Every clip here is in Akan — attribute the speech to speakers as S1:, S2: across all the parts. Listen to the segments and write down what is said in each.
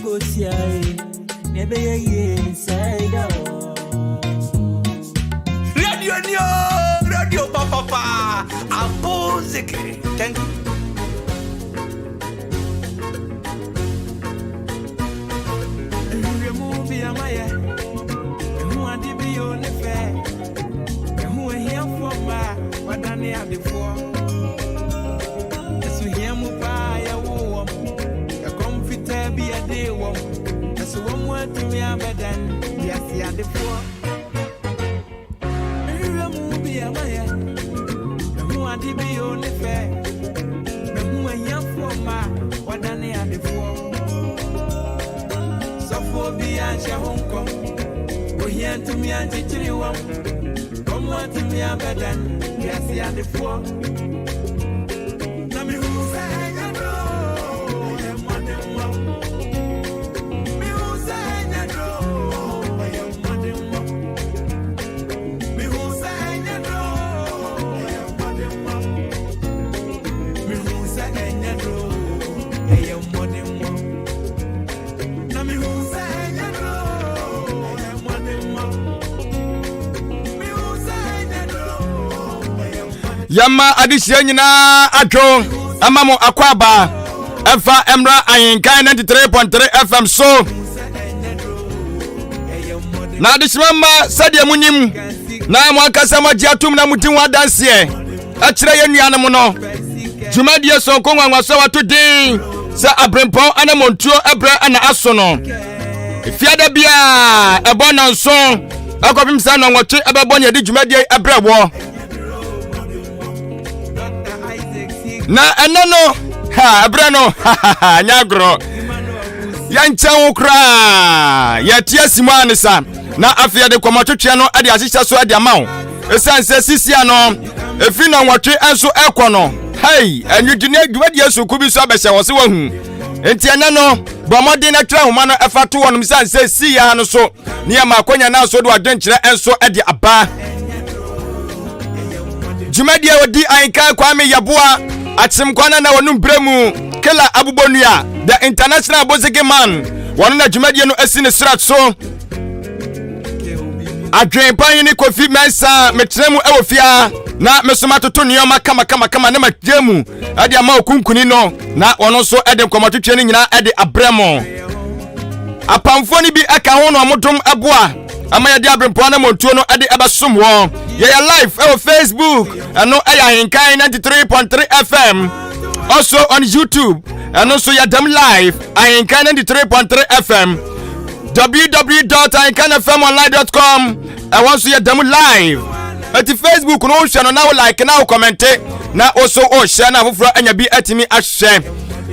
S1: Radio ni o, radio papapa, Abozeke. Thank you.
S2: Yɛma adesua nyinaa adwo ama mo akɔ aba ɛfa mmra Ahenkan 93.3 FM so. Na adesua mma, sɛdeɛ monim na mo ankasa moagye atom na modi ho adanseɛ ɛkyerɛ yɛn nuanom no, dwumadie sonko nwanwaso a wato din sɛ Aberempɔn Anamontuo ɛberɛ ɛna aso no, efiada biara ɛbɔ 7 ɛkɔpem sɛ 8 ɛbɛbɔ ne yɛde dwumadie ɛbrɛ wɔ. Na ɛnɛ no ha ɛberɛ no nyɛ agorɔ, yɛnkyɛn wo koraa, yɛte asi mu a ne sa. Na afei yɛde kɔmɔtwetweɛ no de ahyehyɛ so de ama wo, ɛsiane sɛ sisia no ɛfiri 8 nso ɛkɔ no, hei anwudwene dwumadie sonko bi so abɛhyɛ wɔ se wahu. Nti ɛnɛ no bɔ mmɔden na twerɛ ahoma no ɛfa to wɔnom, sane sɛ sii ha no so ne yɛma akwanya no so de wadwenkyerɛ nso de aba. Dwumadie a ɔdi Ahenkan Kwame Yɛboa akyem kwan na wɔnom berɛ mu Kela Abobɔnua, the international Bozege man, wɔno na dwumadie no asi ne srat so. Adwenpa ne Kofi Mɛnsa mekyerɛ mu ɛwɔ fia na mesoma toto nneɛma kamakamakama ne magye mu ɛde ama okunkuni no, na wɔno nso ɛde nkɔmmɔtwetwe no nyinaa ɛde abrɛ mo. Apamfoɔ no bi ɛka ho na ɔmodom ɛboa ama yɛde aberempɔn na mɔntuo no ɛde ɛbɛsom wɔ. Yɛyɛ live ɛwɔ Facebook, ɛno ɛyɛ Ahenkan 93.3 FM. Also on YouTube, ɛno nso yɛdam live, Ahenkan 93.3 FM. www.ahenkanfmonline.com, ɛwɔ nso yɛdam live. Ɛti Facebook no wohwɛ no na wo like na wo comment na wo so wohyɛ na afoforɔ anya bi atumi ahwɛ.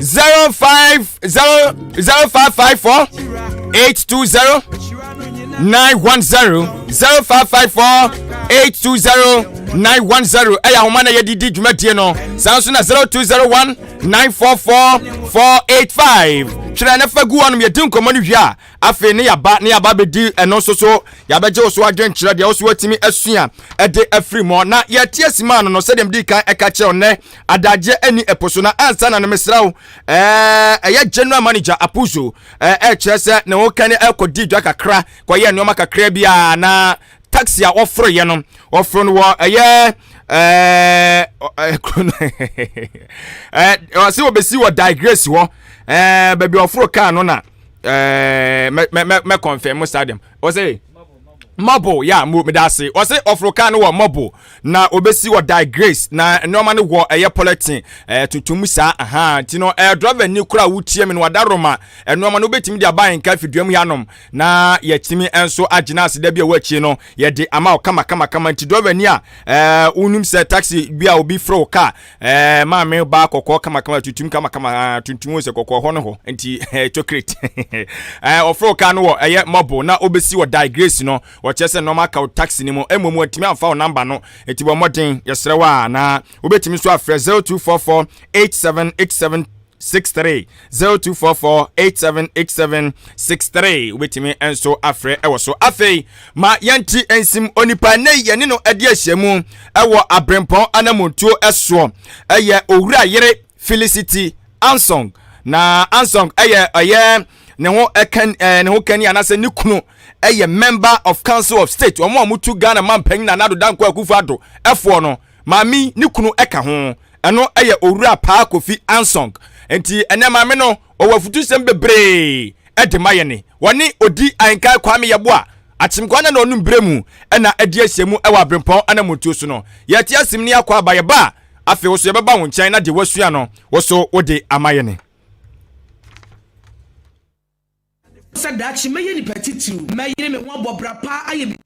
S2: 050 0554 820 910, 0554 820 910 ɛyɛ ahoma na yɛde di dwumadie no. Saa nso na 0201 944 485. Twerɛ ne fa gu hɔnom. Yɛdi nkɔmmɔ no wie a, afei ne yaba ne yaba bɛdi ɛno nso so, yɛabɛgye wo so adwenkyerɛ deɛ wo so watumi asua ɛde afiri mu. Na yɛte asi maa no sɛdeɛ mede kan ɛka kyerɛ wo nnɛ adagyeɛ ani ɛpo so. Na ansa na no, mesrɛ wo, ɛyɛ general manager Apuzo ɛkyerɛ sɛ ne ho kane ɛkɔdi dwa kakra, kɔyɛ nneɛma kakra bi a na taxi a wɔforoyɛ no, wɔforo no wɔ ɛyɛ kuro no ɔsɛ wɔbɛsi wɔ Digrace hɔ, baabi ɔforo kaa no na mɛ mɛ mɛ confirm stadium. Ɔsɛ Mɔbo ya mo meda ase. Ɔsɛ ɔforo kaa no wɔ Mɔbo na obesi wɔ Digrace na nneɛma no wɔ ɛyɛ polythene tuntum saa aha. Nti no driver ni kora wotie mi no, wada roma nneɛma no wobɛtumi de aba nka fidua mu hanom na yɛtumi nso agyina ase da bi a ɛwɔ akyi no yɛde ama wo kama kama kama. Nti driver ni a wonim sɛ taxi bi a obi frɛ wo kaa maame ba kɔkɔɔ kama kama tuntum kama kama tuntum sɛ kɔkɔɔ hɔ no hɔ nti chocolate ɔfrɛ wo kaa no wɔ ɛyɛ Mɔbo na obɛsi wɔ Digrace no, wɔkyerɛ sɛ nneɛma aka wo taxi no mu. Mmom wɔntumi amfa wo number no, nti bɔ mmɔden, yɛsrɛ wo a, na wobɛtumi nso afrɛ 0244 8787 63, 0244 8787 63. Wobɛtumi nso afrɛ ɛwɔ so. Afei ma yɛnte nsim onipa nnɛ yi yɛne no adi ahyia mu ɛwɔ aberempɔn anamontuo ɛsoɔ, ɛyɛ Owura Yere Felicity Ansong. Na Ansong ɛyɛ ne ho ɛka ɛɛ ne ho kani anaasɛ ne kunu ɛyɛ member of council of state wɔn a wɔtu Ghana mampanyin Nana Addo Dankwa Akufo-Addo ɛfoɔ no maame ne kunu ɛka ho ɛno ɛyɛ owura Paa Kofi Ansong nti ɛnɛ maame no ɔwɔ afutusɛm bebree ɛde ma yɛne wɔne odi ahenkan Kwame Yeboah akyemkwa na ɔnum berɛ mu ɛna ɛde ahyia mu ɛwɔ aberempɔn anamontuo so no yɛte asim ne akɔ aba yɛba a afei wo so yɛbɛba wo nkyɛn na deɛ wasua no wo so wode ama yɛne.
S3: Sɛ daakye mɛyɛ nipa titiriw, mɛyere me ho abɔ bra pa ayɛ biribi.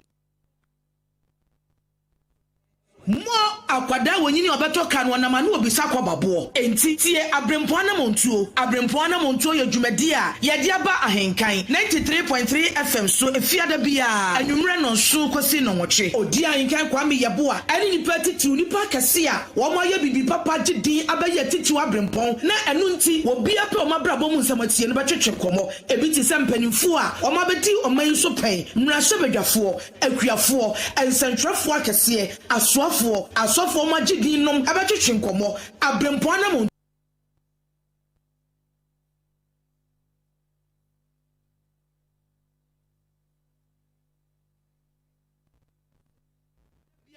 S3: Mo akwadaa wɔnyini a ɔbɛtɔ ka no ɔnam ano obisa kɔba boɔ. Enti tie Abrempɔn Anamontuo. Abrempɔn Anamontuo yɛ dwumadie a yɛde aba Ahenkan 93.3 FM so Efiada biara anwummerɛ nnɔnson kɔsi nnɔnwɔtwe. Odi Ahenkan Kwame Yeboah ɛne nnipa atitiriw, nnipa akɛse a wɔn ayɛ biribi papa agye din abɛyɛ atitiriw abrempɔn na ɛno nti obiara pɛ wɔn abrabɔ mu nsɛm atie no bɛtwetwe nkɔmmɔ. Ebi te sɛ mpanimfoɔ a wɔn abɛdi ɔman yi so pɛn, mmarahyɛbadwafoɔ, akuafoɔ, nsɛntwerɛfoɔ akɛseɛ, asoafoɔ, asɔfoɔ a wɔagye din nom bɛtwetwe nkɔmmɔ, aberempɔn anammɔn.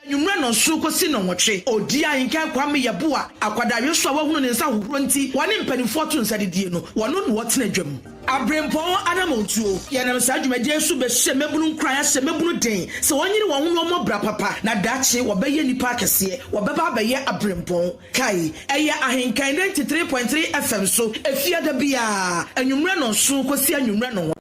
S3: Anwummerɛ nnɔnson kɔsi nnɔnwɔtwe, Ɔdi Ahenkan Kwame Yeboah akwadare so a wahunu ne nsa ahohorɔ nti wɔne mpanimfoɔ to nsa didie no, wɔno na wɔtena dwam. Aberempɔn anammɔntuo, Yɛnam saa dwumadie yi so bɛhyɛ mmabunu nkuran ahyɛ mmabunu den sɛ wɔnyere wɔn ho na wɔmmɔ bra papa na daakye wɔbɛyɛ nnipa akɛseɛ, wɔbɛba abɛyɛ aberempɔn. Kae, ɛyɛ Ahenkan 93.3 FM so Efiada biara, anwummerɛ nnɔnson kɔsi anwummerɛ nnɔnwɔtwe.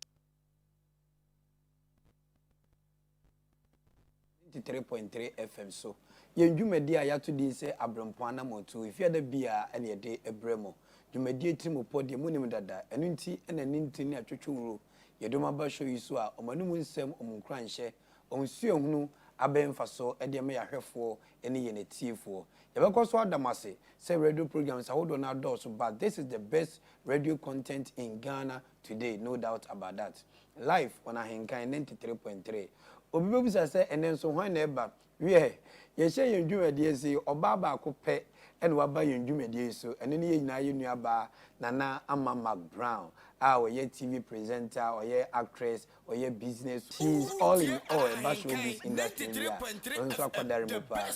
S4: 93.3 FM so. Yɛn dwumadi a yɛato din sɛ Aberempɔn Anammɔntuo, Efiada biara na yɛde brɛ mo. Dwumadie tirimupɔ deɛ monim dada, ɛno nti na ne ntini ne atwetwe nwuro yɛde wɔn aba show yi so a wɔn anom nsɛm, wɔn nkuranhyɛ, wɔn suahunu abɛyɛ mfasoɔ de ama yɛn ahwɛfoɔ ne yɛn atiefoɔ. Yɛbɛkɔ so ada mo ase sɛ radio programs ahodoɔ no adɔɔso but this is the best radio content in Ghana today, no doubt about that. Live on Ahenkan 93.3. Obi bɛbisa sɛ ɛnnɛ nso hwan na ɛba? Wiɛ, yɛhyɛ yɛn dwumadie ase yi, ɔbaa baako pɛ na waba yɛn dwumadie yi so, ɛno ne yɛn nyinaa yɛn nuabaa Nana Ama McBrown a ɔyɛ TV presenter, ɔyɛ actress, ɔyɛ business, she is all in all ɛba showbiz industry no wie a, ɔno nso akwadare mu paa.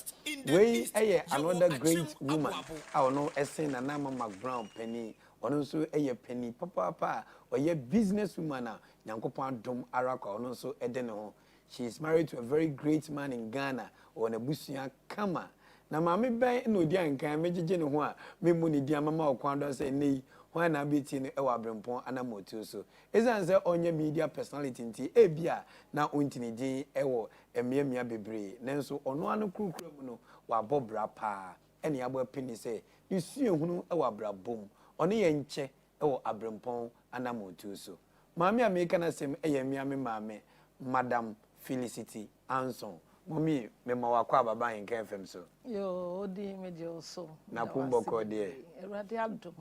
S4: Wei yɛ another great woman a ɔno sen Nana Ama McBrown panin, Ɔno nso yɛ panin papaapa a ɔyɛ business woman a Nyankopɔn adom ara kwa ɔno nso de ne ho. She is married to a very great man in Ghana, ɔwɔ n'abusua kama. Na maame bɛn na ɔdi ankan megyegye ne ho a memmu ne din a mama ɔkwan dɔ sɛ nnɛ yi hwan na abɛtie no wɔ aberempɔn anammɔtuo so. Esiane sɛ ɔnyɛ media personality nti ebia na ɔnti ne din wɔ mmeammea bebree nanso ɔno ara no kurokura mu no wabɔ bra paa. ɛna yɛabɔ apini sɛ ne suahunu wɔ abrabɔ mu, ɔne yɛn nkyɛ wɔ abrempɔn anammɔntuo so. Maame a mereka n'asɛm yɛ mmea me maame, Madam Felicity Anson. Mummy, mema wo akwaaba ba Ahenka FM so.
S5: Yoo, odi megye wo so.
S4: Na pon bɔkɔɔ deɛ.
S5: Awurade adom.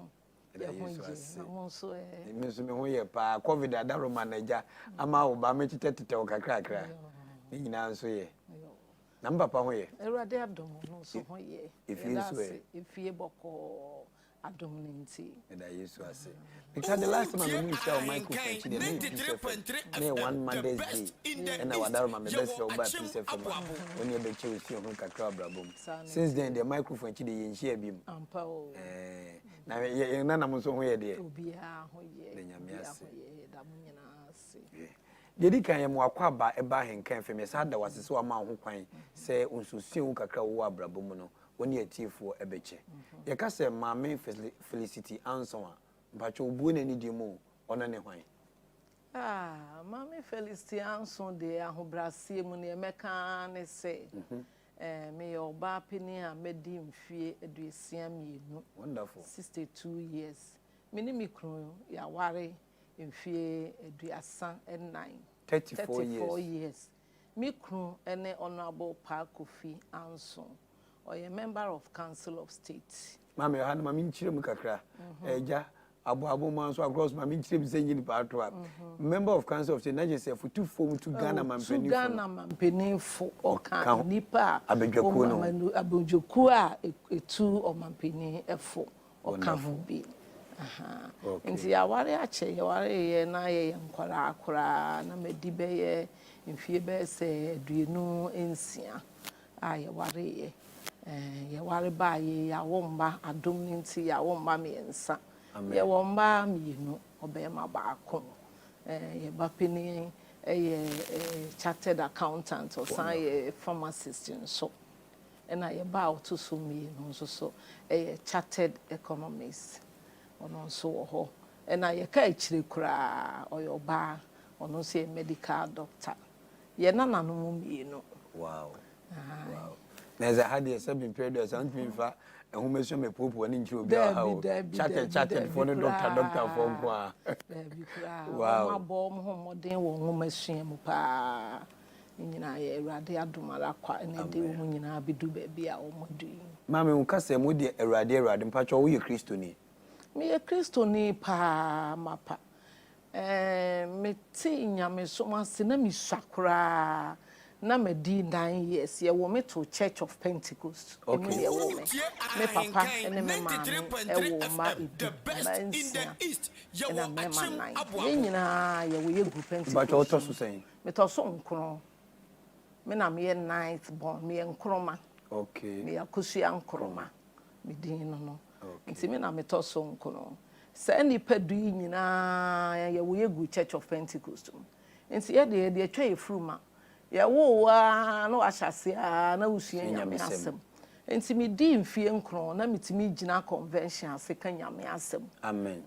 S4: Yɛda Yesu ase. Na mo nso ɛ. Me nso me ho yɛ paa. Covid adaworoma na agya ama wo ba metetɛtetɛ wo kakrakra. Ne nyinaa nso yɛ. Na me papa ho yɛ.
S5: Awurade adom ɔno nso ho yɛ.
S4: Efie nso ɛ.
S5: Efie bɔkɔɔ adom no nti.
S4: Meda Yesu ase. Because the last time a me nhyia wɔ microphone akyi deɛ na yɛ Peace FM. Na yɛ one Mother's Day. Ɛna wadaroma me bɛsrɛ wo baa Peace FM a wo ne yɛbɛkyɛ osuahunu kakra wɔ abrabɔ mu. Since then deɛ microphone akyi deɛ yɛnhyia bi mu.
S5: Ampa o.
S4: Ɛɛ na yɛn nananom nso ho yɛ deɛ.
S5: Obiara ho yɛ.
S4: Da Nyame ase.
S5: Obiara ho yɛ. Yɛda mo nyinaa ase.
S4: Deɛ ɛdi kan, yɛma w'akwaaba ba Ahenkan fam. Yɛsan da wo ase sɛ woama wo ho kwan sɛ wo nso sua hu kakra a wowɔ abrabɔ mu no, wo ne atiefoɔ bɛkyɛ. Yɛka sɛ Maame Felicity Anson a, mpakyɛ wobue no anidie mu o, ɔno ne hwan?
S5: Ah, Maame Felicity Anson deɛ ahobrɛaseɛ mu neɛ mɛka ara ne sɛ, eh, meyɛ ɔbaa panin a madi mfeɛ 62.
S4: Wonderful.
S5: 62 years. Me ne me kunu yɛaware mfeɛ 34.
S4: 34 years.
S5: 34 years. Me kunu ne Honourable Pa Kofi Anson. Ɔyɛ member of Council of State.
S4: Maame ɔha no ma menkyerɛ mu kakra. Agya, aboabo mu nso agorɔ so ma menkyerɛ mu sɛ nyɛ nipa ato a. Member of Council of State na kyerɛ sɛ fotufoɔ mu tu Ghana
S5: Tu
S4: mampanimfo
S5: Ghana
S4: no.
S5: mampanimfo. Ɔka
S4: Ka ho.
S5: nnipa a
S4: Abadwakuo no ho.
S5: abadwakuo a ɛtu ɔmampanin fo. Ɔka ho
S4: Wonderful.
S5: bi. Ahaa. Nti yɛaware akyɛ, yɛwareeɛ na yɛyɛ nkwadaa koraa, na madi bɛyɛ mfie bɛyɛ sɛ 26 a yɛwareeɛ. Ɛɛ, yɛware baeɛ yi, yɛawo mma, adom no nti yɛawo mma mmiɛnsa. Yɛwɔ mmaa mmienu, ɔbarima baako. Ɛɛ, yɛn ba panin yɛ chartered accountant, ɔsan yɛ pharmacist nso. Ɛna yɛn ba a ɔto so mmienu nso so yɛ chartered economist, ɔno nso wɔ hɔ. Ɛna yɛka akyire koraa, ɔyɛ ɔbaa, ɔno nso yɛ medical doctor. Yɛn nananom mmienu.
S4: Wow. Na ɛsɛ ha deɛ sɛ bempere deɛ sɛ ntumi nfa nhomasua mɛpuopua ne nkyerɛ obi a ɔha o. Chartered chartered foɔ ne doctor doctor foɔ nko a.
S5: Daabi koraa. Wɔn abɔ wɔn ho mmɔden wɔ nhomasua mu paa. Ne nyinaa yɛ Awurade adom ara kwa na ɛde wɔn nyinaa abɛdu baabi a wɔadu yi.
S4: Maame wo kasa mu deɛ Awurade Awurade mpakyɛw woyɛ Kristoni?
S5: Meyɛ Kristoni paa mapa. Ɛɛ, metee nyamesom ase na misua koraa. Ná madi 9 years. Yɛwoo me too Church of Pentecost mu na yɛwoo me. Me papa ne me maame woo mma du, mmaa nsia ɛna mmarima nnan. Yɛn nyinaa yɛwɔ yɛ gu Pentecost mu. Metɔ so nkron. Me na meyɛ ninth born. Meyɛ Nkrumah. Meyɛ Akosua Nkrumah. Me din no no. Nti me na metɔ so nkron. Saa nnipa du yi nyinaa yɛwɔ yɛ gu Church of Pentecost mu. Nti yɛ deɛ yɛde atwa yɛ furu ma. Yɛwoo wo ara na wahyɛ aseɛ ara na wosua Nyame asɛm. Nti medii mfie 9 na metumi gyina convention ase ka Nyame asɛm.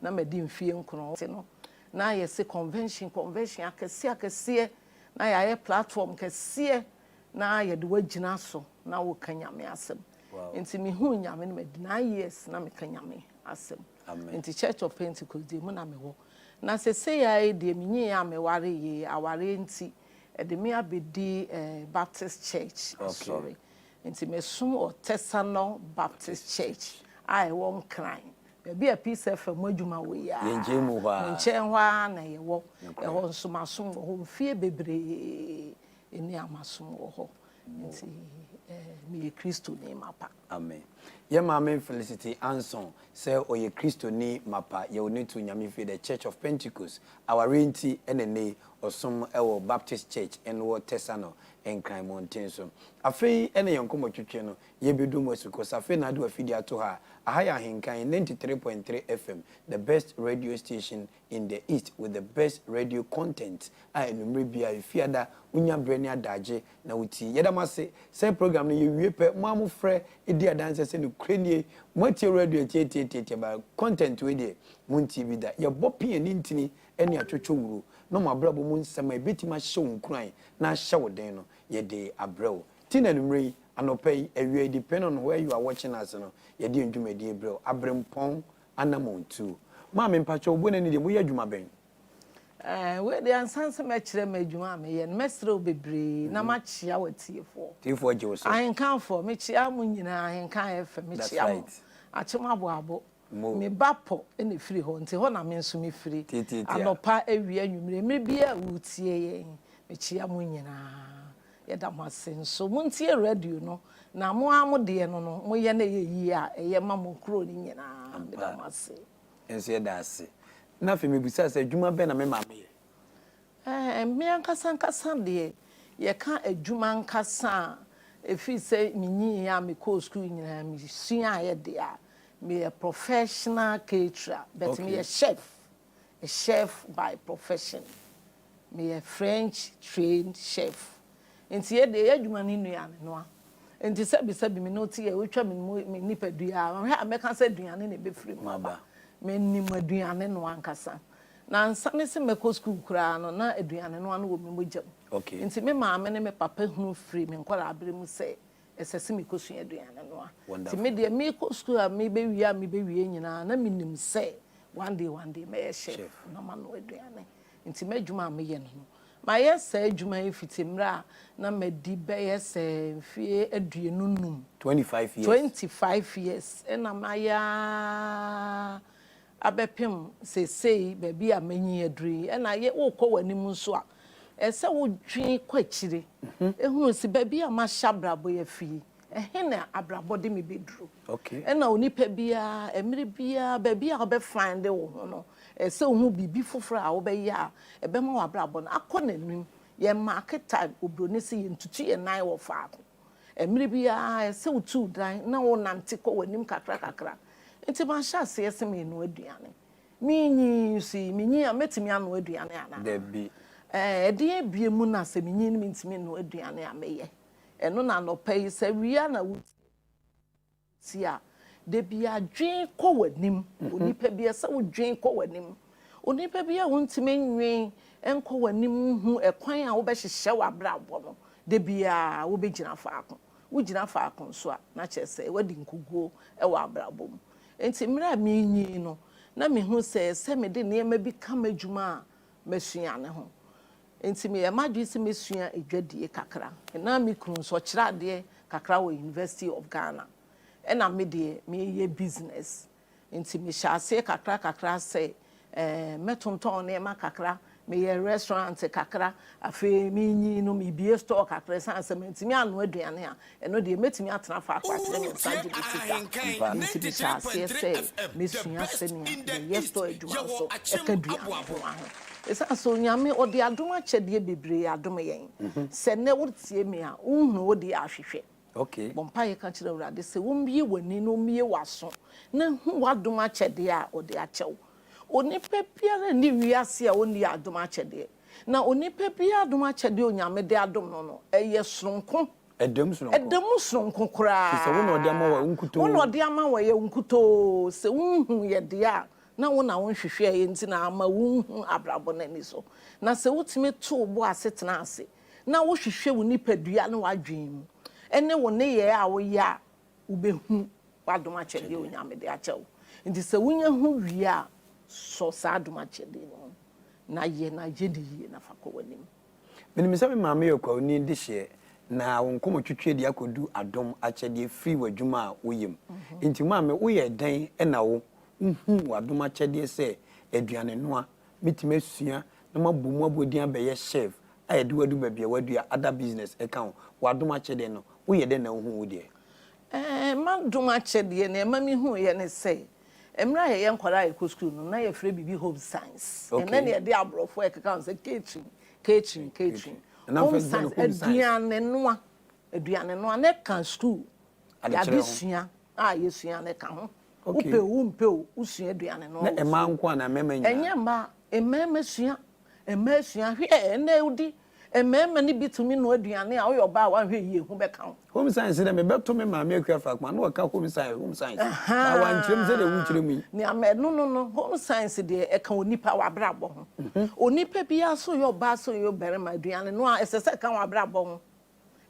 S5: Na madi mfie 9. Nti no na yɛse convention convention akɛseɛ akɛseɛ na yɛayɛ platform kɛseɛ na yɛde wo agyina so na woka Nyame asɛm. Nti mehuu Nyame no madi 9 years na meka Nyame asɛm. Nti Church of Pentecost deɛ mu na mewɔ. Na sesei ara yi deɛ menyii a meware yie, awareɛ nti ɛde me abɛdi eh, Baptist Church asɔre. Nti mesom wɔ Tesano Baptist Church a ɛwɔ Nkran. Baabi a Peace FM adwuma wɔ yi ara,
S4: Yɛn nkyɛn mu hɔ
S5: mo
S4: ara.
S5: nkyɛn hɔ ara na yɛwɔ. Ɛhɔ nso masom wɔ hɔ mfie bebree ni a masom wɔ hɔ. Nti eh, meyɛ Kristoni mapa.
S4: Amen. Yɛ maame Felicity Anson sɛ ɔyɛ Kristoni mapa yɛwɔ ne to Nyame fie The Church of Pentecost awareɛ nti ɛna nnɛ yi ɔsom wɔ Baptist Church ɛno wɔ Tesano Nkran mmɔnten so. Afei ɛna yɛn nkɔmmɔ twetwe no yɛbɛdu mu asukɔ sɛ afei na ade w'afidie ato ha a aha yɛ Ahenkan 93.3 FM the best radio station in the east with the best radio content a anwummerɛ biara efiada wonya berɛ ne adagye na wotie. Yɛda mo ase sɛ program no yɛwie pɛ mo a mofrɛ di adanseɛ sɛ nokorɛ nie moatie radio atietietietie ba content wei deɛ montie bi da. Yɛbɔ pee ani ntini ne atwotwo wuro na mo abrabɔ mu nsɛm a ɛbɛtumi ahyɛ wo nkuran na ahyɛ wo den no yɛde abrɛ wo. Ti na anwummerɛ yi, anɔpa yi, awia yi depending on where you are watching us no yɛde yɛn dwumadie brɛ wo. Aberempɔn anammɔntuo. Maame mpakyɛw wo bonani deɛ moyɛ adwuma bɛn?
S5: Ɛɛ, wei deɛ ansa sɛ mɛkyerɛ m'adwuma a meyɛ no, mɛsrɛ wo bebree na makyea w'atiefoɔ.
S4: Tiefoɔ gye wo so.
S5: Ahenkanfoɔ, mekyea mo nyinaa, Ahenkan FM,
S4: That's
S5: mekyea mo.
S4: right.
S5: Akyem Aboabo,
S4: Mo.
S5: me ba pɔ na ɛfiri hɔ, nti hɔ na me nso mefiri.
S4: Tiatiatia.
S5: Anɔpa, awia, anwummere, mmerɛ biara a woretie yɛn, mekyea mo nyinaa. Yɛda mo ase nso. Montie radio no, na mo ara mo deɛ no no, moyɛ na ɛyɛ yie a, ɛyɛ ma mo kuro no nyinaa. Meda mo ase.
S4: Nso yɛda ase. Na afei mebisaa sɛ adwuma bɛn na me maame yɛ?
S5: Ɛɛ, me ankasa ankasa deɛ, yɛka adwuma ankasa a, ɛfiri sɛ menyiniiɛ a mekɔɔ sukuu nyinaa mesuaeɛ deɛ a, meyɛ professional caterer, but meyɛ chef, a chef by profession. Meyɛ French trained chef. Nti yɛ deɛ yɛ adwuma ne nnuane noa. Nti sɛbi sɛbi me ne wo te yɛ wotwa me mu me nipadua a, hwɛ a mɛka sɛ aduane na ɛbɛfiri mu aba. Menim aduane noa ankasa. Na ansa ne sɛ mɛkɔ sukuu koraa no, na aduane noa no wɔ me mogya mu. Nti me maame ne me papa hunu firi me nkwadaa-berɛ mu sɛ ɛsɛ sɛ mekɔsua aduane noa. Nti me deɛ mekɔ sukuu a mebɛwie a mebɛwie nyinaa na menim sɛ one day one day mɛyɛ chef na manoa aduane. Nti m'adwuma a meyɛ no no, mayɛ saa adwuma yi fiti mmerɛ a na madi bɛyɛ sɛ mfeɛ 25.
S4: 25 years.
S5: 25 years ɛna mayɛ ara abɛpem seesei baabi a manyin aduru yi. Ɛna yɛ wokɔ w'anim nso a, ɛsɛ sɛ wodwen kɔ akyire. Ehunu sɛ baabi a mahyɛ abrabɔ yi afi yi, Ɛhe na abrabɔ de me bɛduru? Ɛna onipa biara, mmerɛ biara, baabi a wobɛ find wo ho no, ɛsɛ sɛ wohu biribi foforɔ a wobɛyɛ a ɛbɛma w'abrabɔ no akɔ n'anim. Yɛn marke time, obroni se yɛntutu yɛn nan wɔ faako. Mmerɛ biara ɛsɛ sɛ wotu wo dan na wonante kɔ w'anim kakra kakra. Nti mahyɛ aseɛ sɛ merenoa aduane. Menyin nso yi, menyin a mɛtumi anoa aduane anaa?
S4: Dabi.
S5: Ɛɛ, ɛdeɛn bio mu na sɛ menyin no mentumi nnoa aduane a mɛyɛ? Ɛno na anɔpa yi, sɛ awia na wotie a, da biara dwen kɔ w'anim. Onipa biara, sɛ wodwen kɔ w'anim. Onipa biara a wontumi nnwen nkɔ w'anim nhu ɛkwan a wobɛhyehyɛ w'abrabɔ no, da biara wobɛgyina faako. Wogyina faako nso a, na kyerɛ sɛ woadi nkoguo wɔ abrabɔ mu. Enti mmerɛ a merenyin no, na mehu sɛ ɛsɛ sɛ mede nneɛma bi ka m'adwuma a masua no ho. Enti meyɛɛ m'adwene sɛ mɛsua adwadie kakra. Na me kunu nso, ɔkyerɛ adeɛ kakra wɔ University of Ghana. Ɛna me deɛ, meyɛ business. Nti mehyɛɛ aseɛ kakra kakra sɛ mɛtontɔn nneɛma kakra, meyɛɛ restaurant kakra, afei menyin no mebue store kakra ɛsiane sɛ mantumi annoa aduane a, ɛno deɛ mɛtumi atena faako atene me nsa agye me sika. Nti mehyɛɛ aseɛ sɛ mɛsua sɛnea yɛyɛ store adwuma nso ɛka aduane noa ho. Ɛsiane sɛ Onyame ɔde adom akyɛdeɛ bebree adom yɛn, sɛ nnɛ wotie me a, wonhunu wo deɛ ahwehwɛ.
S4: Okay.
S5: Bɔ mpaeɛ ka kyerɛ Awurade sɛ ɔmmue w'ani na ɔmmue w'aso na hu w'adom akyɛdeɛ a ɔde akyɛ wo. Onipa biara nni wiase a ɔnni adom akyɛdeɛ. Na onipa biara adom akyɛdeɛ a Onyame de adom no no, ɛyɛ sononko.
S4: Ɛda mu sononko.
S5: Ɛda mu sononko koraa.
S4: Te sɛ wo na ɔde ama wo a, wo nkutoo.
S5: Wo na ɔde ama wo a, ɛyɛ wo nkutoo. Sɛ wonhu yɛ deɛ a, na wo na wonhwehwɛeɛ nti na ama wonhu abrabɔ no ani so. Na sɛ wotumi to wo bo ase tena ase na wohwehwɛ wo nipadua ne w'adwene mu ne wo nneyɛɛ a woyɛ a, wobɛhu w'adom akyɛdeɛ a Onyame de akyɛ wo. Nti sɛ wonya hu wie a, sɔ saa adom akyɛdeɛ no mu na yɛ na yɛ no yie na fa kɔ w'anim.
S4: Menim sɛ me maame yɛ ɔkwawuni dehyeɛ na wo nkɔmmɔtwetwe de akɔdu adom akyɛdeɛ firi w'adwuma a woyɛ mu. Nti maame woyɛɛ dɛn na wo wohuu w'adom akyɛdeɛ sɛ aduane noa Mɛtumi asua na mabɔ mu abɔdin abɛyɛ chef a yɛde wo adu baabi a woadu a other business ɛka ho. W'adom akyɛdeɛ no, woyɛ dɛn na wohu wo deɛ?
S5: Ɛɛ, m'adom akyɛdeɛ, nea ɛma mehuiɛ ne sɛ, mmerɛ a yɛyɛ nkwadaa a yɛkɔ sukuu no, na yɛfrɛ biribi home science. Ɛnnɛ na yɛde aborɔfo a ɛkeka ho sɛ catering, catering, catering. Home science, aduane noa, aduane noa, na ɛka sukuu Yɛadesua a yɛsua no ka ho. Wopɛ o, wompɛ o, wosua aduane noa
S4: Na
S5: wɔ
S4: mmaa
S5: fie.
S4: nko anaa mmarima nyinaa?
S5: Ɛnyɛ mmaa, mmarima sua. Mmaa sua. Hwɛ, ɛnnɛ wodi, mmarima no bi tumi noa aduane a woyɛ ɔbaa a woanhwɛ yie, ho bɛka wo.
S4: Home science deɛ mebɛto me maame Akua Faakuma na ɔka home science, home science. Na wankyerɛ mu sɛdeɛ wokyerɛ mu yi.
S5: Nea ɛno no no, home science deɛ ɛka onipa w'abrabɔ ho. Onipa biara sɛ ɔyɛ ɔbaa sɛ ɔyɛ ɔbarima, aduane noa ɛsɛ sɛ ɛka w'abrabɔ ho.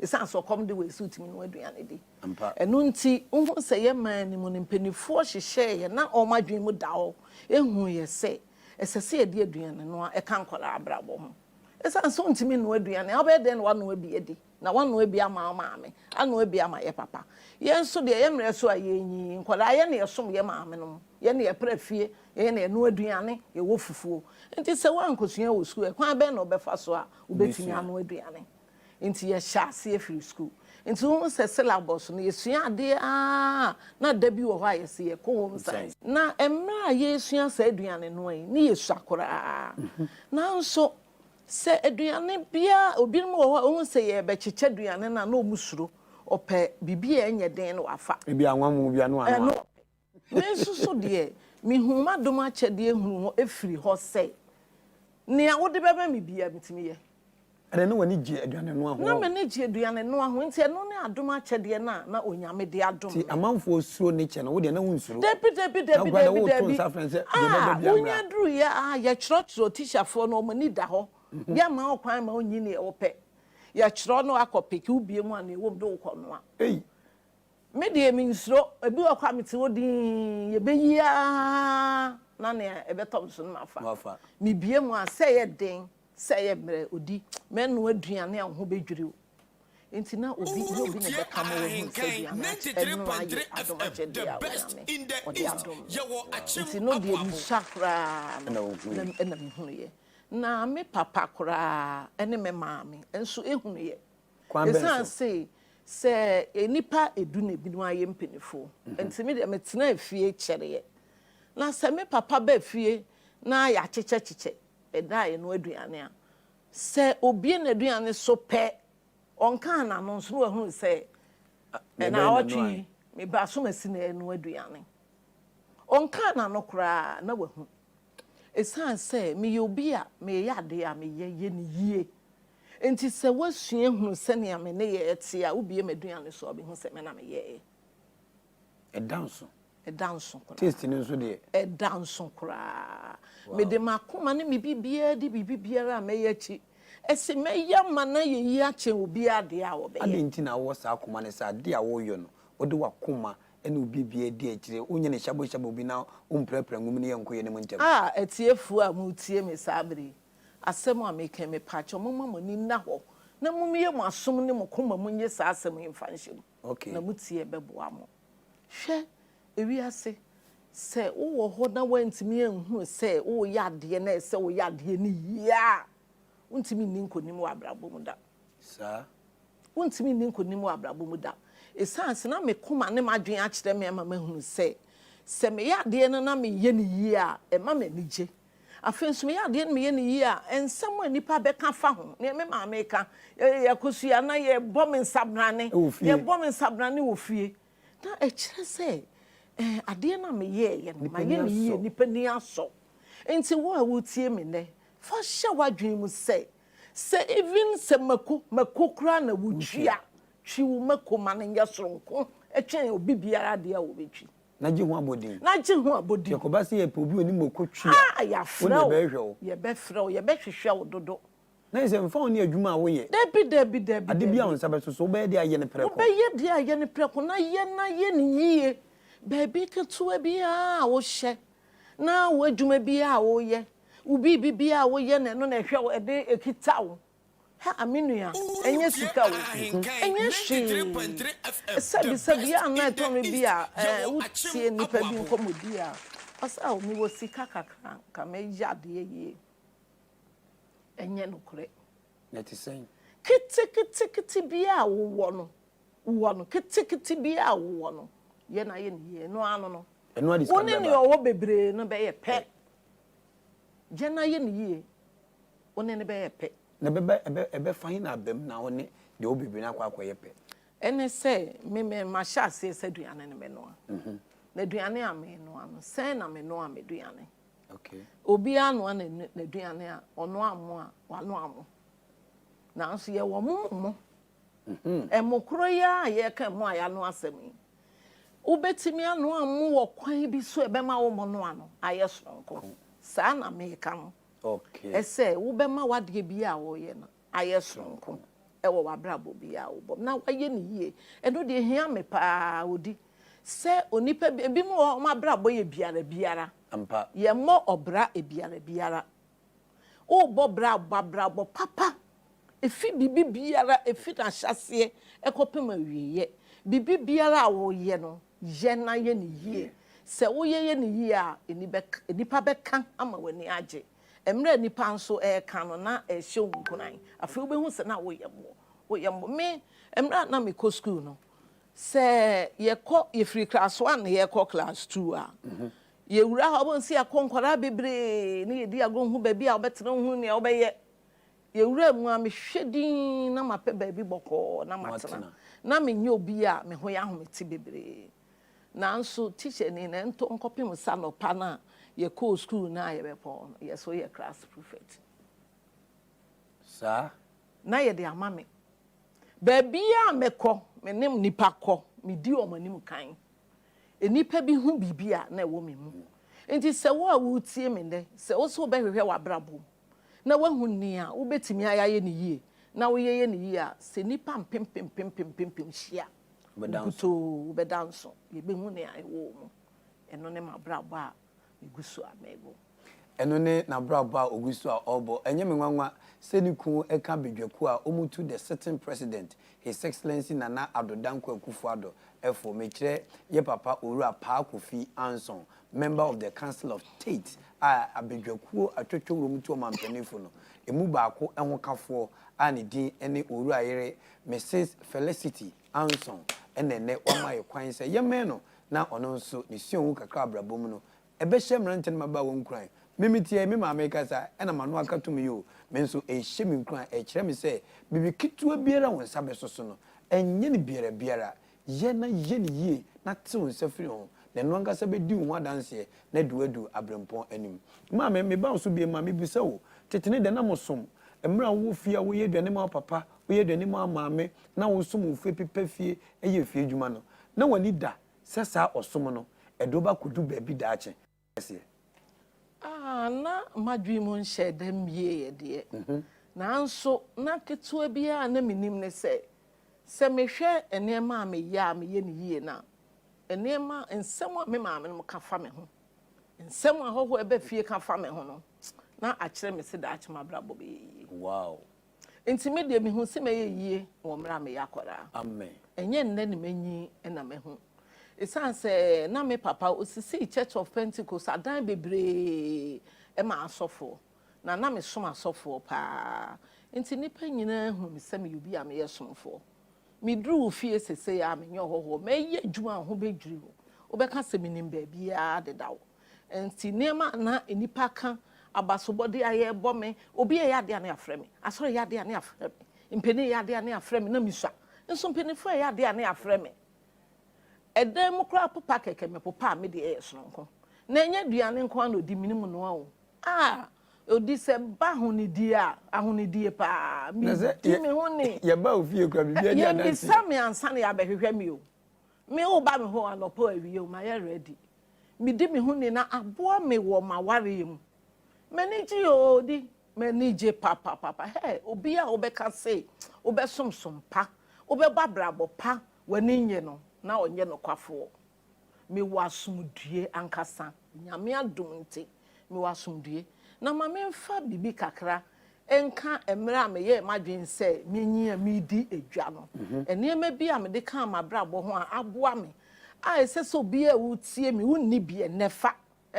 S5: Esiane sɛ ɔkɔm de wo nti, wotumi noa aduane di. Ɛno nti, wohu sɛ yɛn man no mu no, mpanimfoɔ hyehyɛɛ yɛn na wɔn adwene mu da hɔ huu yɛn sɛ ɛsɛ sɛ yɛde aduane noa ka nkwadaa abrabɔ ho. Esiane sɛ wontumi nnoa aduane a, wobɛyɛ dɛn na woanoa bi adi? Na woanoa bi ama wo maame, anoa bi ama yɛn papa. Yɛn nso deɛ, yɛn mmerɛ so a yɛrenyini, nkwadaa, yɛn na yɛsom yɛn maamenom, yɛn na yɛpra fie, yɛn na yɛnoa aduane, yɛwɔ fufuo. Enti sɛ woankɔsua wɔ sukuu a, ɛkwan bɛn na wobɛfa so a wobɛtumi anoa aduane? Nti yɛhyɛ aseɛ firi sukuu. Nti wohu sɛ syllabus no yɛsua adeɛ ara na da bi wɔ hɔ a yɛse yɛkɔ home science. Na mmerɛ a yɛresua saa aduane noa yi ne yɛsua koraa. Nanso sɛ aduane biara obinom wɔ hɔ a wohu sɛ yɛrebɛkyekyɛ aduane no a na wɔn suro. Ɔpɛ biribi a ɛnyɛ den na wafa.
S4: Ebi anwa mu bi a na wanoa.
S5: Ɛno ɔpɛ. Me nso so deɛ, mehuu m'adom akyɛdeɛ hunu hɔ firi hɔ sɛ, nea wode bɛma me biara, metumi yɛ.
S4: Ɛnna na w'ani gye aduane noa ho.
S5: Na m'ani gye aduane noa ho, enti ɛno ne adom akyɛdeɛ no a na Onyame de adom me.
S4: Nti amanfoɔ suro ne kyɛ no, wo deɛ na wonsuro?
S5: Dabi, dabi, dabi,
S4: Na wo koraa
S5: dabi,
S4: deɛ woreto
S5: dabi.
S4: nsa frɛ no sɛ deɛ
S5: Ah,
S4: ɛbɛba biara mmra.
S5: wonya duruiɛ a, yɛkyerɛkyerɛ tikyafoɔ no, wɔn ani da hɔ. Yɛmma wo kwan ma wonyi nea wopɛ. Yɛkyerɛ na woakɔ peke, wobue mu a, nea ɛwɔ mu de wokɔnoa.
S4: Ei!
S5: Me deɛ mensuro, ebi wɔ hɔ a mete hɔ dinn, yɛbɛyi ara na nea ɛbɛtɔ me so no mafa. Mebue mu a, sɛ ɛyɛ den, sɛ ɛyɛ mmerɛ, ɔdi. Mɛnoa aduane a wo ho bɛdwiri wo. Enti na obi, nyɛ obi na ɛbɛka ma wahunu sɛ aduane akyɛ, ɛnoa yɛ adom akyɛdeɛ a Onyame ɔde adom me. Nti no deɛ mesua koraa no, na ɛna mehunuiɛ. Na me papa koraa ne me maame nso hunuiɛ.
S4: Kwan bɛn
S5: Ɛsiane
S4: so?
S5: se. Sɛ nnipa edu na ebinom ayɛ mpanimfoɔ, nti me deɛ metenaa fie kyɛreɛ. Na sɛ me papa ba fie na yɛakyekyɛkyekyɛ ɛda a yɛnoa aduane a, sɛ obue n'aduane so pɛ, ɔnkaa n'ano nso na wahunu sɛ naawɔtwe yi me ba Asomasi na ɛrenoa aduane. Ɔnkaa n'ano koraa na wahu. Ɛsiane sɛ meyɛ obi a meyɛ adeɛ a meyɛ yɛ no yie nti, sɛ woasua hunu sɛnea me nneyɛɛ te a, wobue m'aduane so a wobɛhu sɛ me na meyɛeɛ.
S4: Ɛda nso.
S5: Ɛda nso koraa.
S4: Taste no nso deɛ.
S5: Ɛda nso koraa. Mede m'akoma ne me biribiara di biribi biara a mɛyɛ akyi. Ɛse mɛyɛ ama no ayɛ yie akyɛn obiara deɛ a ɔbɛyɛ.
S4: Adɛn nti na wowɔ saa akoma no sɛ adeɛ a woreyɔ no, wode w'akoma ne wo biribiara di akyire, wonyɛ no hyabo-hyabo bi na womprapra nwom no yɛ nkɔ yɛn anim ntɛm?
S5: Ah, atiefoɔ a moretie me saa berɛ yi, asɛm a mereka yi, mepaakyɛw momma mo ani nna hɔ na mommue mo asom ne mo koma mu nnye saa asɛm yi mfa nhyɛ mu, na motie a ɛbɛboa mo. Hwɛ, ewiase, sɛ wowɔ hɔ na woantumi anhunu sɛ woreyɛ adeɛ na ɛsɛ sɛ woyɛ adeɛ no yie a, wontumi nni nkonim wɔ abrabɔ mu da.
S4: Saa.
S5: Wontumi nni nkonim wɔ abrabɔ mu da. Esiane sɛ na me koma ne m'adwene akyerɛ me ama mahunu sɛ, sɛ meyɛ adeɛ no na meyɛ no yie a, ɛma m'ani gye. Afei nso meyɛ adeɛ no meyɛ no yie a, nsɛm a nnipa bɛka afa ho, nea me maame reka, yɛkɔsua na yɛbɔ me nsabrane, yɛbɔ me nsabrane wɔ fie. Na ɛkyerɛ sɛ adeɛ no a meyɛeɛ no, mayɛ no yie, nnipa ani asɔ. Nti wo a woretie me nnɛ, fa hyɛ w'adwene mu sɛ, sɛ even sɛ mako, mako koraa na wotwi a, twi wo mako ma no nyɛ soronko kyɛn obi biara adeɛ a ɔbɛtwi.
S4: Na gye ho abɔdin.
S5: Na gye ho abɔdin.
S4: Sɛ ɛkɔba sɛ yɛpɛ obi a ɔnim mako twi a, wo na yɛbɛhwehwɛ wo.
S5: Yɛbɛfrɛ wo, yɛbɛhwehwɛ wo dodo.
S4: Na kyerɛ sɛ, mfa wo ne adwuma a woyɛ.
S5: Dabi, dabi, dabi,
S4: Ade biara a wo nsa bɛso so, wobɛyɛ de ayɛ no prɛko.
S5: Wobɛyɛ de ayɛ no prɛko, na yɛ na yɛ no yie. Baabi ketewa biara a wohyɛ, na w'adwuma biara a woyɛ, wo biribi biara a woyɛ na ɛno na ɛhwɛ wo, ɛde ɛkita wo. Ha, me nua, ɛnyɛ sika o, ɛnyɛ hwee. Sɛbisɛbi a na ɛtɔ no bi a, ɛɛ, wotie nnipa bi nkɔmmɔdi a, ɔsɛ, ao, mewɔ sika kakra, nka mɛyɛ adeɛ yie. Ɛnyɛ nokorɛ.
S4: Na ɛte sɛn?
S5: Keteketekete biara a wowɔ no, wowɔ no, ketekete biara a wowɔ no, yɛ na yɛ no yie. Ɛno ara no no.
S4: Ɛno ara de sika
S5: Wo ne
S4: bɛba.
S5: nea ɔwɔ bebree no bɛyɛ pɛ. Yɛ na yɛ no yie. Wo ne no bɛyɛ pɛ.
S4: Na ɛbɛba, ɛbɛ, ɛbɛfa he na aba mu na wo ne deɛ ɔwɔ bebree no akɔ akɔyɛ pɛ?
S5: Ɛne sɛ, me, me, mahyɛ aseɛ sɛ aduane no mɛnoa. Na aduane a menoa no, sɛn na menoa m'aduane? Obiara noa n'aduane a, ɔnoa mo a, wanoa mo. Nanso yɛwɔ mo mo. Ɛmo koro yi ara a yɛreka ɛmo a yɛanoa asɛm yi, wobɛtumi anoa mo wɔ kwan bi so a ɛbɛma wo mo noa no ayɛ soronko. Saa na meka no. Ɛsɛ wobɛma w'adeɛ bi a woreyɛ no ayɛ soronko wɔ w'abrabɔ biara a wobɔ mu na woayɛ no yie. Ɛno deɛ ɛhia me paa, Odi. Sɛ onipa bi, ebinom wɔ hɔ a wɔn abrabɔ yɛ biara biara.
S4: Ampa.
S5: Yɛmmɔ ɔbra biara biara. Worebɔ bra a, bɔ abrabɔ papa. Ɛfi biribi biara, ɛfi n'ahyɛaseɛ kɔpem awieeɛ. Biribi biara a woreyɛ no, yɛ na yɛ no yie. Sɛ woyɛ yɛ no yie a, ani bɛka, nnipa bɛka ama w'ani agye. Mmerɛ a nnipa nso reka no, na ɛrehyɛ wo nkuran. Afei wobɛhu sɛ na woyɛ mmoɔ, woyɛ mmoɔ. Me, mmerɛ a na mekɔ sukuu no, sɛ yɛkɔ, yɛfiri class one na yɛrekɔ class two a, yɛwura hɔ a, wobɛhu sɛ yɛakɔ nkwadaa bebree na yɛdi agorɔ, wohu baabi a wobɛtena, wohu nea wobɛyɛ. Yɛwuraa mu a, mehwɛ dinn na mapɛ baabi bɔkɔɔ na matena. Ná menyɛ obi a me ho yɛ ahomete bebree. Nanso tikyani no, ɛntɔ nkɔpem sɛ anɔpa no a yɛkɔɔ sukuu no a yɛbɛpɔn no, yɛ sɛ woyɛ class prefect.
S4: Saa?
S5: Na yɛde ama me. Baabiara a mɛkɔ, me ne nnipa kɔ, medi wɔn anim kan. Nnipa bi hu biribi a na ɛwɔ me mu. Enti sɛ wo a woretie me nnɛ, sɛ wo nso wobɛhwehwɛ w'abrabɔ mu na woahu nea wobɛtumi ayɛ ayɛ no yie, na woyɛyɛ no yie a, sɛ nnipa mpempem mpempem mpempem hyia wo nkutoo, wobɛda nso. Yɛbɛhu nea ɛwɔ wo mu. Ɛno ne m'abrabɔ a megu so a merebɔ.
S4: Ɛno ne n'abrabɔ a ogu so a ɔrebɔ. Ɛnyɛ me nwanwa sɛ ne kunu ka badwakuo a wɔtu the sitting president, His Excellency Nana Addo Dankwa Akufo-Addo fo. Mekyerɛ yɛ papa Owura Paa Kofi Anson, member of the Council of State a abadwakuo atwotwo wɔ mu tu ɔmanpanin fo no. Ɛmu baako hokafoɔ a ne din ne Owurayere Misis Felicity Anson na ɛnnɛ wama yɛ kwan sɛ yɛmmɛn no na ɔno nso ne suahu kakra wɔ abrabɔ mu no ɛbɛhyɛ mmerante ne mmabaawa nkuran. Me meteɛ me maame rekasa ɛna m'ano aka tom yi o, me nso ɛrehyɛ me nkuran, ɛrekyerɛ me sɛ biribi ketewa biara a wo nsa bɛso so no, ɛnyɛ no biara biara. Yɛ na yɛ no yie na te wo nsa firi ho, na ɛno ankasa bɛdi wo ho adanseɛ na adi wo adu aberempɔn anim. Maame, meba wo so bio ma mebisa wo, tete ne dɛn na mosom? Mmerɛ a wowɔ fie a woyɛ aduane ma wo papa, woyɛ aduane ma wo maame, na wosom wo fie pepa fie, yɛ fie adwuma no, na w'ani da sɛ saa ɔsom no, ɛde wo bɛakɔdu baabi daakye? Aseɛ.
S5: Ah, na m'adwene mu nhyɛɛ da mmieeɛ deɛ, nanso na ketewa biara a na menim ne sɛ, sɛ mehwɛ nneɛma a meyɛ a meyɛ no yie no a, nneɛma, nsɛm a me maamenom ka fa me ho, nsɛm a ahɔhoɔ a ɛba fie ka fa me ho no, na akyerɛ me sɛ daakye m'abrabɔ bɛyɛ yie.
S4: Wow.
S5: Nti me deɛ mehu sɛ mɛyɛ yie wɔ mmerɛ a meyɛ akwadaa.
S4: Amen.
S5: Ɛnyɛ nnɛ na manyin na mahu. Ɛsiane sɛ na me papa ɔsisii Church of Pentecost adan bebree maa asɔfoɔ, na na mesom asɔfoɔ pa ara. Nti nnipa nyinaa hu me sɛ meyɛ obi a meyɛ somfoɔ. Meduru wo fie seesei a menyɛ ɔhɔhoɔ, mɛyɛ adwuma a wo ho bɛdwiri wo. Wobɛka sɛ menim baabiara dedaw. Nti nneɛma a na nnipa ka, abasobɔdeɛ a yɛrebɔ me, obi reyɛ adeɛ a na yɛafrɛ me, asɔre reyɛ adeɛ a na yɛafrɛ me, mpanin reyɛ adeɛ a na yɛafrɛ me, na mesua. Nso mpanimfoɔ reyɛ adeɛ a na yɛafrɛ me. Ɛdan mu koraa popa kɛkɛ, mepopa a me deɛ ɛyɛ sononko. Na ɛnyɛ aduane nko ara na ɔdi, menim noa o. Ah! Ɔdi sɛ ba ahonidie a, ahonidie paa. Medi me ho ni.
S4: Yɛba wo fie koraa, biribi adi adanseɛ.
S5: Yɛmmisa me ansa na yɛabɛhwehwɛ me o. Me woba me hɔ anɔpa o awia o, mayɛ ready. Medi me ho ni na aboa me wɔ m'awareɛ mu. M'ani gye oo di, m'ani gye papapapa. Hey, obi a wobɛka se wobɛsom som pa, wobɛbɔ abrabɔ pa, w'ani nnye no na ɔnyɛ nokwafoɔ. Mewɔ asomdwie ankasa, Nyame adom nti, mewɔ asomdwie. Na ma memfa biribi kakra nka mmerɛ a meyɛɛ m'adwene sɛ menyin a meredi dwa no, nneɛma bi a mede kaa m'abrabɔ ho a aboa me a ɛsɛ sɛ obiara a woretie me wonni bi ɛnnɛ fa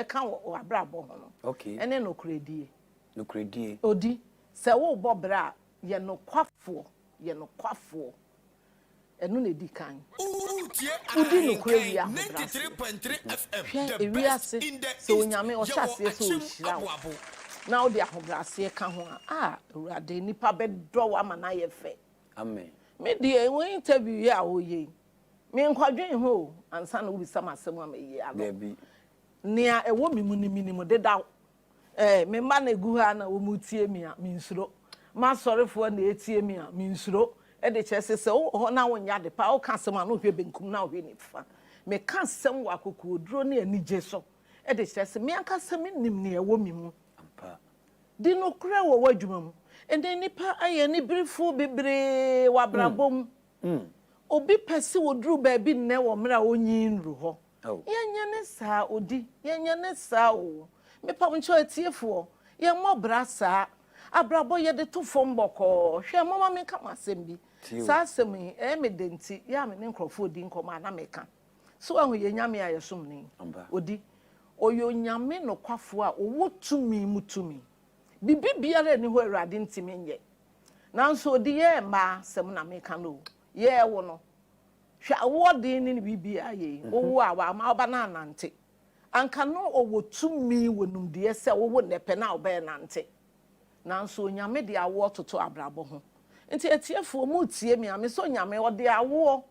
S5: ka wɔ w'abrabɔ ho no, ɛne nokorɛdie.
S4: Nokorɛdie.
S5: Odi, sɛ worebɔ bra a, yɛ nokwafoɔ, yɛ nokwafoɔ. Ɛno na ɛdi kan. Wodi nokorɛ wie ahobrɛaseɛ. Hwɛ ewiase, sɛ Onyame ɔhyɛ aseɛ sɛ ɔrehyira wo na wode ahobrɛaseɛ ka ho a, ah Awurade, nnipa bɛdɔ wo ama no ayɛ fɛ.
S4: Amen.
S5: Me deɛ wo interview yi a woyɛ yi, menkɔdwen ho o ansa na wobisa me asɛm a mayi ano.
S4: Dabi.
S5: Nea ɛwɔ me mu no menim dedaw. Eh, me mma na egu hɔ a na wɔretie me a, minsuro. M'asɔrefoɔ na ɛretie me a, minsuro. Ɛde kyerɛ sɛ, sɛ wowɔ hɔ na wonyɛ ade pa a, woka asɛm a na wohwɛ benkum na wohwɛ nifa. Meka asɛm wɔ akokoɔduro ne anigye so de kyerɛ sɛ me ankasa menim nea ɛwɔ me mu. Di nokorɛ wɔ w'adwuma mu. Ɛnnɛ nnipa ayɛ aniberefoɔ bebree wɔ abrabɔ mu. Obi pɛ sɛ ɔduru baabi nnɛ wɔ mmerɛ a ɔnyin nnuru hɔ. Yɛnyɛ ne saa odi, yɛnyɛ ne saa o. Mepa wo nkyɛw atiefoɔ, yɛmmɔ bra saa. Abrabɔ yɛde to fam bɔkɔɔ. Hwɛ, momma menka mo asɛm bi. Saa asɛm yi, ɛyɛ me dɛ nti, yɛ a me ne nkurɔfoɔ di nkɔmmɔ a na meka. So woahu yɛn Nyame a yɛsom no yi? Odi. Ɔyɛ Onyame nokwafoɔ a ɔwɔ tumi mu tumi. Biribi biara nni hɔ a Awurade ntumi nyɛ. Nanso odi yɛɛ mmaa asɛm na meka no o, yɛɛ wo no. Hwɛ awoɔden ne ne biribiara yɛ yi, wowo a wamma wo ba no annante. Anka no ɔwɔ tumi wɔ nimdeɛ sɛ wowo nnɛ pɛ na wo ba ɛnante. Nanso Onyame de awoɔ toto abrabɔ ho. Nti atiefoɔ moretie me a, mesɛ Onyame ɔde awoɔ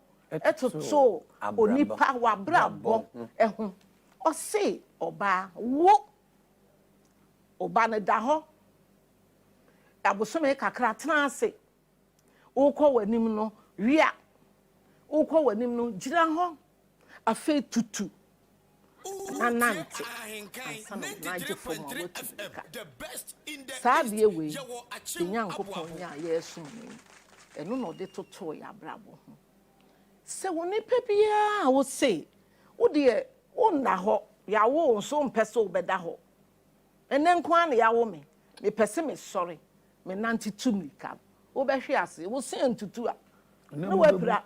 S5: toto onipa w'abrabɔ ho. Ɔse ɔbaa wo, wo ba no da hɔ abosome kakra tena ase. Wokɔ w'anim no, wia. Wokɔ w'anim no, gyina hɔ. Afei tutu na nante ansa na wo nan agye fam a woatu mmirika. Saa adeɛ wei, yɛn Nyankopɔn yi a yɛresom no yi, ɛno na ɔde totoo yɛn abrabɔ ho. Sɛ onipa biara a wose wo deɛ wonna hɔ, yɛawo wo nso wompɛ sɛ wobɛda hɔ, Ɛnnɛ nko ara na yɛawo me. Mepɛ sɛ mesɔre, menante tu mmirika. Wobɛhwe ase. Wo se antutu a, na woapira.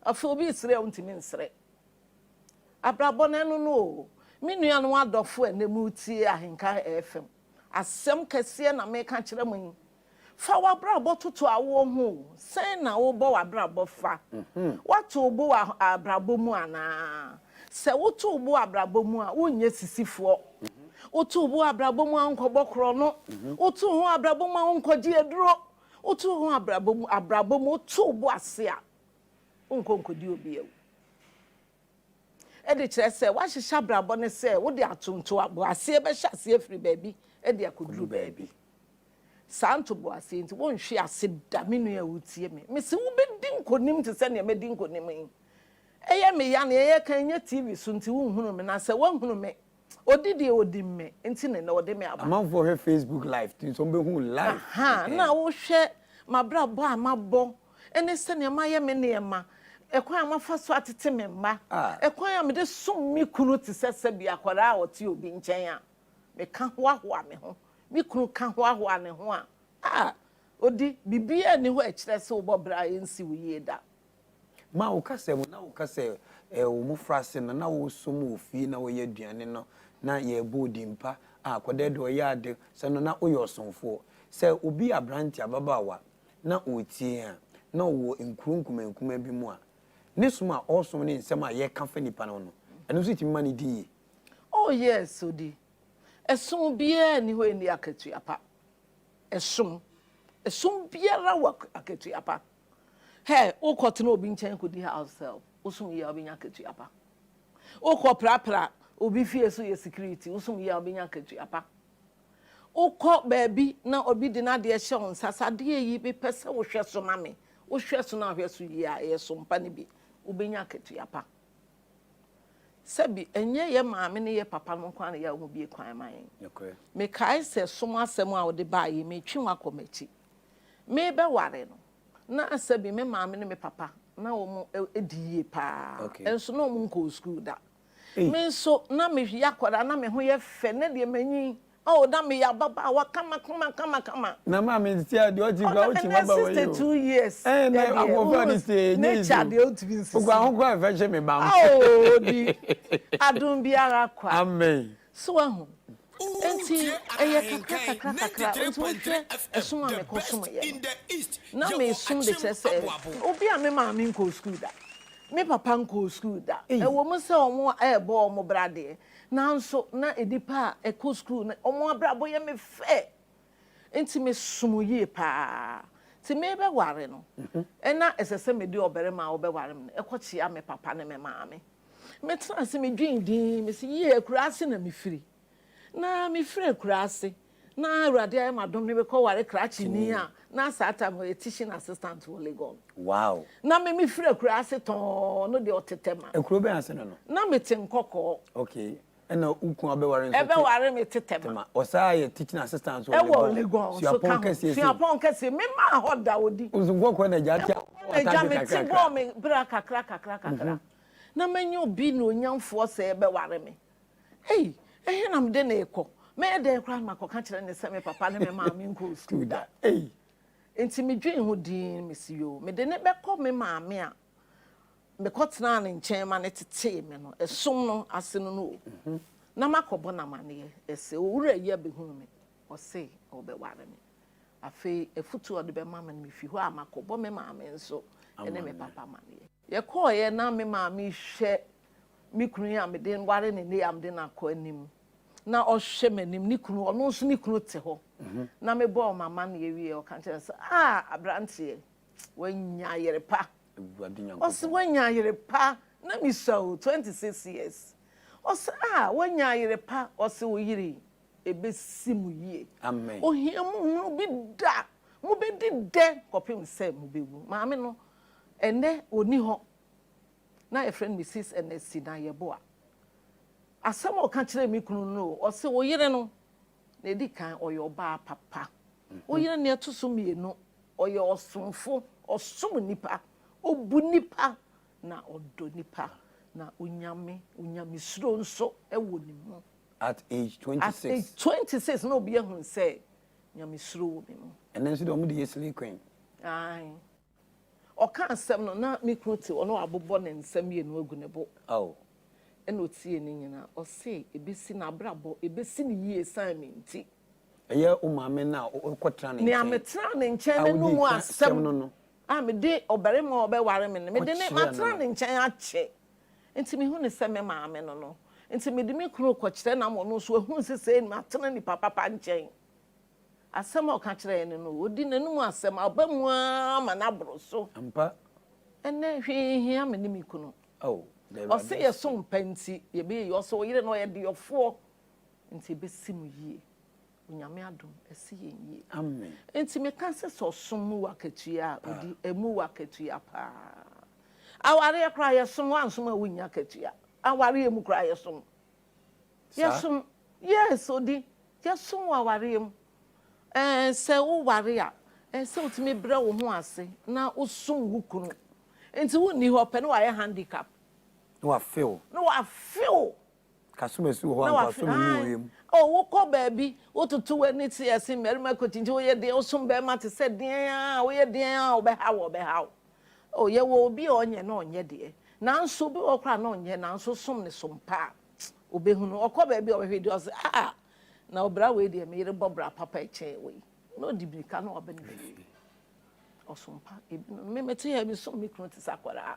S5: Afei obi resere a, wontumi nsere. Abrabɔ no, ɛno no o. Me nuanom adɔfo a ɛnnɛ moretie Ahenka FM, asɛm kɛseɛ na mereka kyerɛ mo yi. Fa w'abrabɔ toto awoɔ ho o, sɛn na wobɔ w'abrabɔ fa? Woato wo bo wɔ abrabɔ mu anaa? Sɛ woto wo bo wɔ abrabɔ mu a, wonyɛ sisifoɔ. Woto wo bo wɔ abrabɔ mu a, wonkɔbɔ korɔno. Woto wo ho wɔ abrabɔ mu a, wonkɔgye aduro. Woto wo ho abrabɔ mu, abrabɔ mu, woto wo bo ase a, wonkɔ nkɔdi obi awu. De kyerɛ sɛ woahyehyɛ abrabɔ no sɛ wode ato ntoboaseɛ bɛhyɛ aseɛ afiri baabi de akɔduru baabi. Saa ntoboaseɛ yi nti, wonhwe ase da, me nua a wotie me. Mese wobɛdi nkonim te sɛ nea madi nkonim yi. Ɛyɛ me ya, nea yɛka yi nyɛ TV so nti wonhunu me, na sɛ woahunu me, ɔdi deɛ ɔdim me nti na nnɛ ɔde me aba.
S4: Amanfoɔ hwɛ Facebook live nti nso wɔbɛhu wo live.
S5: Aha, na wohwɛ m'abrabɔ a mabɔ ne sɛnea mayɛ me nneɛma, ɛkwan a mafa so atete me mma, ɛkwan a mede som me kunu te sɛ sɛbi akwadaa a ɔte obi nkyɛn a meka hoahoa me ho, me kunu ka hoahoa ne ho a, ah, odi, biribiara nni hɔ a ɛkyerɛ sɛ wobɔ bra a ɛnsi wo yie da.
S4: Ma wo kasa mu na woka sɛ wo mmofraase no na wosom wɔ fie na wɔyɛ aduane no na yɛrebɔ wo din pa a, akwadaa de ɔyɛ ade sɛ no na woyɛ ɔsomfoɔ. Sɛ obi yɛ aberante, ababaawa na ɔretie yɛn a, na ɔwɔ nkuro nkumaa nkumaa bi mu a, ne som a ɔresom ne nsɛm a yɛka fa nipa no ho no, ɛno nso tumi ma no di yie.
S5: Oh yes, odi. Ɛsom biara nni hɔ a ɛnni akatua pa. Ɛsom. Ɛsom biara wɔ akatua pa. Hɛ, wokɔtena obi nkyɛn kɔdi house help, wosom yie a wobɛnya akatua pa. Wokɔprapra obi fie so yɛ security, wosom yie a wobɛnya akatua pa. Wokɔ baabi na obi de n'adeɛ hyɛ wo nsa sɛ adeɛ yi mepɛ sɛ wohwɛ so ma me, wohwɛ so na wohwɛ so yie a, ɛyɛ som pa no bi, wobɛnya akatua pa. Sɛbi, ɛnyɛ yɛ maame ne yɛ papa no nko ara na yɛ a wɔbue kwan ma yɛn. Mekae sɛ som asɛm a wode baeɛ yi, metwe wo akɔ m'akyi. Merebɛware no, na sɛbi me maame ne me papa, na wɔn di yie paa, nso na wɔn nkɔɔ sukuu da. Me nso, na meyɛ akwadaa, na me ho yɛ fɛ, na deɛ manyin, oh, na meyɛ ababaawa kama kama kama kama.
S4: Na maame nti a deɛ ɔte kura wokyi mmabaawa yi o.
S5: Ɛnɛ 62 years.
S4: Ɛn na ahoɔfɛ ɔde se ɛnyɛ easy o.
S5: Nature deɛ ɔntumi nsisi.
S4: Okura ho kura ɛfɛ hyɛ me ba ho.
S5: Oh, di adom biara kwa.
S4: Amen.
S5: So wahu? Enti ɛyɛ kakra kakra kakra. Enti wohwɛ ɛsom a mekɔsomeeɛ no, na mesom de kyerɛ sɛ obi a me maame nkɔɔ sukuu da, me papa nkɔɔ sukuu da. Ɛwɔ mu sɛ wɔrebɔ wɔn bra deɛ, nanso na nnipa a ɛkɔ sukuu no, wɔn abrabɔ yɛ me fɛ. Enti mesom yie pa ara. Nti merebɛware no, na ɛsɛ sɛ mede ɔbarima a ɔbɛware me no kɔkyea me papa ne me maame. Metenaa ase medwen dinn, mese, Yie, akuraase na mefiri. Na mefiri akuraase, na Awurade ayɛ m'adom ne mekɔware krakyeni a na saa time ɔyɛ teaching assistant wɔ Legon.
S4: Wow!
S5: Na me mefiri akuraase tɔnn no deɛ ɔte Tema.
S4: Akuro bɛn ase no no?
S5: Na mete Nkɔkɔɔ.
S4: Okay, ɛna wo kunu abɛware nso te?
S5: Ɛbɛware me te Tema.
S4: Tema. Ɔsaa yɛ teaching assistant wɔ
S5: Legon. Ɛwɔ Legon nso ka
S4: Suapɔn
S5: ho.
S4: kɛseɛ sei.
S5: Suapɔn kɛseɛ. Memaa hɔ da odi.
S4: Nso Nkɔkɔɔ na agya te
S5: Nkɔkɔɔ na agya mete bɔɔ me bra kakra kakra kakra. Na manya obi nuonyamfoɔ sɛ bɛware me. Ei, ɛhe na mede no rekɔ? Mɛyɛ dɛn koraa na makɔka kyerɛ no sɛ me papa ne me maame nkɔɔ sukuu da? Enti medwen ho dinn, mese yoo, mede no bɛkɔ me maame a mekɔtenaa ne nkyɛn ma no tetee me no, ɛsom no ase no no o, na makɔbɔ no amanneɛ sɛ owura yi abɛhunu me, ɔse ɔrebɛware me. Afei afotu a ɔde bɛma me no, mefi hɔ a makɔbɔ me maame nso ne me papa amanneɛ. Yɛkɔeɛ na me maame rehwɛ me kunu yi a mede ware no nnɛ yi a mede no akɔ anim. Na ɔhwɛ m'anim, ne kunu, ɔno nso ne kunu te hɔ. Na mebɔɔ m'amanneɛ wieeɛ, ɔka kyerɛɛ me sɛ, Ah, aberanteɛ, woanya yere pa. Ɔse, woanya yere pa. Na mesua o, 26 years. Ɔse, ah, woanya yere pa. Ɔse, wo yere yi, ɛbɛsi mo yie. Ohia mo nhunu bi da. Mobɛdi dɛ kɔpem sɛ mobɛwu. Maame no, Ɛnnɛ ɔnni hɔ. Na yɛfrɛ no Misis Ernestina Yeboah. Asɛm a ɔka kyerɛɛ me kunu no o, ɔse wo yere no, nea ɛdi kan, ɔyɛ ɔbaa papa. Wo yere nea ɛto so mmienu, ɔyɛ ɔsomfo, ɔsom nnipa, ɔbu nnipa, na ɔdɔ nnipa, na Onyame, Onyamesuro nso wɔ ne mu.
S4: At age 26.
S5: At age 26 na obi ahunu sɛ Nyamesuro wɔ me mu.
S4: Ɛnnɛ nso deɛ wɔde yɛ slay queen.
S5: Ae. Ɔkaa asɛm no, na me kunu te hɔ na wabobɔ ne nsa mmienu agu ne bo. Ɛna ɔtiee ne nyinaa. Ɔse ɛbɛsi n'abrabɔ, ɛbɛsi no yie ɛsiane me nti.
S4: Ɛyɛ wo maame no a wokɔtena ne
S5: Nea
S4: nkyɛn
S5: metenaa ne nkyɛn
S4: a
S5: no
S4: wodii
S5: mu
S4: kan
S5: asɛm
S4: sɛm no no.
S5: a mede ɔbarima a ɔbɛware me no, mede ne
S4: Kɔkyerɛɛ no
S5: matena
S4: no.
S5: ne nkyɛn akyɛ. Nti mehu no sɛ me maame no no. Nti mede me kunu rekɔkyerɛ no ama ɔno nso wahu sɛ sei matena nipa papa nkyɛn. Asɛm a ɔka kyerɛɛ no no, ɔdi n'anom asɛm, aba mu ara ma no aboro so.
S4: Ampa.
S5: Ɛnnɛ, hwee nhia me ne me kunu.
S4: Oh, da
S5: Ɔse
S4: Awurade ase.
S5: yɛsom pa nti, yɛbɛyɛ yie. Ɔse ɔyere no ɔyɛ deɔfoɔ nti ɛbɛsi mo yie. Onyame adom, ɛsi yɛn yie.
S4: Amen.
S5: Nti meka sɛ sɛ ɔsom mu wɔ akatua a, ɔdi, ɛmu wɔ akatua paa. Awareɛ koraa yɛsom, woansom a wonnya akatua. Awareɛ mu koraa yɛsom.
S4: Saa?
S5: Yɛsom, yes, odi. Yɛsom wɔ awareɛ mu. Ɛɛ, sɛ woware a, ɛsɛ sɛ wotumi brɛ wo ho ase na wosom wo kunu. Nti wonni hɔ pɛ na wayɛ handicap.
S4: Na wafe wo.
S5: Na wafe wo.
S4: Kasomasi wɔ hɔ
S5: Na
S4: a, nka
S5: wafe,
S4: wasom ne
S5: ae.
S4: wɔ mu.
S5: Oh, wokɔ baabi, wototo w'ani te ɛse mmarima kɔkyinkyin, woyɛ deɛn, wosom barima te sɛ deɛn a, woyɛ deɛn a, ɔbɛha wo, ɔbɛha wo. Oh, yɛwɔ obi a ɔnyɛ na ɔnyɛ deɛ. Nanso obi wɔ hɔ koraa na ɔnyɛ nanso som ne som pa a, Ɔbɛhunu. Ɔkɔ baabi a ɔbɛhwɛ deɛ ɔse ah na ɔbra wei deɛ me yere bɔ bra papa ɛkyɛn wei. Na ɔdi mirika na waba ne fie. Ɔsom pa ebi no. Me mete ha mesom me kunu te sɛ akwadaa.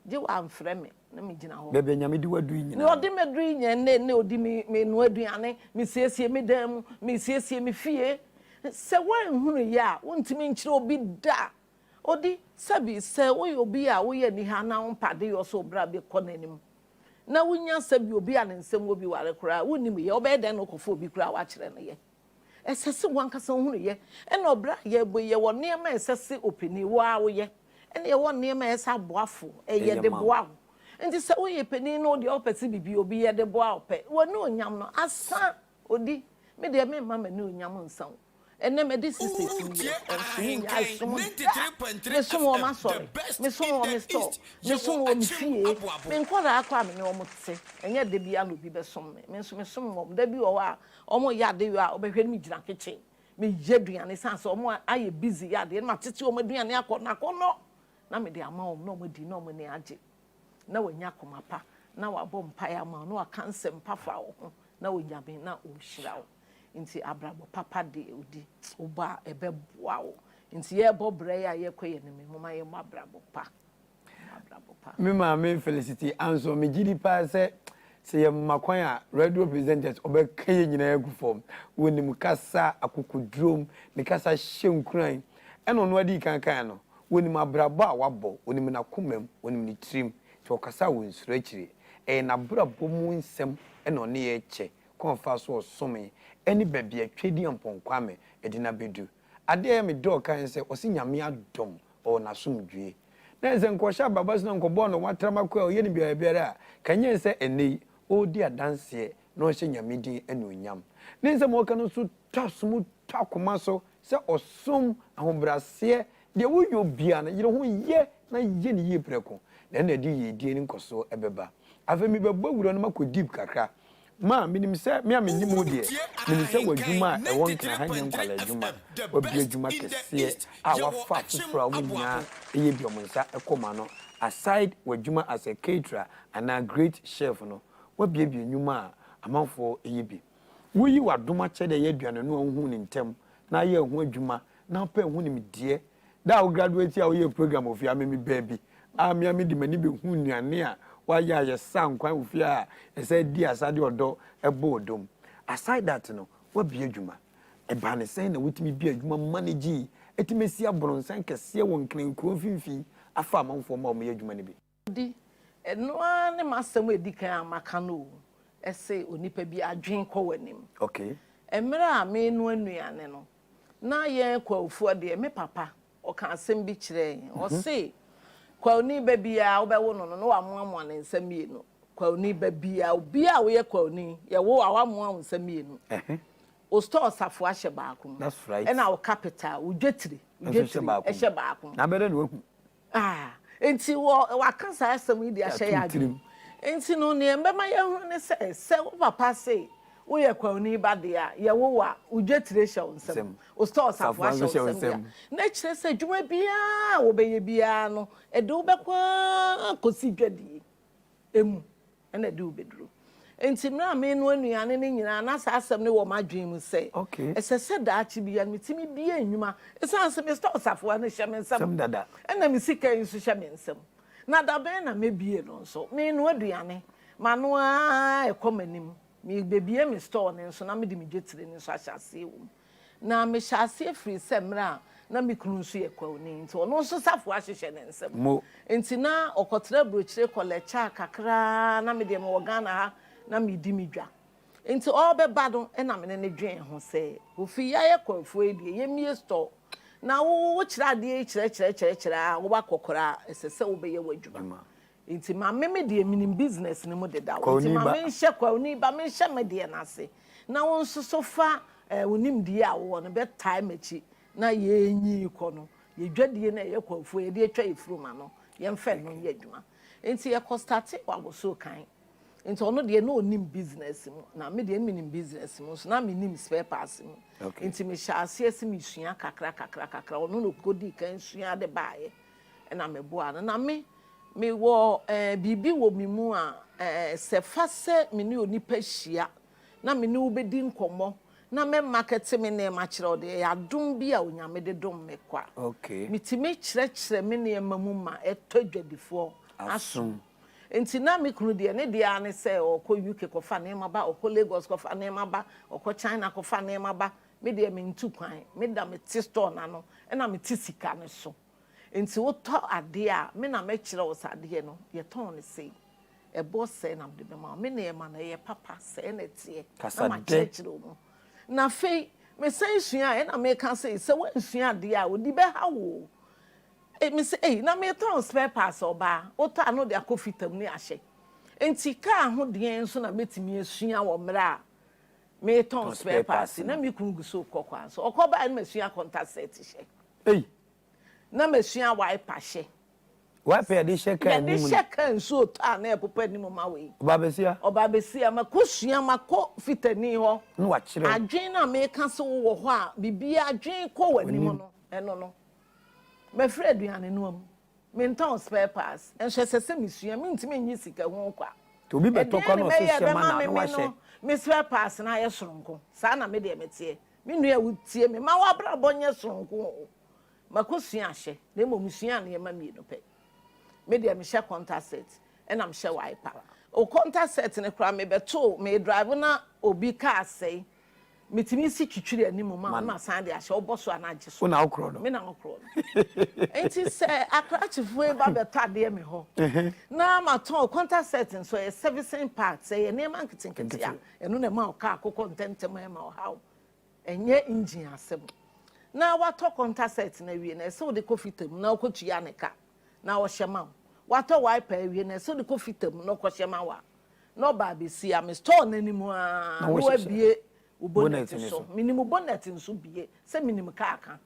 S5: Gye wamfrɛ me na megyina hɔ.
S4: Baabi a Nyame de wo aduru yi nyinaa.
S5: Nea ɔde me aduru yi nyɛ nnɛ nnɛ ɔdi me menoa aduane, mesiesie me dan mu, mesiesie me fie. Sɛ woanhunu yɛ a wontumi nkyerɛ obi da. Odi, Sɛbi, sɛ woyɛ obi a woyɛ aniha na wompɛ adeyɔ sɛ wo bra bi kɔ n'anim, na wunya sɛbi obi a ne nsam wɔ bi ware koraa a, wunnim yɛ, wobɛyɛ dɛn na wokɔfa obi koraa a woakyerɛ no yɛ? Ɛsɛ sɛ w'ankasa wohunu yɛ. Ɛna ɔbra a yɛrebɔ yi, yɛwɔ nneɛma a ɛsɛ sɛ ɔpanin, wo ara woyɛ, ɛna yɛwɔ nneɛma a ɛsɛ sɛ aboafo yɛ de boa wo. Nti sɛ woyɛ panin na wo deɛ wopɛ sɛ biribi obi yɛ de boa wo pɛ, w'anuonyam no asa. Odi, Me deɛ memma m'anuonyam nsa wo. Ɛnnɛ madi 62 years nso mennyae som da. Mesom wɔ m'asɔre, mesom wɔ me store, mesom wɔ me fie. Me nkwadaa koraa a me ne wɔn te, ɛnyɛ da biara na obi bɛsom me. Me nso mesom wɔn. Da bi wɔ hɔ a wɔreyɛ adeyɔ a, wobɛhwɛ no megyina kitchen meyɛ aduane ɛsiane sɛ wɔn ayɛ busy yɛ adeɛ na matete wɔn aduane akɔnnɔ akɔnnɔ na mede ama wɔn na wɔadi na wɔn ani agye. Na wɔanya akoma pa na wɔabɔ mpaeɛ ama wo na wɔaka nsɛm pa fa wo ho na Onyame na ɔrehyira wo. Nti abrabɔ papa deɛ odi wobɔ a ɛbɛboa wo. Nti yɛrebɔ bra yi a yɛrekɔ yɛn anim yi momma yɛmmɔ abrabɔ pa. Yɛmmɔ abrabɔ pa.
S4: Me maame Felicity Ansong, megye di paa sɛ sɛ yɛma kwan a radio presenters ɔbɛka yɛn nyinaa agu fam. Wɔnim kasa akokodurom, ne kasa hyɛ nkuran. Ɛna ɔno adii kan kaeɛ no, wɔnim abrabɔ a wabɔ, wɔnim n'akomam, wɔnim ne tirim. Nti ɔkasa a wɔnsuro akyire. Ɛyɛ n'abrabɔ mu nsɛm na ɔne yɛn kyɛ. Kwan a ɔfaa so ɔsomee ɛne baabi a Tweduampɔn Kwame de no abɛdu. Adeɛ a ɛyɛ me dɛ ɔkaeɛ ne sɛ ɔse Nyame adom ɔwɔ n'asomdwoeɛ. Na ɛsɛ nka ɔhyɛ abrabɔ ase na nkɔbɔɔ no watram akɔ a ɔyɛ no biara biara a, ka nyɛ sɛ ɛnnɛ yi ɔredi adanseɛ na ɔhyɛ Nyame din anuonyam. Ne nsɛm a ɔka no nso tɔ asom tɔ akoma so sɛ ɔsom, ahobraseɛ, deɛ woyɛ obiara no yere ho yɛ na yɛ no yie prɛko na ɛno na ɛde yiedie ne nkɔsoɔ bɛba. Afei mebɛbɔ awura no makɔ deep kakra Ma, menim sɛ, me a mennim wo deɛ, menim sɛ w'adwuma a ɛwɔ Nkran ha nyɛ nkwadaa adwuma. W'abue adwuma kɛseɛ a w'afa afoforɔ a wɔn nyinaa yɛ bi a wɔn nsa kɔ mu ano. Aside w'adwuma as a caterer anaa great chef no, w'abuebue nnwuma a amanfoɔ yɛ bi. Woyi w'adom akyɛde a ɛyɛ aduane no a wohuu no ntɛm na ayɛ ho adwuma na wopɛ ho nimdeɛ Da a wo graduate a woyɛɛ program wɔ fie a me mebaa bi a me a mede m'ani bɛhuu nnuane a woayɛ a yɛsa nkwan wɔ fie a yɛsan di asa de ɔdɔ bɔ ɔdɔ mu. Aside that no, woabue adwuma. Ɛbaa no sɛn na wotumi bue adwuma manage yi atumi asi abronsan kɛseɛ wɔ Nkran kuro mfimfini afa amanfoɔ ma wɔyɛ adwuma no bi?
S5: Di, ɛno ara ne m'asɛm a ɛdi kan a maka no o, ɛse onipa bi adwene kɔ w'anim.
S4: Okay.
S5: Mmerɛ a merenoa nnuane no, na yɛn Kwawofoɔ deɛ, me papa, ɔka asɛm bi kyerɛɛ yɛn. Ɔse, Kwawuni ba biara wobɛwo no no, na wamoamoa ne nsa mmienu. Kwawuni ba biara, obiara a woyɛ Kwawuni, yɛwo wo a, wamoa wo nsa mmienu. Wo store safoa hyɛ baako mu.
S4: That's right.
S5: Ɛna wo capital, wo dwetire, wo dwetire hyɛ baako mu.
S4: Na abɛdɛ na wahu.
S5: Ah, enti wɔ, waka saa asɛm yi de ahyɛ yɛn adwene mu. Enti no, nea ɛbɛma yɛahunu ne sɛ, sɛ wo papa se woyɛ kwawuni ba deɛ a, yɛwo wo a, wo dwetire hyɛ wo nsam, wo store safoa hyɛ wo nsam deɛ a, na ɛkyerɛ sɛ adwuma biara a wobɛyɛ biara no, ɛde wo bɛkɔ ara kɔsi dwadie mu na ɛde wo bɛduru. Enti mmerɛ a merenoa nnuane no nyinaa na saa asɛm no wɔ m'adwene mu sɛ, ɛsɛ sɛ daakye biara no metumi bue nnwuma ɛsiane sɛ me store safoa no hyɛ me nsam ɛna me sika yi nso hyɛ me nsam. Na da bɛn na mɛbue no nso? Merenoa aduane, m'ano ara ɛkɔ m'anim. Merebɛbue me store no nso na mede me dwetire no nso ahyɛ aseɛ wɔ mu. Na mehyɛɛ aseɛ firii sɛ mmerɛ a na me kunu nso yɛ kwawuni nti ɔno nso safoa hyehyɛ ne nsam.
S4: Mo.
S5: Nti na ɔkɔtra aburokyire kɔ lɛkyaa kakra na me deɛ mewɔ Ghana ha na meredi me dwa. Nti ɔrebɛba no na me ne no dwen ho sɛ Kofi yɛayɛ kwafuo yi deɛ yɛmmue store na wo wokyerɛ adeɛ yi kyerɛkyerɛkyerɛkyerɛ a woakɔkora a ɛsɛ sɛ wobɛyɛ w'adwuma. Nti ma me me deɛ menim business no mu dedaw nti ma me nhyɛ kwauni ba me nhyɛ me deɛ no ase na wo nso so fa eh, wo nimdeɛ a wowɔ no bɛtae m'akyi na yɛnyi kɔ no yɛ dwadie no a ɛyɛ kwafuo yɛde atwa yɛ furum ano yɛmfa ɛno nyɛ adwuma nti yɛkɔ starte wɔ abosoo kan nti ɔno deɛ na ɔnim business mu na me deɛ menim business mu nso na menim spare parts mu okay. Nti mehyɛ aseɛ sɛ mesua kakra kakra kakra ɔno na ɔkɔdii kan sua de baeɛ ɛna meboa no na me Mewɔ eh, biribi wɔ me mu a eh, sɛ fa sɛ me ne onipa hyia na me ne wo bɛdi nkɔmmɔ na mɛ market me nneɛma kyerɛ wo deɛ, ɛyɛ adom bi a Onyame de dom me kwa.
S4: Okay.
S5: Metumi kyerɛkyerɛ me nneɛma mu ma ɛtɔ adwadifoɔ asom. Nti na me kunu deɛ, ne deɛ ara ne sɛ ɔkɔ UK kɔfa nneɛma ba, ɔkɔ Lagos kɔfa nneɛma ba, ɔkɔ China kɔfa nneɛma ba. Me deɛ mentu kwan, me da mete store no ano ɛna mete sika no so. Nti wotɔ adeɛ a, me na mɛkyerɛ wo sɛ adeɛ no, yɛtɔn no sei. Ɛboɔ sɛɛ na mede bɛma wo. Me nneɛma no, ɛyɛ papa, sɛɛ na ɛteɛ.
S4: Kasa
S5: Na
S4: dɛ.
S5: makyerɛkyerɛ wo mu. Na afei, mesan suaeɛ, ɛna meka sei, sɛ woansua adeɛ a, odi bɛha wo o. Ei, mese ei, na metɔn spare parts ɔbaa, wotɔ a na wode akɔ fita mu ne ahyɛ. Nti kaa ho deɛn nso na mɛtumi asua wɔ mmerɛ a meretɔn spare parts yi? Na me kunu gu so rekɔ kwan so. Ɔkɔ baeɛ no masua contact set hyɛ.
S4: Ei!
S5: Na masua wiper hyɛ.
S4: Wiper yɛde hyɛ kaa anim
S5: no. Yɛde hyɛ kaa nsuo tɔ a na ɛpopa anim ma wei.
S4: Ɔbaa besia.
S5: Ɔbaa besia makɔ sua makɔ fitani hɔ.
S4: Na wakyerɛ wo.
S5: Adwene no a meka sɛ wowɔ hɔ a biribiara adwene kɔ w'anim no ɛno no. Mafiri aduane noa mu. Mentɔn spare parts nso ɛsɛ sɛ mesua mentumi nnye sika ho kwa.
S4: Nti obi bɛtɔ kwa
S5: Ɛdeɛn
S4: na
S5: ne
S4: ɔse
S5: mɛyɛ
S4: hyɛ ma
S5: ɛbɛma
S4: no a
S5: me
S4: na
S5: me
S4: wahyɛ.
S5: no me spare parts no ayɛ soronko. Saa na me deɛ meteɛ. Me nua a wotie me, ma w'abrabɔ nyɛ soronko o. Makosua ahyɛ, na mmom mesuaa nneɛma mmienu pɛ. Me deɛ mehyɛ contact set, ɛna mehyɛ wiper. O contact set no koraa mebɛtoo, meredrive na obi kaa asɛe. Metumi si twitwiri anim ma wo na masan de ahyɛ, wobɔ so a na agye so.
S4: Wo na wokorɔ no?
S5: Me na mekorɔ no. Enti sɛ akrakyefoɔ yi ba bɛtɔ adeɛ me hɔ na matɔn contact set nso, ɛyɛ servicing parts, ɛyɛ nneɛma nketenkete a Ɛno na ɛma wo kaa kokɔ ntɛmntɛm a ɛma ɔhaw. Ɛnyɛ engine asɛm. Na watɔ contact set no awie no, ɛsɛ sɛ wode kɔ fita mu na wokɔtua ne ka na ɔhyɛ ma wo. Watɔ wiper awie no, ɛsɛ sɛ wode kɔ fita mu na ɔkɔhyɛ ma wo a, na ɔba abɛsi a, me store no anim ara na wabue wo bonnet so. Menim wo bonnet nso bue sɛ menim kaa ka.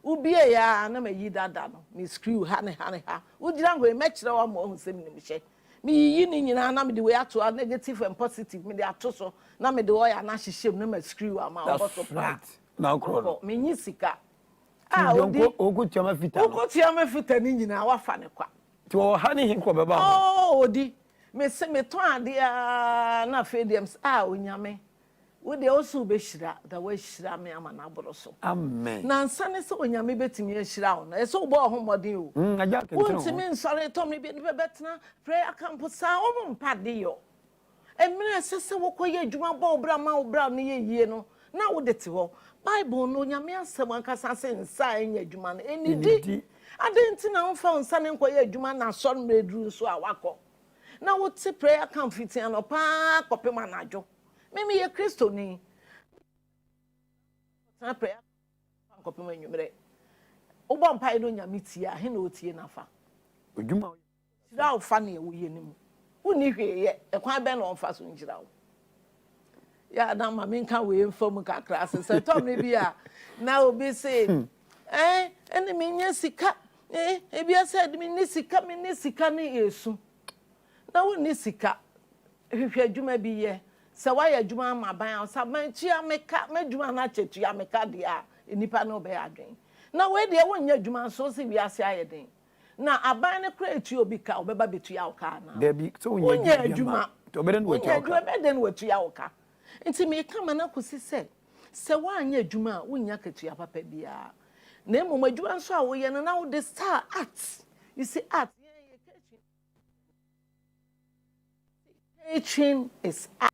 S5: Wobueeɛ ara na mayi dada no, me screw ha ne ha ne ha. Wogyina hɔ yi, mɛkyerɛ wo ama woahu sɛ menim hyɛ. Meyiyi ne nyinaa na mede wei ato hɔ, negative and positive, mede ato so na mede oil no ahyehyɛ mu na ma screw ama ɔbɔ so
S4: That's
S5: pra.
S4: right. Na wokorɔ no.
S5: Ɔkɔ, menye sika. A
S4: Nti
S5: odi,
S4: deɛ ɔnkɔtua ma fita no.
S5: wokɔtua ma fita no nyinaa wafa ne kwa.
S4: Nti ɔwɔ ha ne he kɔ bɛba hɔ?
S5: Oh, odi. Mese metɔn adeɛ ara na afei deɛ mese ah Onyame, Wo deɛ wo se wobɛhyira na woahyira me ama no aboro so.
S4: Amen.
S5: Na ansa ne sɛ Onyame bɛtumi ahyira wo no, ɛsɛ sɛ wobɔ wo ho mmɔden o.
S4: Mm, agya kentene ho.
S5: Wontumi nsɔre tɔ mmere bi nnipa bɛtena prayer camp saa, wɔn mpa ade yɔ. Mmerɛ a ɛsɛ sɛ wokɔyɛ adwuma bɔ wo bra ma wo bra no yɛ yie no, na wode te hɔ. Bible no, Onyame asɛm ankasa se nsa a ɛnyɛ adwuma no, ɛnnidi.
S4: Ɛnnidi.
S5: Adɛn nti na womfa wo nsa no nkɔyɛ adwuma na asɔre mmerɛ duru nso a woakɔ? Na wote prayer camp fiti anɔpa ara kɔpem anadwo. Me meyɛ Kristoni. Tena prayer camp kɔpem anwummerɛ. Wobɔ mpaeɛ na Onyame tie a, he na ɔtie no afa?
S4: Odwuma a woyɛ.
S5: Hyira wo fa neɛ woyɛ no mu. Wonni hwee yɛ, ɛkwan bɛn na ɔmfa so nhyira wo? Yɛ a na ma menka wei mfa mu kakra ase sɛ tɔ mmere bi a na obi se eh, ɛne menyɛ sika eh, ebi sɛ menni sika menni sika ne yɛsu na wonni sika Hwehwɛ adwuma bi yɛ. Sɛ woayɛ adwuma ama aban a, sɛ aban tua me ka, m'adwuma no akyɛ tua me ka deɛ a, nnipa ne wo bɛyɛ adwene. Na wei deɛ wonyɛ adwuma nso wose wiase ayɛ den. Na aban no koraa ɛtua obi ka a, ɔbɛba bɛtua wo ka anaa?
S4: Dabi, sɛ wonyɛ
S5: Wonyɛ
S4: adwuma bi ama.
S5: adwuma.
S4: Nti ɔbɛdɛn na
S5: Wonyɛ
S4: watua wo ka?
S5: adwuma ɛbɛyɛ dɛn na watua wo ka? Nti meka ma no akɔsi sɛ, sɛ woanyɛ adwuma a wonnya akatua papa biara. Na mmom adwuma nso a woyɛ no na wode style art. You see art, yɛn yɛ catering. Catering is art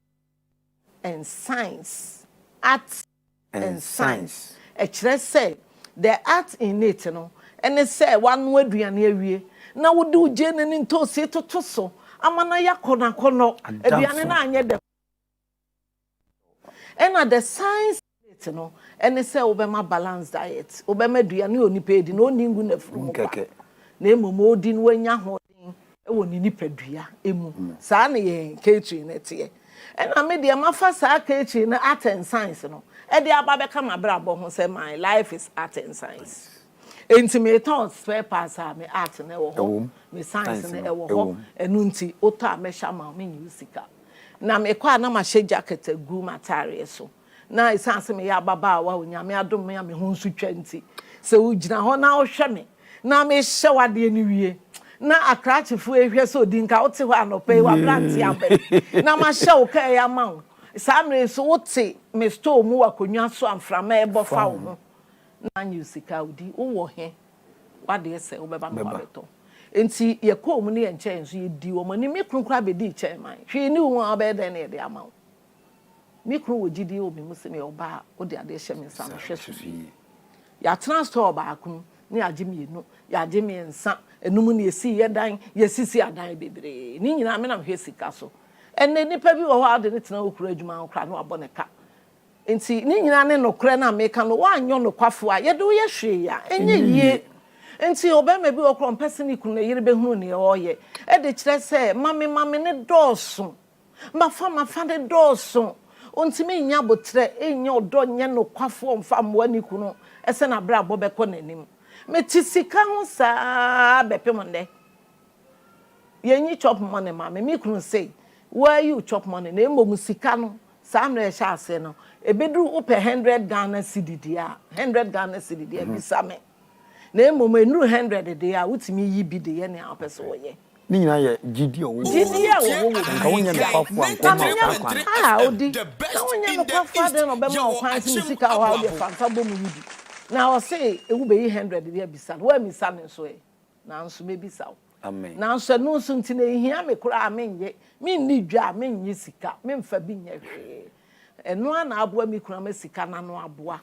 S5: and science. Art and science. Ɛkyerɛ sɛ the art in it no ɛne sɛ wanoa aduane awie na wode wo gyeene ne ntoosi toto so ama no ayɛ akɔnɔakɔnɔ, aduane no anyɛ dɛ. Ɛna the science in it no ɛne sɛ wobɛma balance diet, wobɛma aduane a onipa edi no ɔnni ngu n'afuru mu kwa na mmom ɔdi no wanya ahoɔden wɔ ne nipadua mu. Saa na yɛn catering no teɛ. Ɛna me deɛ mafa saa catering no art and science no de aba abɛka m'abrabɔ ho sɛ my life is art and science. Enti metɔn spare parts a me art no wɔ hɔ, me science no ɛwɔ hɔ. Ɛno nti wotɔ a mɛhyɛ ama wo, menyi wo sika. Na mekɔ a na mahyɛ jacket agu m'ataareɛ so. Na ɛsiane sɛ meyɛ ababaawa a Onyame adom me a me ho nso twa nti, sɛ wogyina hɔ na wohwɛ me na mehyɛ w'adeɛ no wie na akrakyefoɔ rehwɛ sɛ odi nka wote hɔ anɔpa yi w'aberanteɛ aba yi na mahyɛ wo kaa yi ama wo saa mmerɛ yi so wote me store mu wɔ akonnwa so a mframa ɛrebɔ fa wo ho na manyɛ wo sika a wodi wowɔ he w'adeɛ sɛ wobɛba me hɔ abɛtɔ nti yɛkɔɔ mu ne yɛn nkyɛn nso yɛdii wɔn anim me kunu koraa bɛdii kyɛn man hwee nni wo ho a wobɛyɛ dɛn na yɛde ama wo. Me kunu wɔ gyidie wɔ me mu sɛ meyɛ ɔbaa a wode adeɛ hyɛ me nsa a mehwɛ so yie. Yɛatena store baako mu na yɛagye mmienu, yɛagye mmiɛnsa, ɛno mu na yɛsii yɛ dan, yɛasisi adan bebree. Ne nyinaa me na mehwɛ sika so. Ɛnnɛ nipa bi wɔ hɔ a wode no tena wo kuro adwuma ho koraa na wabɔ ne ka. Nti ne nyinaa ne nokorɛ no a meka no, woanyɛ ɔnokwafoɔ a yɛde wo yɛ hwee a ɛnyɛ yie. Nti ɔbarima bi wɔ hɔ koraa ɔmpɛ sɛ ne kunu ne yere bɛhunu deɛ ɔreyɛ de kyerɛ sɛ mame mame no dɔɔso. Mafa mafa no dɔɔso. Ontumi nnya aboterɛ, nnya ɔdɔ, nyɛ nokwafoɔ mfa mmoa ne kunu sɛ n'abrabɔ bɛkɔ n'anim. Mete sika ho saa bɛpem nnɛ. Yɛnyi chop money ma me. Me kunu se, woayi wo chop money na mmom sika no, saa mmerɛ yɛhyɛ aseɛ no, ɛbɛduru wopɛ hundred Ghana cedi deɛ a, hundred Ghana cedi deɛ a, bisa me. Na mmom ɛnnuru hundred deɛ a, wotumi yi bi de yɛ nea wopɛ sɛ woyɛ.
S4: Ne nyinaa yɛ gyidi a ɔwɔ wɔ
S5: Gyidi a wɔwɔ wɔ mu.
S4: Nka wonyɛ nokwafo a nka
S5: Na
S4: ɔmma wo
S5: menyɛ
S4: saa kwan no.
S5: a odi. Na wonyɛ nokwafo adɛn na ɔbɛma wo kwan sɛ me sika wɔ hɔ a wode fa mfa bɔ mu yi bi. Na ɔse wobɛyi hundred de abisa no, woammisa me nso ɛ? Nanso mɛbisa wo. Nanso ɛno nso nti na ɛhia me koraa a mennye, menni dwa a mennye sika, memfa bi nyɛ hwee. Ɛno ara na aboa me kunu ama sika no ano aboa.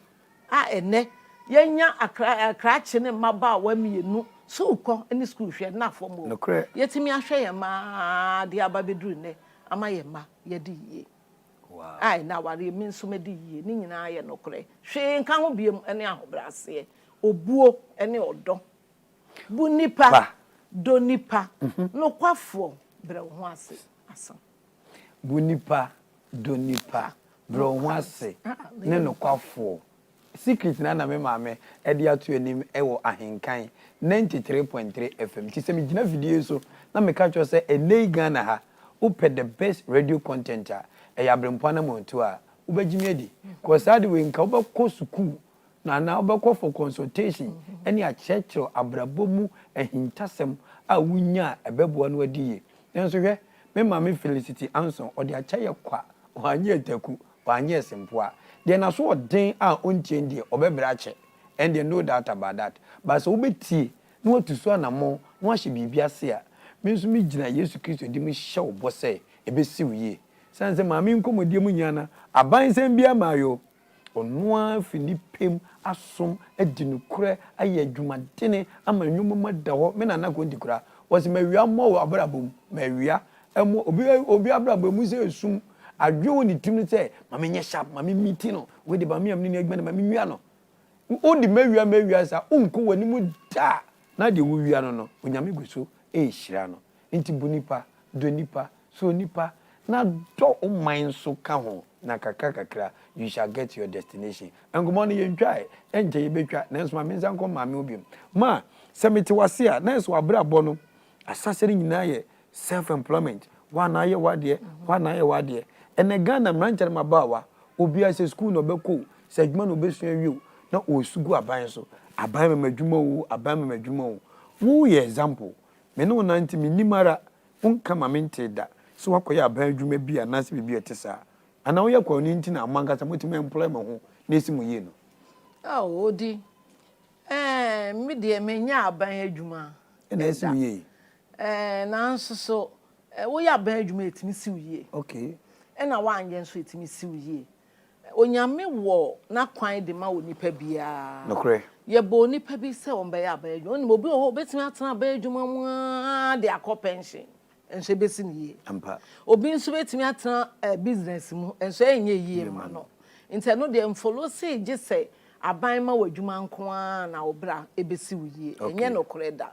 S5: A ɛnnɛ, yɛanya akra, akrakye ne mmabaawa mmienu, sukuukɔ ne sukuuhwɛ, nna fam o.
S4: Nokorɛ.
S5: Yɛatumi ahwɛ yɛn mma ara de aba abɛduru nnɛ ama yɛn mma yɛadi yie.
S4: Wow.
S5: A ɛnnɛ awareɛ, me nso madi yie. Ne nyinaa yɛ nokorɛ. Hwee nka ho biom ne ahobrɛaseɛ, obuo ne ɔdɔ. Bu nnipa,
S4: Pa.
S5: dɔ nnipa, nokwafoɔ, brɛ wo ho ase. Asa.
S4: Bu nnipa, dɔ nnipa, brɛ wo ho ase, ne nokwafoɔ. Secret no ara na me maame de ato anim wɔ Ahenkan 93.3 FM. Nti sɛ megyina fidie yi so na meka kyerɛ wo sɛ ɛnnɛ yi Ghana ha, wopɛ the best radio content a, ɛyɛ Aberempɔn Anammɔntuo a, wobɛgye me adi. Cause saa ade wei nka wobɛkɔ sukuu na anaa wobɛkɔ for consultation ne akyerɛkyerɛw abrabɔ mu ahintasɛm a wunya a ɛbɛboa no adi yie. Nanso hwɛ, me maame Felicity Anson, ɔde akyɛyɛ kwa, wanyɛ ataku, wanyɛ asempoa. Deɛ n'asoɔden a ɔntie no deɛ, ɔbɛbrɛ akyɛ. Ɛndeɛ no doubt about that. But sɛ wobɛtie na woatu so anammɔn na woahyɛ biribi ase a, me nso megyina Yesu Kristo din mu hyɛ wo bɔ sɛ ɛbɛsi wo yie. Sane sɛ maame yi nkɔmmɔdie mu nyinaa no, abansɛm biara mmaeɛ o. Ɔno ara fi ne pɛ mu asom, adi nokorɛ, ayɛ adwumadene ama nnwuma mu ada hɔ. Me nana Konti koraa, ɔse mawia mmɔ wɔ abrabɔ mu, mawia mmɔ, obi, obi abrabɔ mu sɛ esum, adwene wɔ ne tirim sɛ ma menyɛ sharp, ma me meeti no, wei de ma me a me ne no adwuma no, ma menwia no. Wode mawia mawia saa, wonkɔ w'anim da na deɛ wowia no no, Onyame gu so rehyira no. Nti bu nipa, dɔ nipa, suro nipa, na dɔ wo man nso ka ho, na kakra kakra you shall get your destination. Nkɔmmɔ no yɛntwae, ɛnkyɛ yɛbɛtwa, nanso ma mensan nkɔ maame hɔ bio. Ma, sɛ mete w'ase a, na ɛsɛ w'abrabɔ no ahyɛaseɛ no nyinaa yɛ self employment, woa na ayɛ w'adeɛ, woa na ayɛ w'adeɛ. Ɛnnɛ Ghana mmeranteɛ ne mmabaawa, obiara sɛ sukuu na ɔbɛkɔ o, sɛ adwuma na ɔbɛsua awie o, na ɔresu gu aban so, aban mema adwuma o, aban mema adwuma o. Woyɛ example, me ne wo nante, mennim ara, wonka ma mentee da. Sɛ woakɔyɛ aban adwuma bi anaasɛ biribi a ɛte saa? Anaa woyɛ kwauni nti na mo ankasa motumi employ mo ho na esi mo yie no?
S5: Oh, Odi, eh, me deɛ menyɛ aban adwuma
S4: Ɛna esi
S5: da.
S4: wo yie?
S5: Eh, nanso so, eh, woyɛ aban adwuma a ɛtumi si wo yie.
S4: Okay.
S5: Ɛna woanyɛ nso ɛtumi si wo yie. Onyame wɔ n'akwan de ma onipa biara.
S4: Nokorɛ.
S5: Yɛbɔ onipa bi sɛ ɔmbɛyɛ aban adwuma. Wonim, obi wɔ hɔ a obɛtumi atena aban adwuma mu ara de akɔ pension. Nso ebesi no yie.
S4: Ampa.
S5: Obi nso betumi atena eh, business mu, nso ɛnyɛ yie mma no. Nti ɛno deɛ mfolo se gye sɛ aban ma wo adwuma nko ara na wo bra ebesi wo yie.
S4: Okay.
S5: Ɛnyɛ nokorɛ da.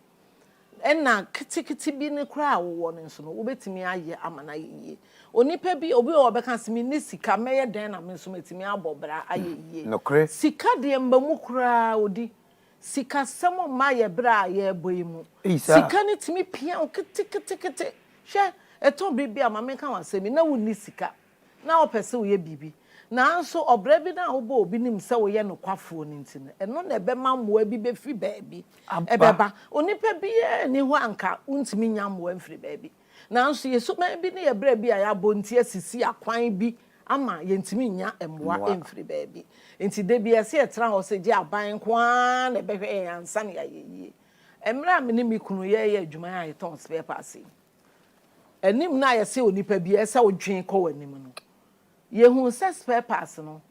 S5: Ɛna ketekete bi no koraa a wowɔ no nso no, wobetumi ayɛ ama no ayɛ yie. Onipa bi, obi wɔ hɔ a ɔbɛka se menni sika, mɛyɛ dɛn na me nso matumi abɔ bra ayɛ yie.
S4: Nokorɛ.
S5: Sika deɛ mma mu koraa, odi. Sikasɛm mma yɛ bere a yɛrebɔ yi mu.
S4: Ei saa.
S5: Sika no tumi pia wo ketekete. Hwɛ, ɛtɔ bere bi a, ma menka wo asɛm bi, na wunni sika, na wopɛ sɛ woyɛ biribi. Nanso ɔbra bi no a wobɔ obi nim sɛ woyɛ nokwafoɔ no nti no, ɛno na ɛbɛma mmoa bi bɛfiri baabi
S4: Aba.
S5: bɛba. Onipa biara nni hɔ a anka wontumi nnya mmoa mfiri baabi. Nanso yɛn suban bi ne yɛn bra bi a yɛabɔ nti asisi akwan bi ama yɛntumi nnya mmoa
S4: Mmoa.
S5: mfiri baabi. Nti da biara ɛsɛ yɛtena hɔ sɛ gye aban nko ara na ɛbɛhwɛ yɛn ansa na yɛayɛ yie. Mmerɛ a me ne me kunu yɛreyɛ adwuma yi a yɛtɔn spare parts yi, anim no a yɛsɛ onipa biara ɛsɛ sɛ wodwen kɔ w'anim no, yɛhuu sɛ spare parts no,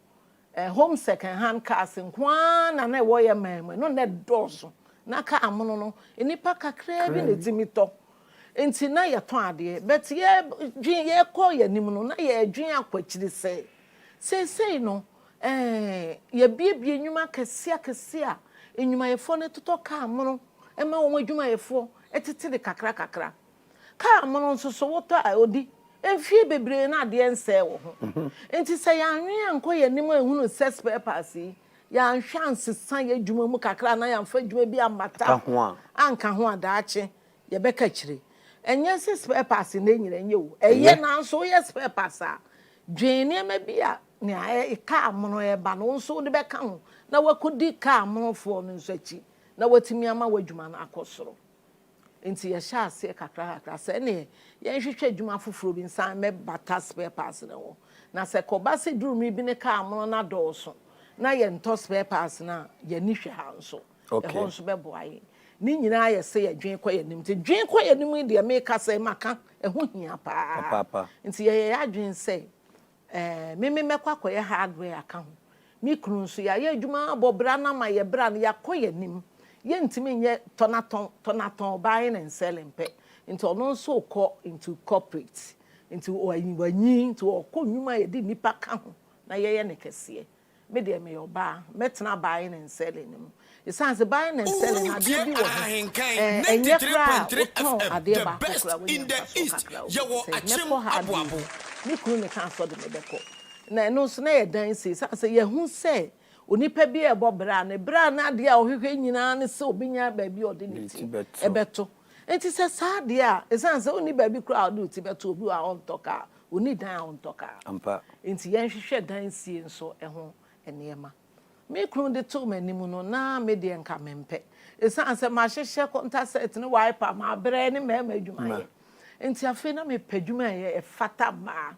S5: eh, home second hand cars nko ara na na ɛwɔ yɛn man mu, ɛno na ɛdɔɔso. Na kaa mono no, nnipa kakraa bi na ɛtumi tɔ. Nti na yɛtɔn adeɛ, but yɛdwen yɛkɔ yɛn anim no, na yɛdwen akɔ akyiri sɛ, seesei no, eh, yɛabiebie nnwuma akɛseɛ akɛseɛ a nnwumayɛfoɔ no totɔ kaa mono ma wɔn adwumayɛfoɔ tete no kakra kakra. Kaa mono nso so wotɔ a ɔdi mfie bebree na adeɛ nsɛe wɔ ho. Nti sɛ yɛanwen ankɔ yɛn anim anhunu sɛ spare parts yi, yɛanhwɛ ansesa yɛn adwuma mu kakra anaa yɛamfa adwuma bi ammata anka ho a, daakye yɛbɛka akyire. Ɛnyɛ sɛ spare parts nnɛ nyina ɛnyɛ o, ɛyɛ nanso woyɛ spare parts a, dwen nneɛma bi a nea kaa mono ɛreba no wo nso wode bɛka ho na woakɔdi kaa monofoɔ no nso akyi na woatumi ama w'adwuma no akɔ soro. Enti yɛhyɛɛ aseɛ kakrakakra sɛ ɛneɛ yɛnhwehwɛ adwuma foforɔ bi nsan mmɛbata spare parts no ho. Na sɛ ɛkɔba sɛ duru mmere bi ne kaa mono no adɔɔso na yɛntɔ spare parts no a, yɛn ani hwɛ ha nso. Ɛhɔ nso bɛboa yɛn. Ne nyinaa yɛ sɛ yɛdwen kɔ yɛn anim. Nti dwen kɔ yɛn anim yi deɛ meka sɛ maka, ɛho hia pa ara. Nti yɛyɛ yɛn adwene sɛ Ɛɛ, me me mɛkɔ akɔyɛ hardware aka ho. Me kunu nso, yɛayɛ adwuma abɔ bra no ama yɛn bra no, yɛakɔ yɛn anim. Yɛntumi nyɛ tɔnatɔn, tɔnatɔn, buying and selling pɛ. Nti ɔno nso rekɔ into corporate. Nti wanyin, nti ɔrekɔ nnwuma a yɛde nnipa ka ho na yɛyɛ no kɛseɛ. Me deɛ meyɛ ɔbaa, mɛtena buying and selling no mu. Ɛsiane sɛ buying and selling no adeɛ bi wɔ ho, ɛɛ ɛnyɛ koraa a wotɔn adeɛ baako koraa wonya mfasoɔ kakra wɔ mu. Sɛ mɛkɔ ha adeɛ yi, me kunu na ɛkaa sɛ ɔde me bɛkɔ. Na ɛno nso na ɛyɛ dan sei, ɛsiane sɛ yɛahu sɛ onipa bi rebɔ bra no, bra no adeɛ a ɔhwehwɛ nyinaa ne sɛ ɔbɛnya baabi a ɔde ne ti bɛto. Nti sɛ saa deɛ a, ɛsiane sɛ wonni baabi koraa a wode wo ti bɛto, obi wɔ hɔ a ɔntɔ kaa, Onni dan a ɔntɔ kaa.
S4: Ampa.
S5: Enti yɛnhwehwɛ dan sie nso ho nneɛma. Me kunu de too m'anim no, na me deɛ nka mempɛ. Esiane sɛ mahyehyɛ kɔntasɛt ne wiper, mabrɛ ne mmarima adwumayɛ nti, afei na mepɛ adwuma a ɛyɛ ɛfata mmaa.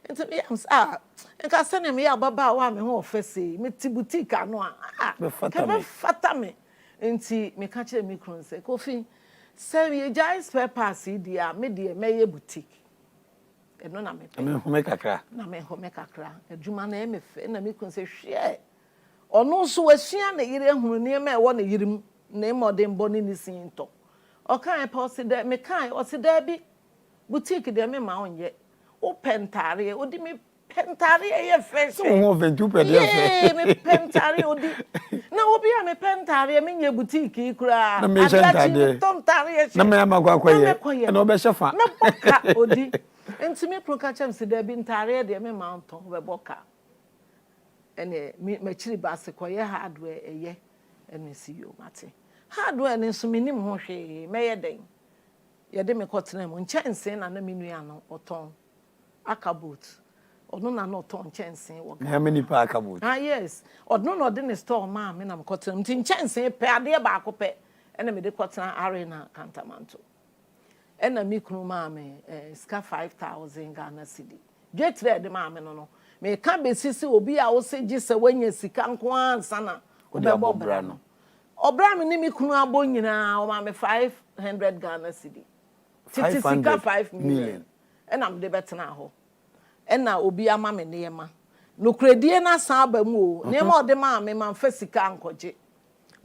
S5: Enti me yam sɛ, ah, nka sɛnea meyɛ ababaawa a me ho ɔfɛ sei, mete boutique ano a, ah, nka ɛbɛfata me. Enti meka kyerɛɛ me kunu sɛ, Kofi, sɛ yɛgyae spare parts yi deɛ a, me deɛ mɛyɛ boutique. Ɛno na mepɛ.
S4: Na menhome kakra.
S5: Na menhome kakra. Adwuma no ɛyɛ me fɛ. Na me kunu sɛ, hwɛ! Ɔno nso wasua ne yere ahunu nneɛma a ɛwɔ ne yere mu, ne mmɔdenbɔ ne ne sintɔ. Ɔkaeɛ pɛ, ɔse dɛ, mekaeɛ, ɔse daabi, boutique deɛ memma wo nyɛ. Wopɛ ntaareɛ, ɔdi me pɛ ntaareɛ ɛyɛ fɛ
S4: Sɛ wo ho ɔfɛ nti wopɛ deɛ fɛ.
S5: Yee, mepɛ ntaareɛ ɔdi. Na obi a mepɛ ntaareɛ, menyɛ boutique yi koraa.
S4: Na mehyɛ
S5: Adeɛ akye
S4: ntaadeɛ.
S5: metɔ ntaareɛ hyɛ.
S4: Na me ama kɔ akɔyɛ.
S5: Na mɛkɔyɛ.
S4: Ɛna ɔbɛhyɛ fa.
S5: Mɛbɔ ka ɔdi. Nti me kunu ka kyerɛ me sɛ dabi ntaareɛ deɛ memma wo ntɔn, wobɛbɔ ka. Ɛneɛ me m'akyiri ba se kɔyɛ hardware ɛyɛ. Ɛna mese yoo mate. Hardware no nso mennim ho hwee, mɛyɛ dɛn? Yɛde me kɔtenaa mu. Nkyɛnsee na na me nua no ɔtɔn. Aka boat. Ɔno na na ɔtɔn nkyɛnsee wɔ Ghana.
S4: Nyame nipa aka boat.
S5: Ah yes. Ɔno na ɔde ne store maa me na mekɔtena mu. Nti nkyɛnsee pɛ, adeɛ baako pɛ ɛna mede kɔtena Arena Kantamanto. Ɛna me kunu maa me eh, sika 5,000 Ghana cedi. Dwetire a ɛde maa me no no, meka bɛsi sɛ obi a wose gye sɛ woanya sika nko ara ansa na
S4: Wode
S5: wobɛbɔ
S4: abɔ
S5: bra
S4: bra
S5: no.
S4: no.
S5: Ɔbra a me ne me kunu abɔ nyinaa, ɔmaa me 500 Ghana cedi. Tete sika
S4: 500
S5: 5 million
S4: million.
S5: ɛna mede bɛtenaa hɔ. Ɛna obi ama me nneɛma. Nokorɛdie no asan aba mu o. Nneɛma a ɔde maa me, mamfa sika ankɔgye.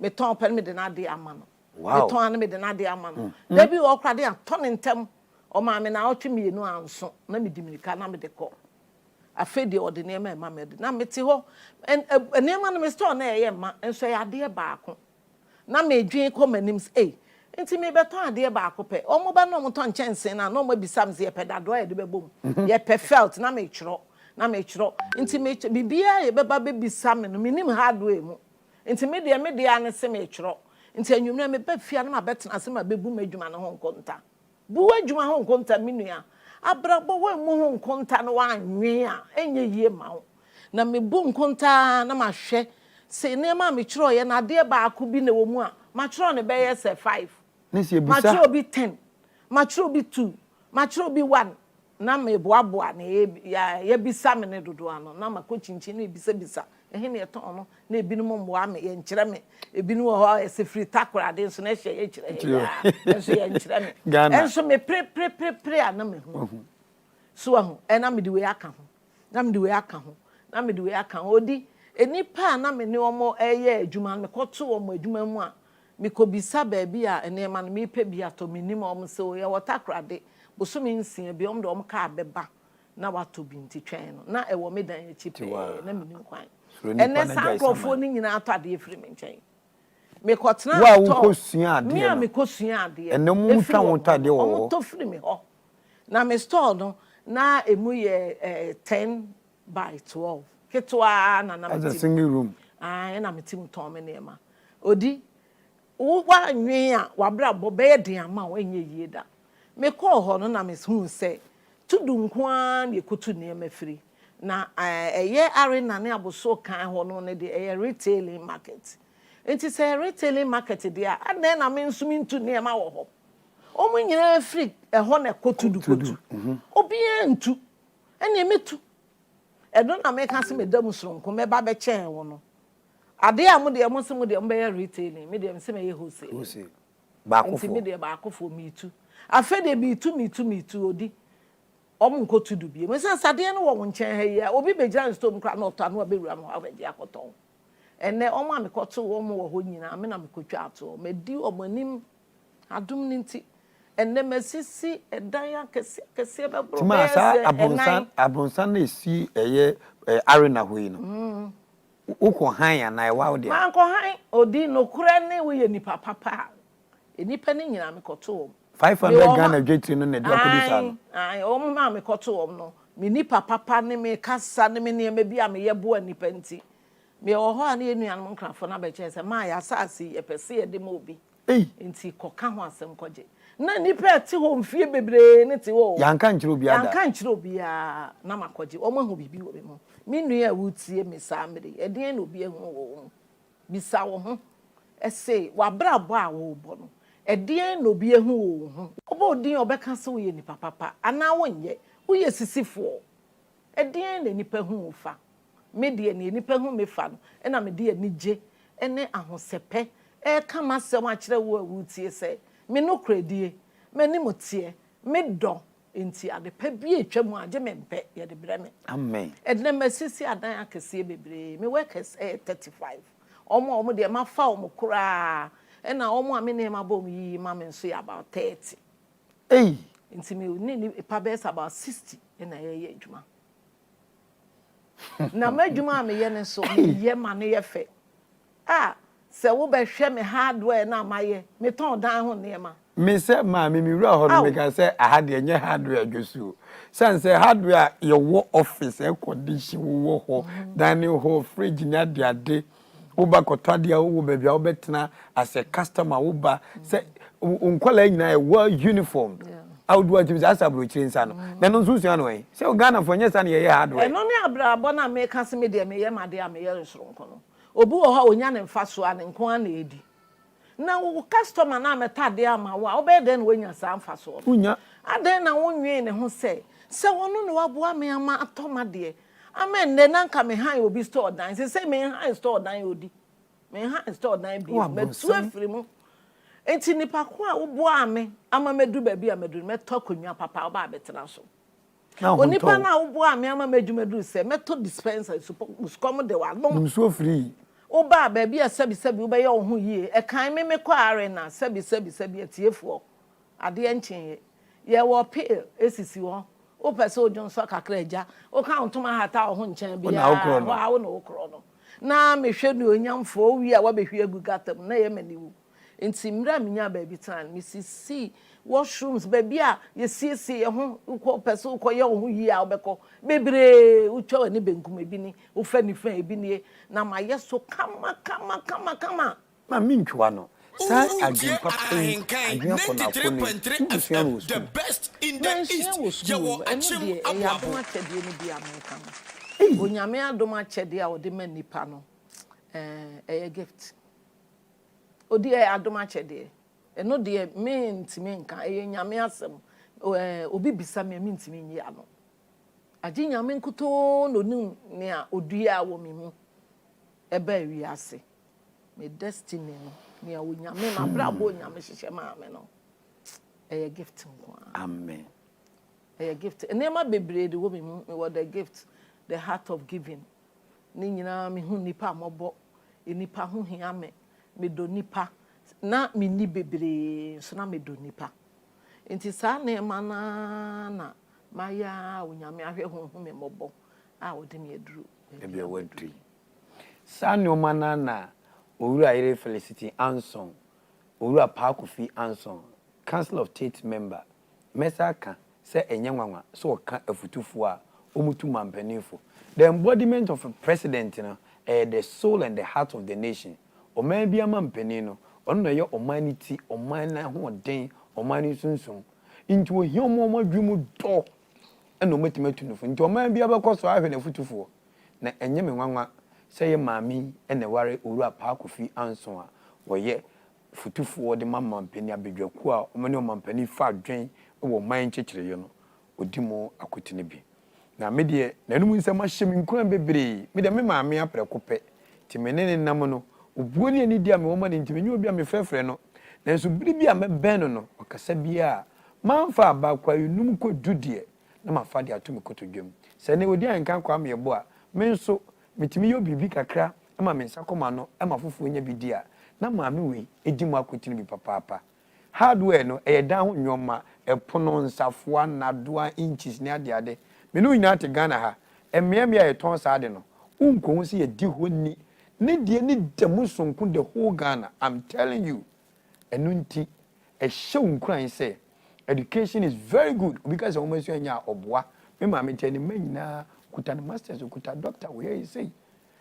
S5: Metɔn pɛ no mede n'adeɛ ama no. Metɔn a na mede n'adeɛ ama no. Da bi wɔ hɔ koraa de atɔ no ntɛm. Ɔmaa me naawɔtwe mmienu anso na medi mmirika na mede kɔ. Afei deɛ ɔde nneɛma rema me de na mete hɔ. Nneɛma no me store na ɛyɛ mma nso ɛyɛ adeɛ baako. Na medwen kɔ m'anim sɛ ei nti merebɛtɔn adeɛ baako pɛ. Wɔn ba na wɔtɔ nkyɛnsee no a na wɔabisa me sɛ yɛpɛ dadoa a yɛde bɛbɔ mu, yɛpɛ felt na metwerɛ na metwerɛ. Nti biribiara a yɛbɛba bɛbisa me no mennim hardware mu. Nti me deɛ me deɛ ara ne se metwerɛ. Nti anwummerɛ meba fie a na mabɛtena ase mabɛbu m'adwuma no ho nkonta. Bu w'adwuma ho nkonta me nua. Abrabɔ woammu ho nkonta na woannwen a, ɛnyɛ yie mma wo. Na mebu nkonta ara na mahwɛ se nneɛma a metwerɛeɛ no adeɛ baako bi na ɛwɔ mu a, matwerɛ no bɛyɛ sɛ five,
S4: Ne sɛ yɛbisa.
S5: matwerɛ bi ten, matwerɛ bi two, matwerɛ bi one. Na meboaboa nea yɛabisa me no dodoɔ ano, na makɔkyinkyin na mebisabisa, ɛhe na yɛtɔn no, na ebinom mmoa me, yɛnkyerɛ me. Ebinom wɔ hɔ a ɛsɛ firi Takoradi nso na ɛhyɛ yɛkyerɛ ha yi ara, nso yɛnkyerɛ me. Nso meperepereperepere a na mahu. So wahu? Ɛna mede wei aka ho, na mede wei aka ho, na mede wei aka ho. Odi, nnipa a na me ne wɔn reyɛ adwuma no, mekɔto wɔn adwuma mu a, Mekɔbisa baabi a nneɛma no mepɛ bi atɔ mennim wɔn se o yɛwɔ Takoradi bosome nsia bi wɔn de wɔn car bɛba na watɔ bi nti twɛn no na ɛwɔ me dan akyi pɛɛ na mennim kwan ɛnɛ saa nkorɔfoɔ no nyinaa tɔ adeɛ firi me nkyɛn mekɔtena
S4: tɔ
S5: me a mekɔsua adeɛ ɛfiri wɔn hɔ no wɔn tɔ firi me hɔ na me store no na ɛmu yɛ 10 by 12 ketewa na na mete mu ae na mete mu tɔn me nneɛma Odi, wo woannwen a w'abrabɔ bɛyɛ den ama wo ɛnyɛ yie da. Mekɔɔ hɔ no na mehuu sɛ Tudu nko ara na yɛkɔtu nneɛma firi. Na ɛyɛ Arena ne Abossoo kan hɔ no no deɛ ɛyɛ retailing market. Nti sɛ ɛyɛ retailing market deɛ a, adɛn na me nso mentu nneɛma wɔ hɔ? Wɔn nyinaa firi ɛhɔ na ɛkɔ Tudu kɔtu. Obiara ntu. Ɛnneɛ mɛtu. Ɛno na meka sɛ meda mu soronko mɛba bɛkyɛn wo no. Adeɛ a mo deɛ mo se mo deɛ mo bɛyɛ retailing, me deɛ me se mɛyɛ wholesaling.
S4: Wholesale.
S5: Nti
S4: Baakofoɔ.
S5: me deɛ baakofoɔ meetu. Afei deɛ meetu meetu meetu odi. Wɔn nkɔ tu do bio. Ɛsiane sɛ adeɛ no wɔ wo nkyɛn ha yi a, obi bɛgyina ne store mu koraa na ɔtɔ a na wabɛwura me hɔ abɛgye akɔtɔn. Ɛnnɛ wɔn a mekɔtoo wɔn wɔ hɔ nyinaa me na mekɔtwaa toɔ. Madi wɔn anim adom no nti. Ɛnnɛ masisi ɛdan akɛseɛ akɛseɛ bɛboro
S4: Nti maa
S5: bɛyɛ
S4: saa
S5: sɛ
S4: abronsan
S5: ɛnan.
S4: abronsan no a ɛsi ɛyɛ arena hɔ yi no, Wokɔ hann anaa ɛwɔ wo dea?
S5: Mankɔ hann. Odi nokorɛ ne woyɛ nipa papa a, nnipa no nyinaa mekɔto wɔn.
S4: 500
S5: Mewɔ hɔ
S4: Ghana dwetire no na ɛde wo akɔdu saa no?
S5: Ae, ae, wɔn a mekɔto wɔn no, me nipa papa ne me kasa ne me nneɛma bi a meyɛ boa nnipa nti. Mewɔ hɔ a na yɛn nuanom Nkrafoɔ no abɛkyerɛ sɛ, Maa, yɛn asase yi, yɛpɛ sɛ yɛde ma obi.
S4: Ei!
S5: Enti kɔka ho asɛm kɔgye. Na nnipa a ɛte hɔ mfie bebree no te hɔ o.
S4: Yɛanka ankyerɛ obiara da.
S5: Yɛanka ankyerɛ obiara na makɔgye. Wɔahu biribi wɔ me mu. Me nua a woretie me saa mmere yi, ɛdeɛn na obi ahunu wɔ wo mu? Bisa wo ho se, w'abrabɔ a worebɔ no, ɛdeɛn na obi ahu wɔ wo ho? Wɔbɔ wo din a, wɔbɛka sɛ woyɛ nipa papa anaa wonyɛ? Woyɛ sisifoɔ? Ɛdeɛn na nnipa hu wo fa? Me deɛ, nea nnipa hu me fa no na mede anigye ne ahosɛpɛ reka m'asɛm akyerɛ wo a woretie sɛ, me nokorɛdie, m'animteɛ, me dɔ nti, adepa bi a ɛtwa mu a, gye mempɛ, yɛde brɛ me.
S4: Amen.
S5: Ɛnnɛ masisi adan akɛseɛ bebree, me workers yɛ 35, wɔn a wɔn deɛ mafa wɔn koraa, ɛna wɔn a me nneɛma bɔ wɔn yiyi ma me nso yɛ about 30.
S4: Ei!
S5: Nti me ne nnipa bɛyɛ sɛ about 60 na yɛreyɛ adwuma. Na m'adwuma a meyɛ no nso, meyɛ ma no yɛ fɛ. A, sɛ wobɛhwɛ me hardware no a mayɛ, metɔn dan ho nneɛma.
S4: Me sɛ maame me wura hɔ no
S5: Ao!
S4: meka sɛ aha deɛ ɛnyɛ hardware dwosuo sane sɛ hardware a yɛwɔ office air condition wowɔ hɔ dining hall fridge ne adeade Woba kɔtɔ adeɛ a wowɔ baabi a wobɛtena as a customer woba sɛ wo nkwadaa nyinaa yɛ well uniformed a wodu atumi sɛ asɛ aburokyire nsa no na ɛno nso sua no ɛ sɛ Ghanafoɔ nyɛ saa na yɛyɛ hardware.
S5: Ɛno ne abrabɔ no a meka sɛ me deɛ meyɛ m'adeɛ a meyɛ no soronko no. Obi wɔ hɔ a ɔnya ne mfasoɔ a ne nko ara na ɛdi. Na wo customer no ammɛtɔ adeɛ amma wo a, wobɛyɛ dɛn na woanya saa mfasoɔ no?
S4: Wonnya.
S5: Adɛn na wonnwen ne ho sɛ, sɛ ɔno na waboa me ama atɔ m'adeɛ ama ɛnnɛ na anka me han obi store dan, seesei menhan store dan odi, menhan store dan bio, matu afiri mu. Enti nipa ko a woboaa me ama madu baabi a maduru no, mɛtɔ akonnwa papa, woba abɛtena so. Onipa no a woboaa me ama m'adwuma duru sɛ mɛtɔ dispenser, sukɔm de w'anom.
S4: Nom nsuo firii.
S5: Wobaa baabi a sɛbisɛbi wobɛyɛ wo ho yie. Ɛkan me mekɔ arena sɛbisɛbisɛbi atiefoɔ. Adeɛ nkyeeɛ. Yɛwɔ pill esisi hɔ. Wopɛ sɛ wodwo nsɔ kakra agya. Woka wo ntoma hata wo ho nkyɛn biara hɔ ara wo na wokorɔ no. Na mehwɛ nuonyamfoɔ wowie a woabɛhwie agu gutter mu na ɛyɛ m'aniwu. Enti mmerɛ a menyaa baabi tenae no, mesisii washrooms, baabi a yɛsiesie yɛn ho, wokɔ wopɛ sɛ wokɔyɛ wo ho yie a wobɛkɔ, bebree, wotwa w'ani benkum ebi ni, wofa nifa ebi nie, na mayɛ so kama kama kama kama.
S4: Ma mentwi w'ano. Saa adwene papa yi, adwene akɔnnɔakɔnnɔ yi, wonsua no wɔ sukuu.
S5: Mansua wɔ sukuu, ɛno deɛ ɛyɛ adom akyɛdeɛ no bi a meka no. Onyame adom akyɛdeɛ a ɔde ma nnipa no, ɛɛ, ɛyɛ gift. Odi ɛyɛ adom akyɛdeɛ. Ɛno deɛ mentumi nka, ɛyɛ Nyame asɛm. Ɛɛ, obi bisa me a, mentumi nyi ano. Agye Nyame nkutoo na onim nea oduaa wɔ me mu ɛbaa wiase. Me destiny no, nea Onyame, m'abrabɔ Onyame hyehyɛ maa me no, ɛyɛ gift nko ara.
S4: Amen.
S5: Ɛyɛ gift. Nneɛma bebree de wɔ me mu. Mewɔ the gift, the heart of giving. Ne nyinaa mehu nnipa mmɔbɔ, nnipa ho hia me, medɔ nnipa. Na menni bebree nso na medɔ nnipa. Nti saa nneɛma no ara na mayɛ ara a Onyame ahwɛ ho ahu me mmɔbɔ a ɔde me aduru
S4: baabi a maduru yi. Saa nneɛma no ara na Owura Yere Felicity Anson, Owura Paa Kofi Anson, Council of State Member, Mɛsan aka sɛ ɛnyɛ nwanwa sɛ ɔka afutufoɔ a wɔtu manpanin fo. The embodiment of a president no, ɛyɛ the soul and the heart of the nation. Ɔman biara manpanin no, ɔno na ɔyɛ ɔman no ti, ɔman no ahoɔden, ɔman no sunsum. Nti ohia wɔn a wɔn adwene mu dɔ na wɔatumi atu no fo. Nti ɔman biara bɛkɔ so ahwɛ n'afutufoɔ. Na ɛnyɛ me nwanwa sɛ yɛ maame yi na ɛware Owura Paa Kofi Anson a ɔyɛ fotufoɔ de ma mampanin abadwakuo a wɔne ɔmampanin fa adwen wɔ ɔman nkyekyereeɛ no, ɔdi mu akotene bi. Na me deɛ, n'anom nsɛm ahyɛ me nkuran bebree. Me deɛ, me maame aprɛko pɛ, nti me ne no nam no, obuo ne anidie a mewɔ ma no nti, menyɛ obi a mefrɛfrɛ no. Nanso bere bi a mɛbɛn no no, ɔkasa biara a mamfa aba kwaeɛnum kɔdu deɛ, na mafa de ato me kotodwe mu. Sɛ ɛnnɛ ɔdi ahenka Kwame Yeboah a, me nso, metumi yɔ biribi kakra ma me nsa kɔ m'ano ma afoforɔ nya bi di a, na maame wei di mu akotene bi papaapa. Hardware no, ɛyɛ dan ho nnoɔma, ɛpono, nsafoa, nnadoa, inches ne adeade. Me ne wo nyinaa te Ghana ha, mmeammea a yɛtɔn saa ade no, wonkɔhu sɛ yɛdi hɔ ni. Ne deɛ ne da mu sononko the whole Ghana, I'm telling you. Ɛno nti, ɛhyɛ wo nkuran sɛ education is very good. Obi ka sɛ nwomasua nyɛ a, ɔboa. Me maame nti, ne mma nyinaa, ɔkuta ne masters, ɔkuta doctor, ɔyɛ sei.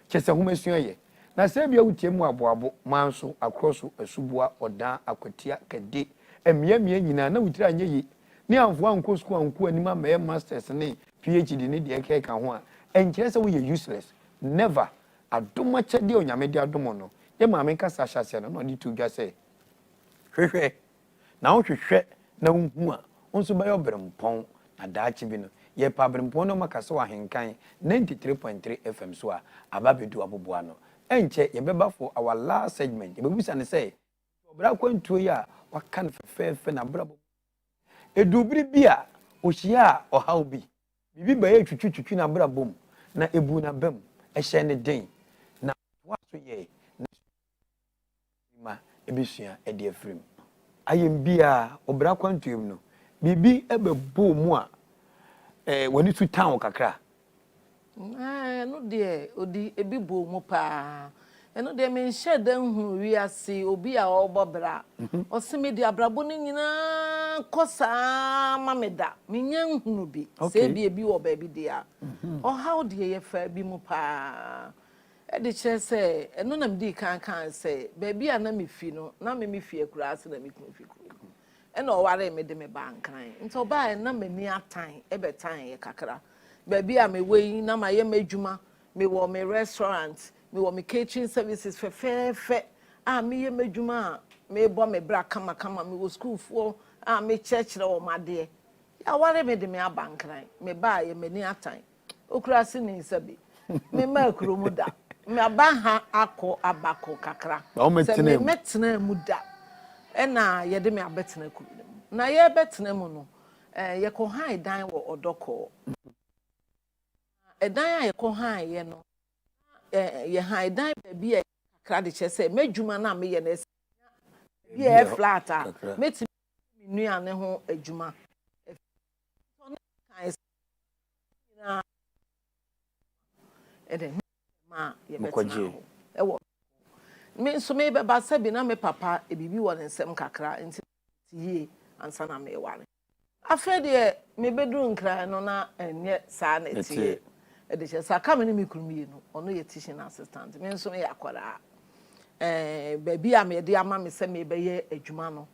S4: Kyerɛ sɛ nwomasua yɛ. Na sɛ ebia wotie mu aboabo, manso, akorɔ so, asuboa, ɔdan, akwatia, kɛde, mmeammea nyinaa na wo tiri anyɛ yie, ne amfoa ankɔ sukuu ankɔ anim ammɛyɛ masters ne PhD ne deɛ ɛkeka ho a, ɛnkyerɛ sɛ woyɛ useless. Never! Adom akyɛdeɛ a Onyame de adom wo no, yɛ maame nkasa ahyɛaseɛ no na ɔde too dwa sɛ, Hwehwɛ, na wohwehwɛ na wohu a, wo nso bɛyɛ ɔberempɔn, na daakye bi no, yɛrepɛ aberempɔn na wɔaka sɛ wɔ Ahenkan 93.3 FM so a, aba abɛdu aboboano. Ɛnkyɛ, yɛbɛba for our last segment. Yɛbɛbisa no sɛ, Nti ɔbra akwantuo yi a waka no fɛfɛɛfɛ n'abrabɔ mu, ɛduu bere bi a, ɔhyiaa ɔhaw bi. Biribi bɛyɛɛ twitwitwitwi n'abrabɔ mu, na ɛbuu n'abam, ɛhyɛɛ no den, na ɔtoaa so yɛe, na ma ebesua de afiri mu. Ayɛn biara, wɔ bra akwantuo mu no, biribi bɛbɔ wo mu a, w'ani so tan wo kakra.
S5: Ɛno deɛ, odi, ebi bɔɔ mu paa. Ɛno deɛ, menhyɛɛ da nhunuu wiase obi a ɔrebɔ bra. Ɔse me deɛ abrabɔ no nyinaa kɔ saa ma me da. Mennya nhunu bi. Sɛ ebia ebi wɔ baabi deɛ a. Ɔhaw deɛ yɛfaa bi mu paa. De kyerɛ sɛ, ɛno na midii kan kae sɛ, baabi a na mifi no, na me mifi akuraa ase na me kunu fi kurom. Ɛnna ɔwaree me de me baa Nkran. Nti ɔbaeɛ no, na m'ani atan, ɛbɛtan yɛ kakra. Baabi a mewɔ yi, na mayɛ m'adwuma, mewɔ me restaurant, mewɔ me catering services fɛfɛɛfɛ a meyɛ m'adwuma a. Merebɔ me bra kamakama, mewɔ sukuufoɔ a mekyerɛkyerɛ wɔn adeɛ. Yɛaware me de me aba Nkran. Mebaeɛ, m'ani atan. Okura se ne nsa bi. Memmaa kuro mu da. Maba ha akɔ aba kɔ kakra. Sɛ me mɛtenaa mu da. Ɛna yɛde me abɛtena kuro no mu. Na yɛrebɛtena mu no, eh, yɛkɔhae dan wɔ Ɔdɔkɔɔ. Na ɛdan a yɛkɔhaeɛ no, eh, yɛhae dan baabi a ɛyɛ kakra de kyerɛ sɛ m'adwuma no a meyɛ no, ɛsɛ menya baabi a ɛyɛ flat a mɛtumi ayɛ me nnuane ho adwuma. Ɛfiri sɛ ɔne me kae sɛ nyinaa ɛdɛ ne ma yɛbɛtena hɔ ɛwɔ me nso mebɛba sɛbi na me papa biribi wɔ ne nsam kakra nti ti yie ansa na meware. Afei deɛ mebɛduru Nkran no na ɛnyɛ saa na ɛteɛ. Ɛde kyerɛ sɛ aka me ne me kunu mmienu, ɔno yɛ teaching assistant, me nso meyɛ akwadaa. Ɛɛ baabi a mede ama me sɛ mebɛyɛ adwuma no,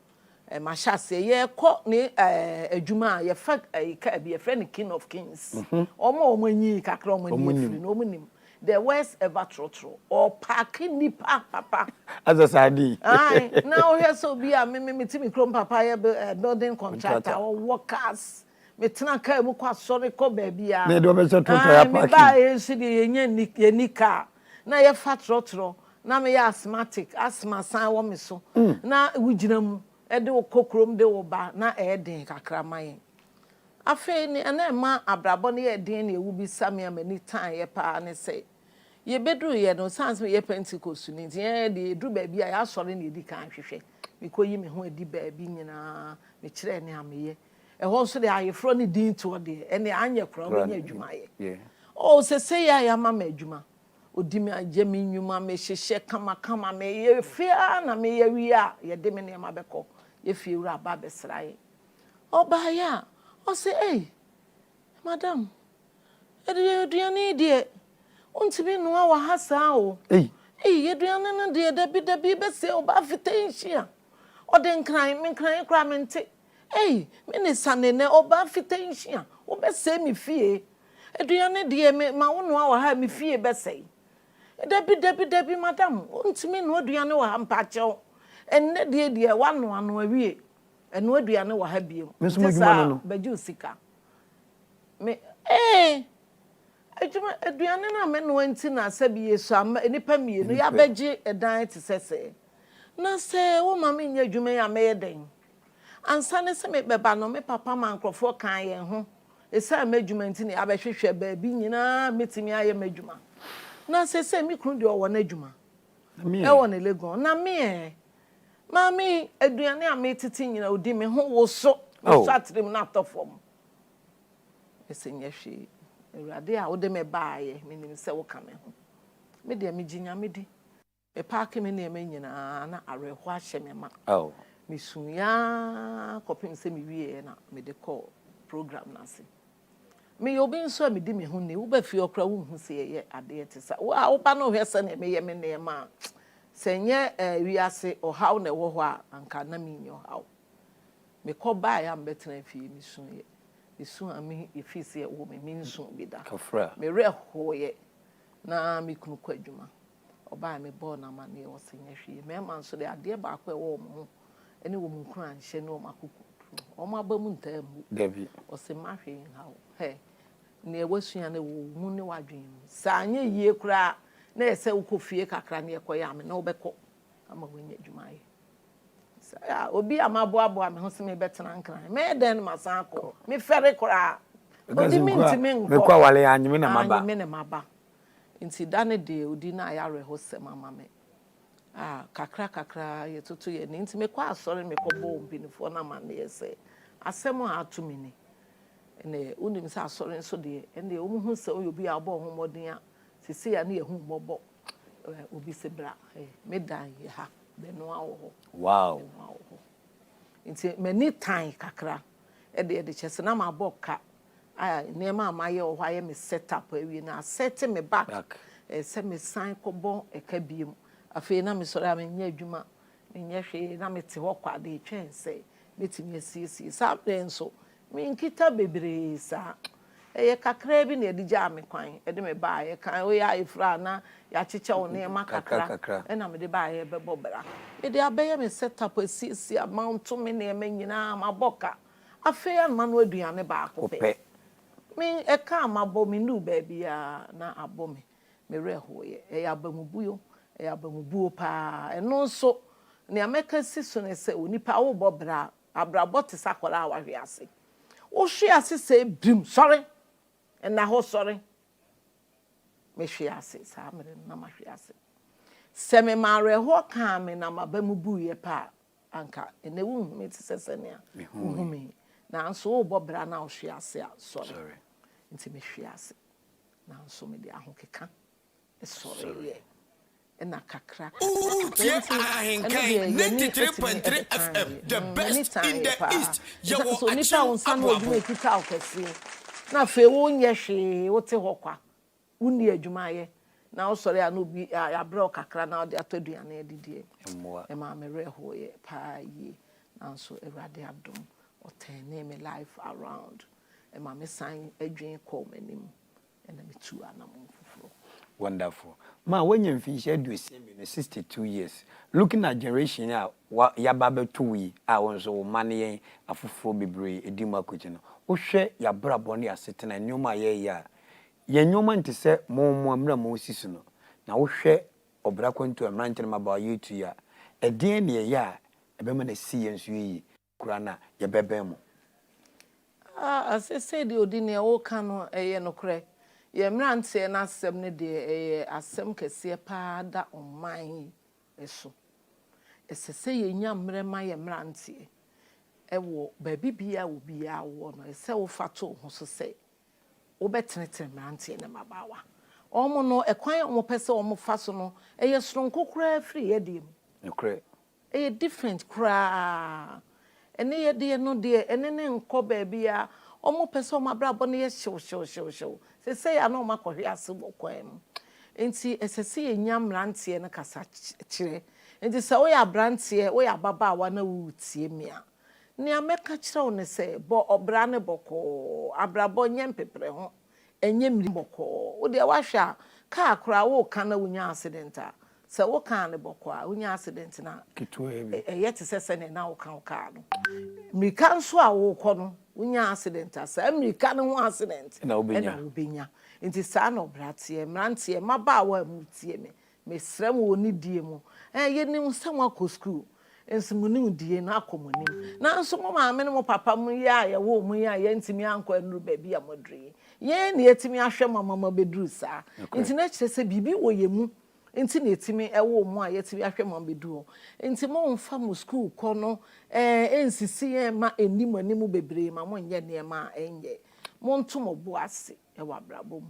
S5: mahyɛ aseɛ. Yɛrekɔ ne ɛɛ adwuma a yɛfa ɛyi kaa bi yɛfrɛ no King of Kings. Wɔn a wɔn anyi kakra wɔn ani afiri no wɔn nim. The worst ever trɔtrɔ. Ɔpaake nnipa papa.
S4: Asɛ saa di.
S5: Ae, na wohwɛ sɛ obi a me me mete me kurom papa yɛ building contractor, ɔwɔ cars, metena car mu kɔ asɔre kɔ baabiara.
S4: Na yɛde wɔbɛhyɛ trɔtrɔ yɛ
S5: Ae,
S4: apaake.
S5: mebaeɛ nso deɛ yɛnya nni yɛnni car. Na yɛfa trɔtrɔ, na meyɛ asthmatic, asthma san wɔ me so. Na wogyina mu de wo kɔ kurom de wo ba, na ɛyɛ den kakra ma yɛn. Afei nea na ɛma abrabɔ no yɛɛ den ne wobisa me a m'ani taeɛ paa ne sɛ, yɛbɛduruiɛ no, ɛsiane sɛ meyɛ Pentekostni nti, yɛn deɛ yɛduru baabi a, yɛn asɔre na yɛdi kan hwehwɛ. Mekɔyi me ho adi baabi nyinaa, mekyerɛɛ nea meyɛ. Ɛhɔ nso deɛ ayeforɔ ne din toɔ deɛ, ɛnneɛ anyɛ koraa wobɛnya adwuma ayɛ. Oh, seesei a yɛama me adwuma, ɔdi me agye me nnwuma, mehyehyɛ kamakama, meyɛ fie ara na meyɛ wie a, yɛde me nneɛma bɛkɔ. Yɛn fiewura aba abɛsra yɛn. Ɔbaeɛ a, ɔse, Ei, madam, aduane yi deɛ, wontumi nnoa wɔ ha saa o. Ei, aduane no deɛ, dabi dabi, bɛsɛe o, ba afite nhyia. Ɔde nkran, me nkran koraa mente. Ei, me ne sane nɛ, ɔba afite nhyia, wobɛsɛe me fie. Aduane deɛ, me ma wonoa wɔ ha a, me fie bɛsɛe. Dabi dabi dabi, madam, wontumi nnoa aduane wɔ ha, mpakyɛw. Ɛnnɛ deɛ deɛ, woanoa no awie. Ɛnoa aduane wɔ ha biom.
S4: Me nso
S5: Nte
S4: m'adwuma
S5: saa
S4: no no.
S5: bɛgye wo sika. Me ee adwuma aduane no a menoa nti na sɛbi yɛsua mma nnipa mmienu
S4: Nnipa.
S5: yɛabɛgye ɛdan te sɛ sɛɛ. Na sɛ woma menyɛ adwuma yi a mɛyɛ dɛn? Ansa ne sɛ mebɛba no me papa maa nkurɔfoɔ kaa yɛn ho. Ɛsiane m'adwuma nti na yɛabɛhwehwɛ baabi nyinaa a mɛtumi ayɛ m'adwuma. Na seesei me kunu deɛ ɔwɔ n'adwuma
S4: Na me ɛ?
S5: ɛwɔ ne Legon. Na me ɛ? Maame yi, aduane a metete nyina odi, me ho woso,
S4: Oh.
S5: mesɔ atirim na atɔ fam. Mese nyɛ hwee, Awurade a wode me baeɛ, menim sɛ woka me ho. Me deɛ megye Nyame di. Mepaake me nneɛma nyinaa na awerɛhoɔ ahyɛ me ma.
S4: Oh.
S5: Mesuiɛ ara kɔpem sɛ mewieɛ na mede kɔɔ program no ase. Meyɛ obi nso a medi me ho ni. Woba fie hɔ koraa wonhu sɛ yɛyɛ adeɛ te saa. Wo a woba na wohwɛ sɛdeɛ meyɛ me nneɛma a, sɛ ɛnyɛ eh, wiase ɔhaw na ɛwɔ hɔ a, anka na menni ɔhaw. Mekɔ baeɛ a mebɛtena fie, mesuiɛ. Mesu a me ɛfiri sɛ yɛwoo me, mensuu bi da.
S4: Kafra.
S5: Me werɛ hoeɛ na me kunu kɔ adwuma. Ɔbaeɛ mebɔɔ no amanneɛ, ɔse nyɛ hwee. Mmarima nso deɛ adeɛ baako a ɛwɔ wɔn ho ne wɔn nkuranhyɛ ne wɔn akokoduro. Wɔn aba mu ntaa mmu.
S4: Dabi.
S5: Ɔse mma hwee nha wo. Hɛ, nea woasua no wɔ wo mu ne w'adwene mu. Sɛ anyɛ yie koraa na ɛyɛ sɛ wokɔ fie kakra na yɛkɔyɛ a, me ne wo bɛkɔ ama woanya adwuma ayɛ. Sɛ a, obi a maboaboa me ho sɛ mebɛtena Nkran, mɛyɛ dɛn na masan akɔ? Mefɛre koraa. Odi mentumi nkɔ.
S4: Mekɔ awale a, anye me na maba.
S5: Anye me na maba. Nti da no deɛ odi no ayɛ awerɛhosɛm ama me. a kakra kakra ara yɛtoto yɛn ani. Nti mekɔɔ asɔre mekɔbɔɔ mpanimfoɔ no amanneɛ sɛ asɛm a ato me ni. Ɛnna wonim sɛ asɔre nso deɛ, ɛnneɛ wɔhu sɛ woyɛ obi a wobɔ wo ho mmɔden a, seesei a ne yɛhu wo mmɔbɔ. Obi se bra, me dan yɛ ha, bɛnoa wɔ hɔ.
S4: Wow.
S5: Bɛnoa wɔ hɔ. Nti m'ani tan kakra ɛde ɛde kyɛ sɛ na mabɔ ka a nneɛma a mayɛ wɔ hɔ ayɛ me set up awie no asɛte me back sɛ mesan kɔbɔ ɛka biom. Afei na mesɔre a menyɛ adwuma, menyɛ hwee na mete hɔ kwa de retwɛn sɛ mɛtumi asiesie. Saa berɛ nso menkita bebree saa. Ɛyɛ kakraa bi na yɛde gyaa me kwan de me baeɛ. Kan woyɛ ayeforo a na yɛakyekyɛ wo nneɛma kakra ɛna mede baeɛ bɛbɔ bra. Mede abɛyɛ me set up asiesie amounto me nneɛma nyinaa mabɔ ka. Afei a na manoa aduane baako pɛ. Me ɛka a mabɔ mennuu baabiara na abɔ me. Me werɛ hoeɛ. Ɛyɛ abamubuo, ɛyɛ abamubuo paa. Ɛno nso nea mɛka asi so ne sɛ onipa worebɔ bra a, abrabɔ te sɛ akwadaa a wahwe ase. Wohwe ase sɛɛ birim, sɔre! Nna hɔ sɔre! Mehwee ase saa mmerɛ no na mahwe ase. Sɛ mema awerɛhoɔ kaa me na m'aba mu buiɛ pɛ a, anka ɛnnɛ wonhu me te sɛ sɛnea wohu me yi. Nanso worebɔ bra na wohwe ase a, sɔre! Nti mehwee ase, nanso mede ahokeka sɔreeɛ. Ɛna kakra kakra
S1: Woretie
S5: kakra nti ɛno
S1: Ahenkan
S5: deɛ yɛn ani
S1: 93.3
S5: atumi ɛbɛtan
S1: FM,
S5: yɛ.
S1: the
S5: Mm, yɛn ani
S1: best
S5: tan
S1: in
S5: yɛ
S1: the
S5: paa.
S1: East.
S5: Ɛsiane
S1: Yɛwɔ
S5: sɛ onipa a
S1: Akyem
S5: wo nsa ano adwuma
S1: Aboabo.
S5: ekita wo kɛseɛ na afei wonyɛ hwee, wote hɔ kwa, wonni adwuma ayɛ, na wosɔre a na obi abrɛ wo kakra na wode atɔ aduane adi deɛ,
S4: Mmoa.
S5: ɛmaa me werɛ hoeɛ paa yie. Nanso Awurade adom, ɔtɛnee me life around, ɛma me san dwen kɔɔ m'anim. Ɛna metuu anammɔn foforɔ.
S4: Wonderful. Ma wanya mfinhyia 62, 62 years. Looking at generation a wa yaba abɛto wo yi a wo nso wo mma ne yɛn afoforɔ bebree di mu akɔgye no, wohwɛ yɛabrabɔ ne yɛasetena, nneɛma a yɛreyɛ a, yɛn nneɛma nte sɛ mo mo mmerɛ a mosi so no. Na wohwɛ ɔbra kwantu a mmeranteɛ ne mmabaawa yɛretu yi a, ɛdeɛn na yɛyɛ a ɛbɛma no asi yɛn nso yie koraa na yɛbɛbɛn mo?
S5: Ah, seesei deɛ ɔdi nea woka no ɛyɛ nokorɛ. Yɛn mmeranteɛ no asɛm no deɛ ɛyɛ asɛm kɛseɛ paa da ɔman yi so. Ɛsɛ sɛ yɛnya mmerɛ ma yɛn mmeranteɛ wɔ baabi biara a obiara wɔ no. Ɛsɛ sɛ wofa to wo ho so sɛ wobɛtenetene mmeranteɛ ne mmabaawa. Wɔn no, ɛkwan a wɔpɛ sɛ wɔfa so no, ɛyɛ soronko koraa firi yɛn deɛ mu.
S4: Nokorɛ.
S5: Ɛyɛ different koraa. Ɛne yɛ deɛ no deɛ ɛne no nkɔ baabiara. Wɔn pɛ sɛ wɔn abrabɔ no yɛ hyew hyew hyew hyew. Seesei a na wɔn akɔhwe ase wɔ kwan mu. Nti ɛsɛ sɛ yɛnya mmeranteɛ no kasa kyerɛ. Nti sɛ woyɛ abranteɛ, woyɛ ababaawa na woretie me a, nea mɛka kyerɛ wo ne sɛ bɔ ɔbra no bɔkɔɔ. Abrabɔ nyɛ mpepreho. Ɛnyɛ mmirika bɔkɔɔ. Wo deɛ woahwɛ a, kaa koraa woreka na wonya accident a, sɛ wokaa no bɔkɔɔ a, wonya accident no a,
S4: Ketewa bi.
S5: ɛyɛ te sɛ sɛdeɛ na woka wo kaa no. Mmirika nso a worekɔ no, wonya accident a, saa mmirika no ho accident
S4: Ɛna wobɛnya.
S5: ɛna wobɛnya. Nti saa na ɔbra teɛ. Mmeranteɛ, mmabaawa a moretie me, Mesrɛ mo wɔ nidie mu. Ɛɛ, yɛnim sɛ moakɔ sukuu, nso mo nimdie no akɔ mo anim. Nanso mo maame ne mo papa mo yi a yɛwoo mo yi a yɛantumi ankɔ annuru baabi a moaduru yi, yɛn na yɛatumi ahwɛ mo ama moabɛduru saa. Nti na kyerɛ sɛ biribi wɔ yɛn mu nti na yɛtumi woo mo a yɛatumi ahwɛ mo abɛduru hɔ. Nti momfa mo sukuu kɔ no ɛɛ nsisi yɛn mma ɛnni mo anim bebree ma monyɛ nneɛma a ɛnyɛ. Monto mo bo ase wɔ abrabɔ mu.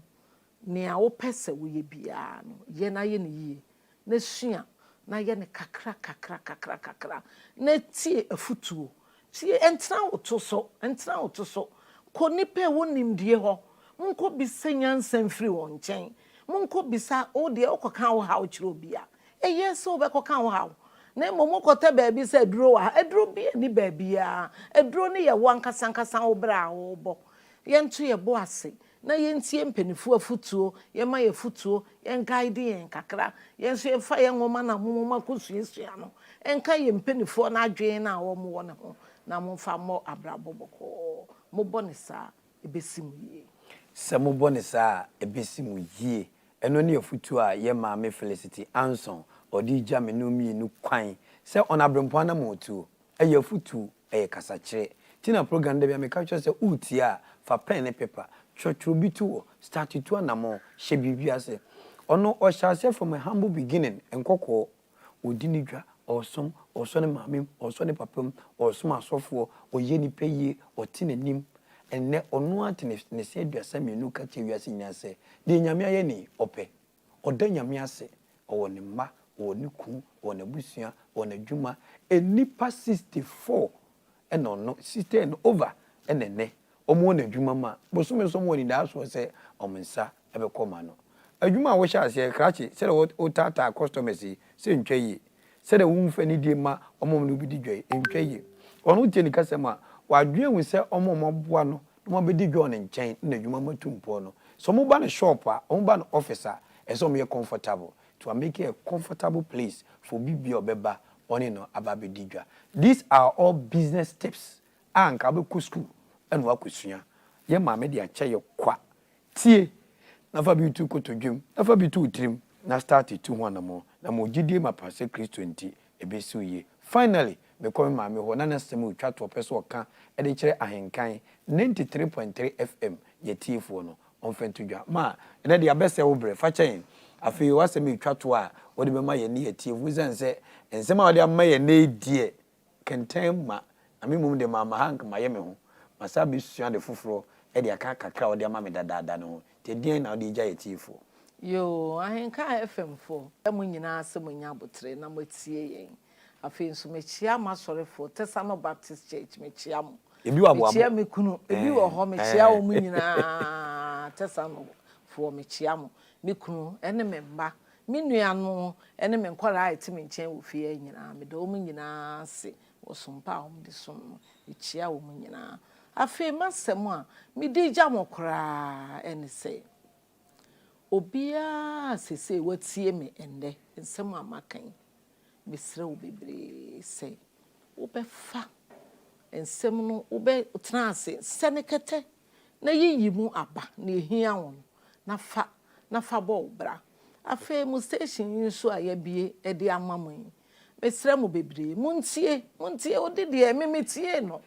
S5: Nea wopɛ sɛ woyɛ biara no, yɛ na yɛ no yie, na sua na yɛ no kakra kakra kakra kakra, na tie afotuo. Tie, ɛntena wo to so, ɛntena wo to so. Kɔ nnipa a ɛwɔ nimdie hɔ, monkɔbisa nyansa mfiri wɔn nkyɛn. Monkɔbisa, wo deɛ wokɔka wo haw kyerɛ obi a, ɛyɛ sɛ wobɛkɔka wo haw, na mmom wokɔtɛ baabi sɛ aduro wɔ ha. Aduro biara nni baabiara. Aduro no yɛ wo ankasa ankasa wo bra a worebɔ. Yɛnto yɛn bo ase na yɛntie mpaninfoɔ afutuo, yɛma yɛn afutuo, yɛn guide yɛn kakra, yɛn nso yɛmfa yɛn nwoma no a mo akɔ suasua no nka yɛn mpaninfoɔ no adwene no a wɔn wɔ no ho na momfa mmɔ abrabɔ bɔkɔɔ. Mobɔ no saa a, ɛbɛsi mo yie.
S4: Sɛ mobɔ no saa a, ɛbɛsi mo yie. Ɛno ne afutuo a yɛn maame Felicity Anson ɔde regya me ne wo mmienu kwan sɛ ɔn abrempɔn anammɔntuo. Ɛyɛ afutuo Ɛyɛ kasakyerɛ. Nti na program no da biara meka kyerɛ wo sɛ woretie a, fa pɛn ne paper, twerɛtwerɛ bi to hɔ, start tu anamɔn, hyɛ biribi ase. Ɔno ɔhyɛ aseɛ from a humble beginning, nkɔkɔɔ. Ɔdi ne dwa, ɔresom, ɔresɔ ne maame mu, ɔresɔ ne papa mu, ɔresom asɔfoɔ, ɔyɛ nnipa yie, ɔte n'anim. Ɛnnɛ ɔno ara te ne ne se 32 ka kyerɛ wiase nyinaa sɛ, deɛ Nyame ayɛ no yi, ɔpɛ. Ɔda Nyame ase, ɔwɔ ne mma, ɔwɔ ne kunu, ɔwɔ n'abusua, ɔwɔ n'adwuma. Nnipa 64 na ɔno, 60 and over na ɛnnɛ wɔn wɔ n'adwuma mu a, bosome nso wɔn wɔ anidaasoɔ sɛ wɔn nsa bɛkɔ wɔn ano. Adwuma a wohyɛ aseɛ, krakye, sɛdeɛ wotaataa customers yi, sɛ ntwa yie. Sɛdeɛ womfa anidie mma wɔn a wɔne wo bɛdi dwa yi, ntwa yie. Ɔno wotie ne kasa mu a, wadwene ahu sɛ wɔn a wɔaboa no na wɔabɛdi dwa wɔ ne nkyɛn na n'adwuma mu atu mpɔn no, sɛ wɔba ne shop a, wɔba ne office a, ɛsɛ sɛ wɔyɛ comfortable. To make a comfortable place for obi biara a ɔbɛba ɔne no aba abɛdi dwa. These are all business tips a anka wobɛkɔ school na woakɔsua. Yɛn maame de akyɛ yɛ kwa. Tie na fa bi to kotodwem, na fa bi to wo tirim, na start tu ho anamɔn, na ma wo gyidie mapa sɛ Kristo nti ɛbɛsi wo yie. Finally, mekɔ me maame hɔ na n'asɛm a ɔtwa toɔ pɛ sɛ ɔka de kyerɛ Ahenkan 93.3 FM yɛ tiefoɔ no, ɔmfa nto dwa. Ma, ɛnnɛ deɛ abɛsɛe wo berɛ, fa kyɛ yɛn. Afei w'asɛm a ɛtwa toɔ a wode bɛma yɛn ne yɛn atiefoɔ, ɛsiane sɛ nsɛm a wode ama yɛn nnɛ yi deɛ, kɛntɛn ma, na me mmom deɛ mamma ha anka mayɛ me ho. Masan abɛsua ade foforɔ de aka kakra a wode ama me dadaada no ho. Nti ɛdeɛn na wode regya yɛn atiefoɔ?
S5: Yoo, Ahenka FM foɔ, mo nyinaa sɛ moanya aboterɛ na moatie yɛn. Afei nso mekyea m'asɔrefoɔ, Tesano Baptist Church, mekyea mo.
S4: Ebi wɔ aboabo.
S5: Mekyea me kunu, ebi wɔ hɔ, mekyea wɔn nyinaa, Tesanofoɔ, mekyea mo. Me kunu ne me mma, me nuanom ne me nkwadaa a ɛte me nkyɛn wɔ fie ha nyinaa, meda wɔn nyinaa ase wɔ som pa a wɔde som no. Mekyea wɔn nyinaa. Afei m'asɛm a mede regya mo koraa ne sɛ, obiara a seesei watie me ɛnnɛ, nsɛm a maka yi, Mesrɛ wo bebree sɛ wobɛfa nsɛm no, wobɛtena ase sɛ ne kɛtɛ na yiyi mu aba nea ehia wo no na fa na fa bɔ wo bra. Afei mo station yi nso a yɛabue de ama mo yi, mesrɛ mo bebree, montie, montie, ode deɛ me metiee no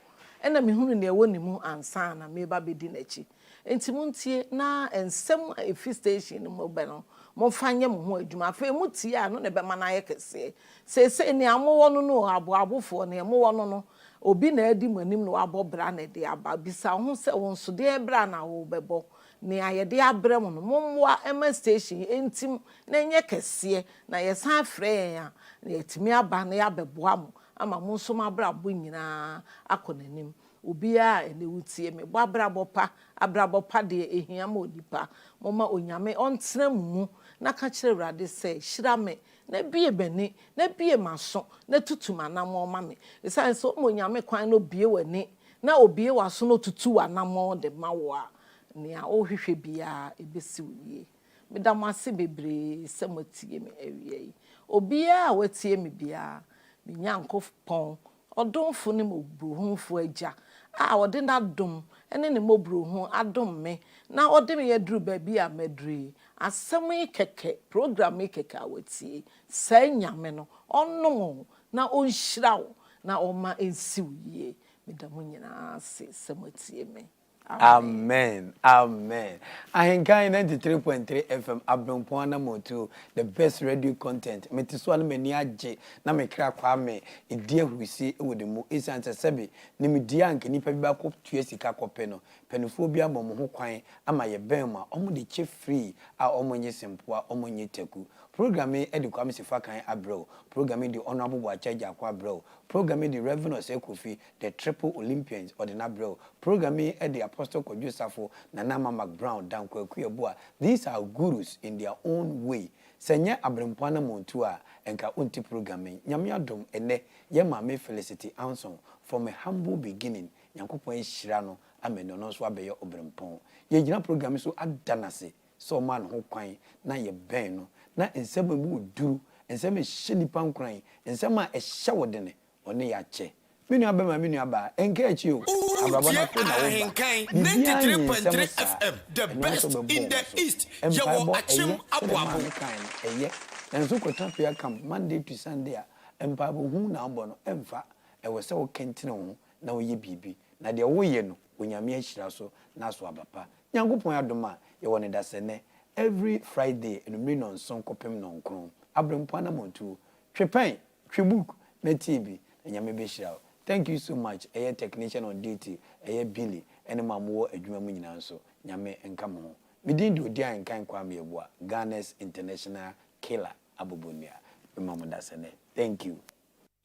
S5: ɛna mehunu nea ɛwɔ ne mu ansa na mereba bɛdi n'akyi. Enti montie na nsɛm a ɛfi station no mu ba no, momfa nyɛ mo ho adwuma. Afei motie a, ɛno na ɛbɛma no ayɛ kɛseɛ. Seesei nea mowɔ no no, aboabofoɔ, nea mowɔ no no, obi na adi mo anim na wabɔ bra na ɛde aba. Bisa wo ho sɛ, wo nso, deɛn bra na worebɛbɔ? Nea yɛde abrɛ mo no, mommoa mma station yi ntim na ɛnyɛ kɛseɛ, na yɛsan frɛ yɛn a, na yɛatumi aba na yɛabɛboa mo ama mo nso mo abrabɔ nyinaa akɔ n'anim. Obiara a ɛnɛ wotie me, bɔ abrabɔ pa, abrabɔ pa deɛ ɛhia ma onipa. Momma Onyame ɔntena mo mu na ka kyerɛ Awurade sɛ, hyira me, na bue m'ani, na bue m'aso, na tutu m'anammɔn ma me. Ɛsiane sɛ woma Onyame kwan na ɔbue w'ani, na ɔbue w'aso na ɔtutu w'anammɔn de ma wo a, nea worehwehwɛ biara ɛbɛsi wo yie. Meda mo ase bebree sɛ moatie me awia yi. Obiara a watie me biara, me Nyankopɔn Ɔdomfo ne mmɔborɔhunufo Agya a ɔde n'adom ne ne mmɔborɔhunu adom me na ɔde me aduru baabi a maduru yi, asɛm yi kɛkɛ, program yi kɛkɛ a watie, saa Nyame no, ɔnnom wo na ɔnhyira wo na ɔmma ɛnsi wo yie. Meda mo nyinaa ase sɛ moatie me.
S4: Amen amen Ahenkan 93.3 FM Abrempɔn Anammɔntuo the best radio content Mete so a na m'ani agye na me kra Kwame di ahurusie wɔ ne mu esiane sɛ sɛbe nimdeɛ a anka nnipa bi bɛakɔ tua sika kɔpɛ no panifoɔ bi ama wɔn ho kwan ama yɛbɛn mu a wɔn de kyɛ free a wɔn nnye sempoa wɔn nnye taku Program yi de Kwame Sifakan abrɛ wo Program yi de Honourable Boakye Agyarko abrɛ wo Program yi de Rev Osei Kofi The Triple Olympians ɔde no abrɛ wo. Program yi de Apostle Kwadwo Safo, Nana Ama McBrown, Dan Kwaku Yeboah, these are gurus in their own way. Sɛ ɛnyɛ aberempɔn anammɔntuo a, nka wonte program yi. Nyame adom, ɛnnɛ, yɛn maame Felicity Anson, from a humble beginning, Nyankopɔn ahyira no ama ɛnnɛ ɔno nso abɛyɛ oberempɔn. Yɛgyina program yi so ada no ase sɛ ɔmaa ne ho kwan na yɛbɛn no, na nsɛm a ɛmu wɔ duru, nsɛm a ɛhyɛ nnipa nkuran, nsɛm a ɛhyɛ wo dene, Ɔne yɛ akyɛ. Me nua bɛma me nua baa, ɛnka akyi o, abrabɔ no afei na woba. Biribiara nyi nsɛm saa, ɛno nso bɛbɔ wo so. Mpaebɔ, ɛyɛ, sɛdeɛ maame kae no, ɛyɛ. Nanso wokɔtena prayer camp Monday to Sunday a, mpaebɔ hunu na wobɔ no, ɛmfa. Ɛwɔ sɛ wokɛntene wo ho na woyɛ biribi. Na deɛ woyɛ no, Onyame ahyira so na aso aba pa. Nyankopɔn adom a, yɛwɔ no dasɛnnɛ, every Friday anwummere nnɔnson kɔpem nnɔnkron. Aberempɔn anammɔntuo, twe pɛn! Twe book na tie bi na Nyame bɛhyira wo. Thank you so much ɛyɛ technician on duty ɛyɛ Billy ɛne mo a mowɔ adwuma mu nyinaa nso Nyame nka mo ho. Me din de Odian Nkan Kwame Yeboah Ghana's international killer Abobonua. Mema mo dasɛnɛ. Thank you.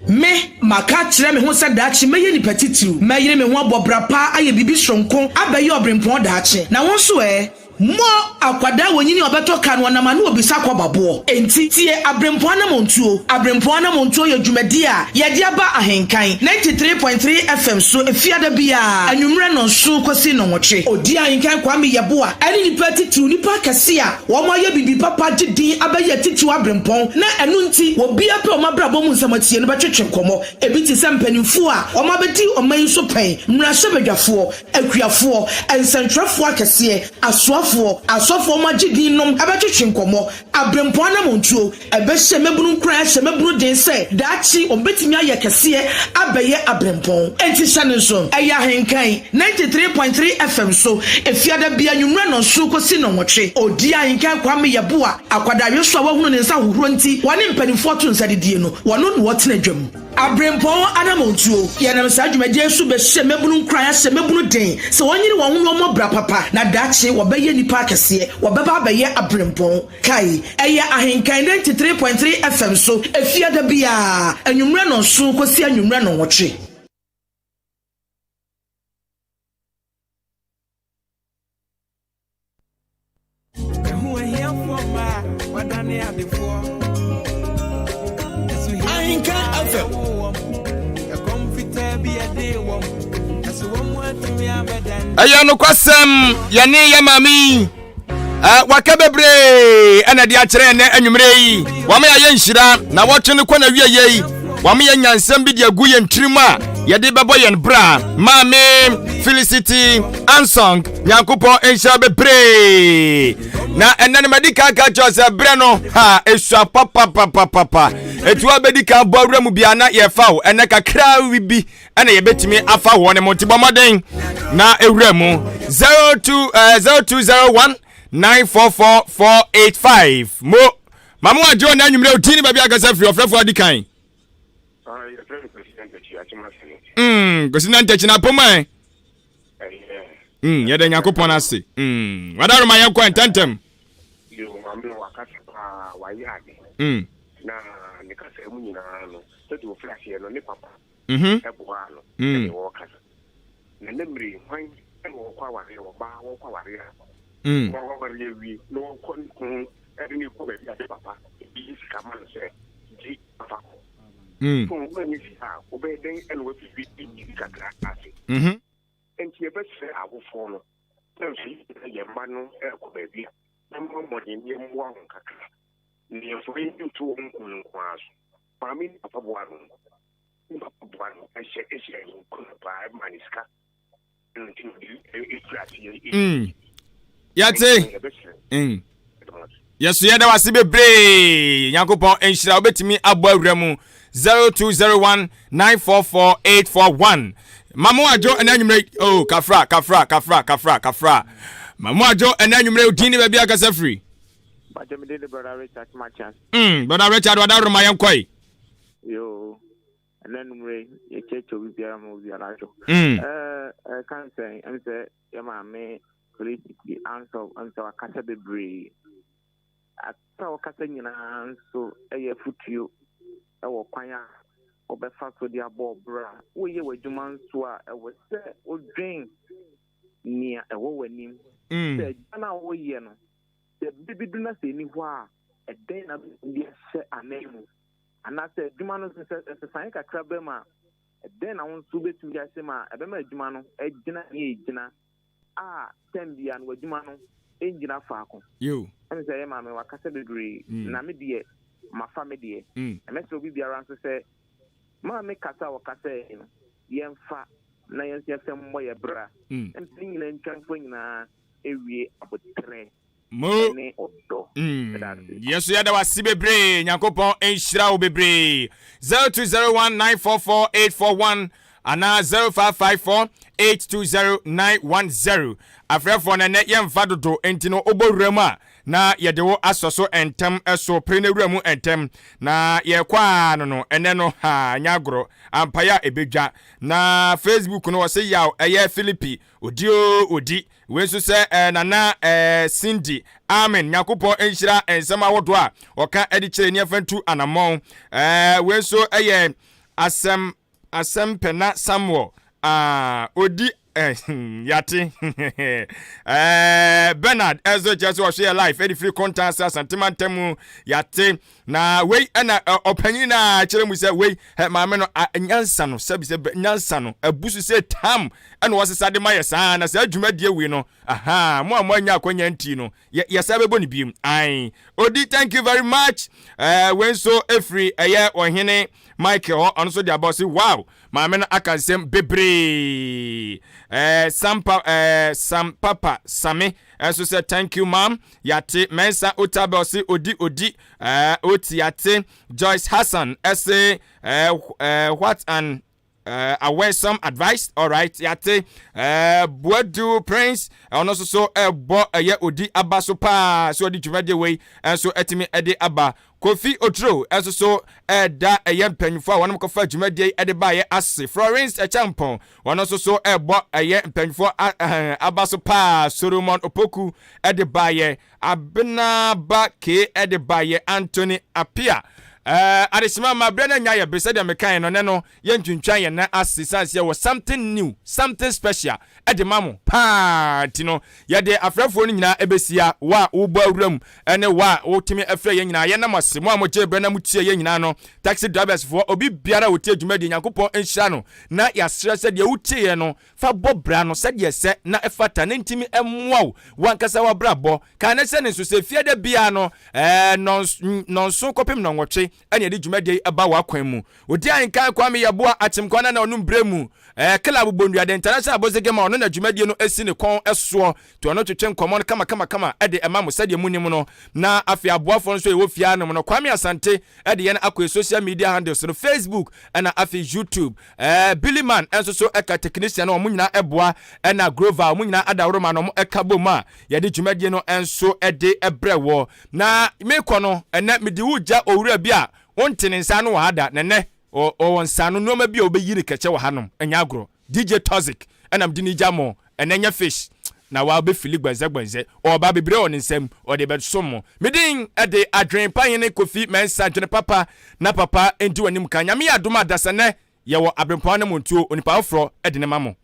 S3: Me, maka akyerɛ me ho sɛ daakye mɛyɛ nipa titiriw. Mɛyere me ho abɔ bra pa ayɛ biribi soronko abɛyɛ ɔberempɔn daakye. Na wo nso ɛ? Mo, akwadaa wɔnyini a ɔbɛtɔ ka no ɔnam ano obisa kɔba boɔ. Enti, tie Aberempɔn Anammɔntuo. Aberempɔn Anammɔntuo yɛ dwumadie a yɛde aba Ahenkan 93.3 FM so Efiada biara anwummerɛ nnɔnson kɔsi nnɔnwɔtwe. Ɔdi Ahenkan Kwame Yeboah ne nnipa atitiriw, nnipa akɛseɛ a wɔayɛ biribi papa agye din abɛyɛ atitiriw aberempɔn na ɛno nti obiara pɛ wɔn abrabɔ mu nsɛm atie no bɛtwetwe nkɔmmɔ. Ebi te sɛ mpanimfoɔ a wɔabɛdi ɔman yi so pɛn, mmarahyɛbadwafoɔ, Akuafoɔ, nsɛntwerɛfoɔ akɛseɛ, asoafoɔ, asɔfoɔ a wɔagye din nom bɛtwetwe nkɔmmɔ, aberempɔn anammɔntuo, ɛbɛhyɛ mmabunu nkuran ahyɛ mmabunu den sɛ daakye wɔbɛtumi ayɛ kɛseɛ abɛyɛ aberempɔn. Enti hyɛ no nso, ɛyɛ Ahenkan 93.3 FM so, Efiada biara anwummerɛ nnɔnson kɔsi nnɔnwɔtwe. Ɔdi Ahenkan Kwame Yeboah, akwadaa so a wahunu ne nsa ahohorɔ nti wɔne mpanimfoɔ to nsa didie no, wɔno na ɔtena dwam. Aberempɔn anammɔntuo. Yɛnam saa dwumadie yi so bɛhyɛ mmabunu nkuran ahyɛ mmabunu den sɛ wɔnyere wɔn ho na wɔmmɔ bra papa na daakye wɔbɛyɛ nnipa akɛseɛ, wɔbɛba abɛyɛ aberempɔn. Kae, ɛyɛ Ahenkan 93.3 FM so Efiada biara, anwummerɛ nnɔnson kɔsi anwummerɛ nnɔnwɔtwe.
S1: Ahenka FM.
S2: Ɛyɛ nokwasɛm yɛne yɛ maame yi waka bebree ɛna de akyerɛ ɛnɛ anwummerɛ yi wɔn yɛ ayɛ nhyira na wɔtwe no kɔ na wie yɛ yi wɔn yɛ nyansɛm bi de agu yɛn tirim a yɛde bɛbɔ yɛn bra maame Felicity Ansong Nyankopɔn nhyira bebree na ɛnɛ no madi kan ka kyerɛ sɛ berɛ no ha esua papapapapa etu abɛdi kan bɔ awura mu bia na yɛfa wo ɛnɛ kakra bi ɛna yɛbɛtumi afa wɔ ne mo nti bɔ mmɔden na ewura mu 02 0201 944 485 mo mamu adwo na anwummerɛ odi ne baabi akasa firi ɔfrɛfoɔ adi kan. Kwasi na ntakyi na apom ɛ. Yɛda Nyankopɔn ase. Wadaroma yɛnkɔ ntɛntɛm.
S6: Yo, maame no wakasa paa, wayɛ ade. Na ne kasa mu nyinaa no, sɛdeɛ ɔfiri aseɛ no, ne papa ɛboaa no ɛne wɔkasa. Na ne mmere hwan ɛna wɔkɔ awareɛ, ɔbaa wɔkɔ awareɛ a, wɔawareɛ awie na wɔkɔ ne kunu ɛde ne kɔ baabi a ne papa ebi yi sika ma no sɛ gye afa kɔ. So woanyɛ sika a, wobɛyɛ dɛn na woafi bi biribi kakra ase? Enti yɛbɛsrɛ awofoɔ no sɛ nso yɛn nyinaa yɛn mma no rekɔ baabi a, yɛmmɔ mmɔden na yɛmmoa wɔn kakra, na yɛmfa yɛn ani nto wɔn kunu nko ara so. Maame ne papa boa no, ne papa boa no hyɛ hyɛ no nkuran paa, ma no sika.
S2: Mm. Yɛte. Mm. Yɛso yɛda wase bebree. Nyankopɔn nhyira wobɛtumi abɔ awura mu 0201 944 841. Mamo adwo ɛna anwummerɛ oh kafra kafra kafra kafra kafra. Mamo adwo ɛna anwummerɛ din ne baabi akasa firi.
S7: Bajo me de brother Richard Matias.
S2: Brother Richard wada roma yɛn kɔe.
S7: Yo. Ɛnɛ anumere yi, yɛkyerɛkyerɛ obi biara ma obi biara adwo. Ɛɛ ɛka nsɛn ɛm sɛ yɛ maame Felicity Ansɔ ɛm sɛ wakasa bebree. Asa a ɔkasa nyinaa nso ɛyɛ afutuo ɛwɔ kwan a wɔbɛfa so de abɔ ɔbra. Woyɛ w'adwuma nso a ɛwɔ sɛ wodwen nea ɛwɔ w'anim. Sɛ adwuma no a woyɛ no, sɛ bere bi du na sɛ ɛni hɔ a, ɛdɛn na wobɛtumi de ahyɛ ananmu? Anaasɛ adwuma no nso, sɛ nsesaeɛ kakra ba mu a, ɛdɛn na wo nso wobɛtumi de ahyɛ mu a ɛbɛma adwuma no agyina nea ɛgyina a tɛm biara no w'adwuma no ngyina faako? Ɛne sɛ ɛyɛ maame wakasa bebree na me deɛ mafa me deɛ. Na mɛsrɛ obi biara nso sɛ maame kasa a ɔkasaɛ no yɛmfa na yɛn nso yɛmfa mmɔ yɛ bra. Ɛne sɛ ne nyinaa ntwa mfoa nyinaa ɛwie aboterɛ.
S2: Mo.
S7: ne ɔdɔ. Meda ase.
S2: Yɛn nso yɛda wo ase bebree. Nyankopɔn nhyira wo bebree. 0201944841 anaa 0554820910. Afrɛfoɔ no ɛnɛ yɛmfa dodo nti no wobɔ wura mu a na yɛde wo asɔ so ntɛm so pere no wura mu ntɛm na yɛkɔ a no no ɛnɛ no ha nyɛ agorɔ ampaeɛ a ɛbɛdwa na Facebook no wɔse yaw ɛyɛ Philippi odi o odi Wei nso sɛ eh, Nana eh, Cindy. Amen. Nyankopɔn nhyira nsɛm ahodoɔ a ɔka de kyerɛ ni ɛfa ntu anammɔn. Eh, wei nso yɛ asɛm asɛm pɛna Samuel. Ah, odi. Yate. Bernard ɛnso kyerɛ sɛ ɔhwɛ yɛ live ɛde firi Kontan sɛ Asantema ntam. Yate. Na wei ɛna ɔpanyin na kyerɛ mu sɛ wei maame no nyansa no, sɛbi sɛ nyansa no abu so sɛ tam ɛna wɔsesa de ma yɛ saa. Na saa dwumadie wei no, aha mo a mo anya akɔnya nti no, yɛsa bɛbɔ ne biem. Ae, odi, thank you very much. Wei nso efiri ɛyɛ Ɔhene Michael hɔ, ɔno nso de aba ɔsi, "Wow, maame no aka nsɛm bebree." Sampa Sam Papa Same ɛnso sɛ, "Thank you, ma'am." Yate. Mensa Otabe ɔsi, "Odi, odi oti." Yate. Joyce Hassan ɛsɛ, "What an awesome advice." Alright, yate. Buadu Prince ɔno nso so ɛbɔ ɛyɛ odi aba so paa so ɔde dwumadie wei ɛnso ɛtumi ɛde aba. Kofi Otro ɛnso so ɛda ɛyɛ mpanyinfoɔ a wɔn kɔfa dwumadie ɛde baayɛ ase. Florence Ɛkyɛmpɔn, wɔn nso so ɛbɔ ɛyɛ mpanyinfoɔ aba so paa. Solomon Opoku ɛde baayɛ, Abenaba K ɛde baayɛ, Anthony Apia. Adehyema ma berɛ no anya yɛ bere sɛdeɛ mekae no, nɛ no yɛntwintwan yɛn nan ase sane sɛ yɛwɔ something new, something special ɛde ma mo paa. Nti no yɛde afrɛfoɔ no nyinaa ɛbɛsia. Wo a wobɔ awura mu ɛne wo a wotumi ɛfrɛ yɛn nyinaa, yɛnam ase. Mo a mogye berɛ na motie yɛn nyinaa no, taxi drivers foɔ, obi biara a wɔtie dwumadi, Nyankopɔn nhyira no. Na yɛasrɛ sɛ deɛ wotieɛ no, fa bɔ bra no sɛdeɛ sɛ na ɛfata ne ntimi ɛmmoa wo wankasa wabrabɔ ka ne sɛ ne nso sɛ fie da biara no 7 kɔpem 8 ɛne yɛde dwumadie yi ɛba w'akwan mu. Odi ahenkan Kwame Yɛboa Akyemkwa na ɔnom berɛ mu club Bonduade International Abosege ma ɔno na dwumadie no asi ne kɔn soɔ nti ɔno twetwe nkɔmmɔ no kamakamakama ɛde ɛma mo sɛdeɛ munim no. Na afei aboafoɔ nso ɛwɔ fie anom no, Kwame Asante ɛde yɛn akɔ social media handles no, Facebook ɛna afei YouTube. Billy Man ɛnso so ɛka technician no, wɔn nyinaa ɛboa, ɛna Grover, wɔn nyinaa adaworoma na wɔn ɛka bom a yɛde dwumadie no nso ɛde ɛbrɛ wɔ. Na mekɔ no, ɛnɛ mede wo gya owura bi a wonte ne nsa no wɔ ha da. Nɛnɛ ɔwɔ nsa no nneɛma bi a wɔbɛyi ne kɛkyɛ wɔ hanom, ɛnyɛ agorɔ. DJ Toxic ɛna mede ne gya mo ɛnɛ. Nyɛ fish na wa bɛfili gbɛnzɛgbɛnzɛ, ɔba bebree wɔ ne nsam ɔde bɛsom mo. Medin ɛde Adwene Pahene Kofi Mɛnsa. Dwene papa na papa nti w'anim ka. Nyame yɛ adom a, dasɛnɛ yɛwɔ aberempɔn no mu ntuo onipa foforɔ ɛde ne ma mo.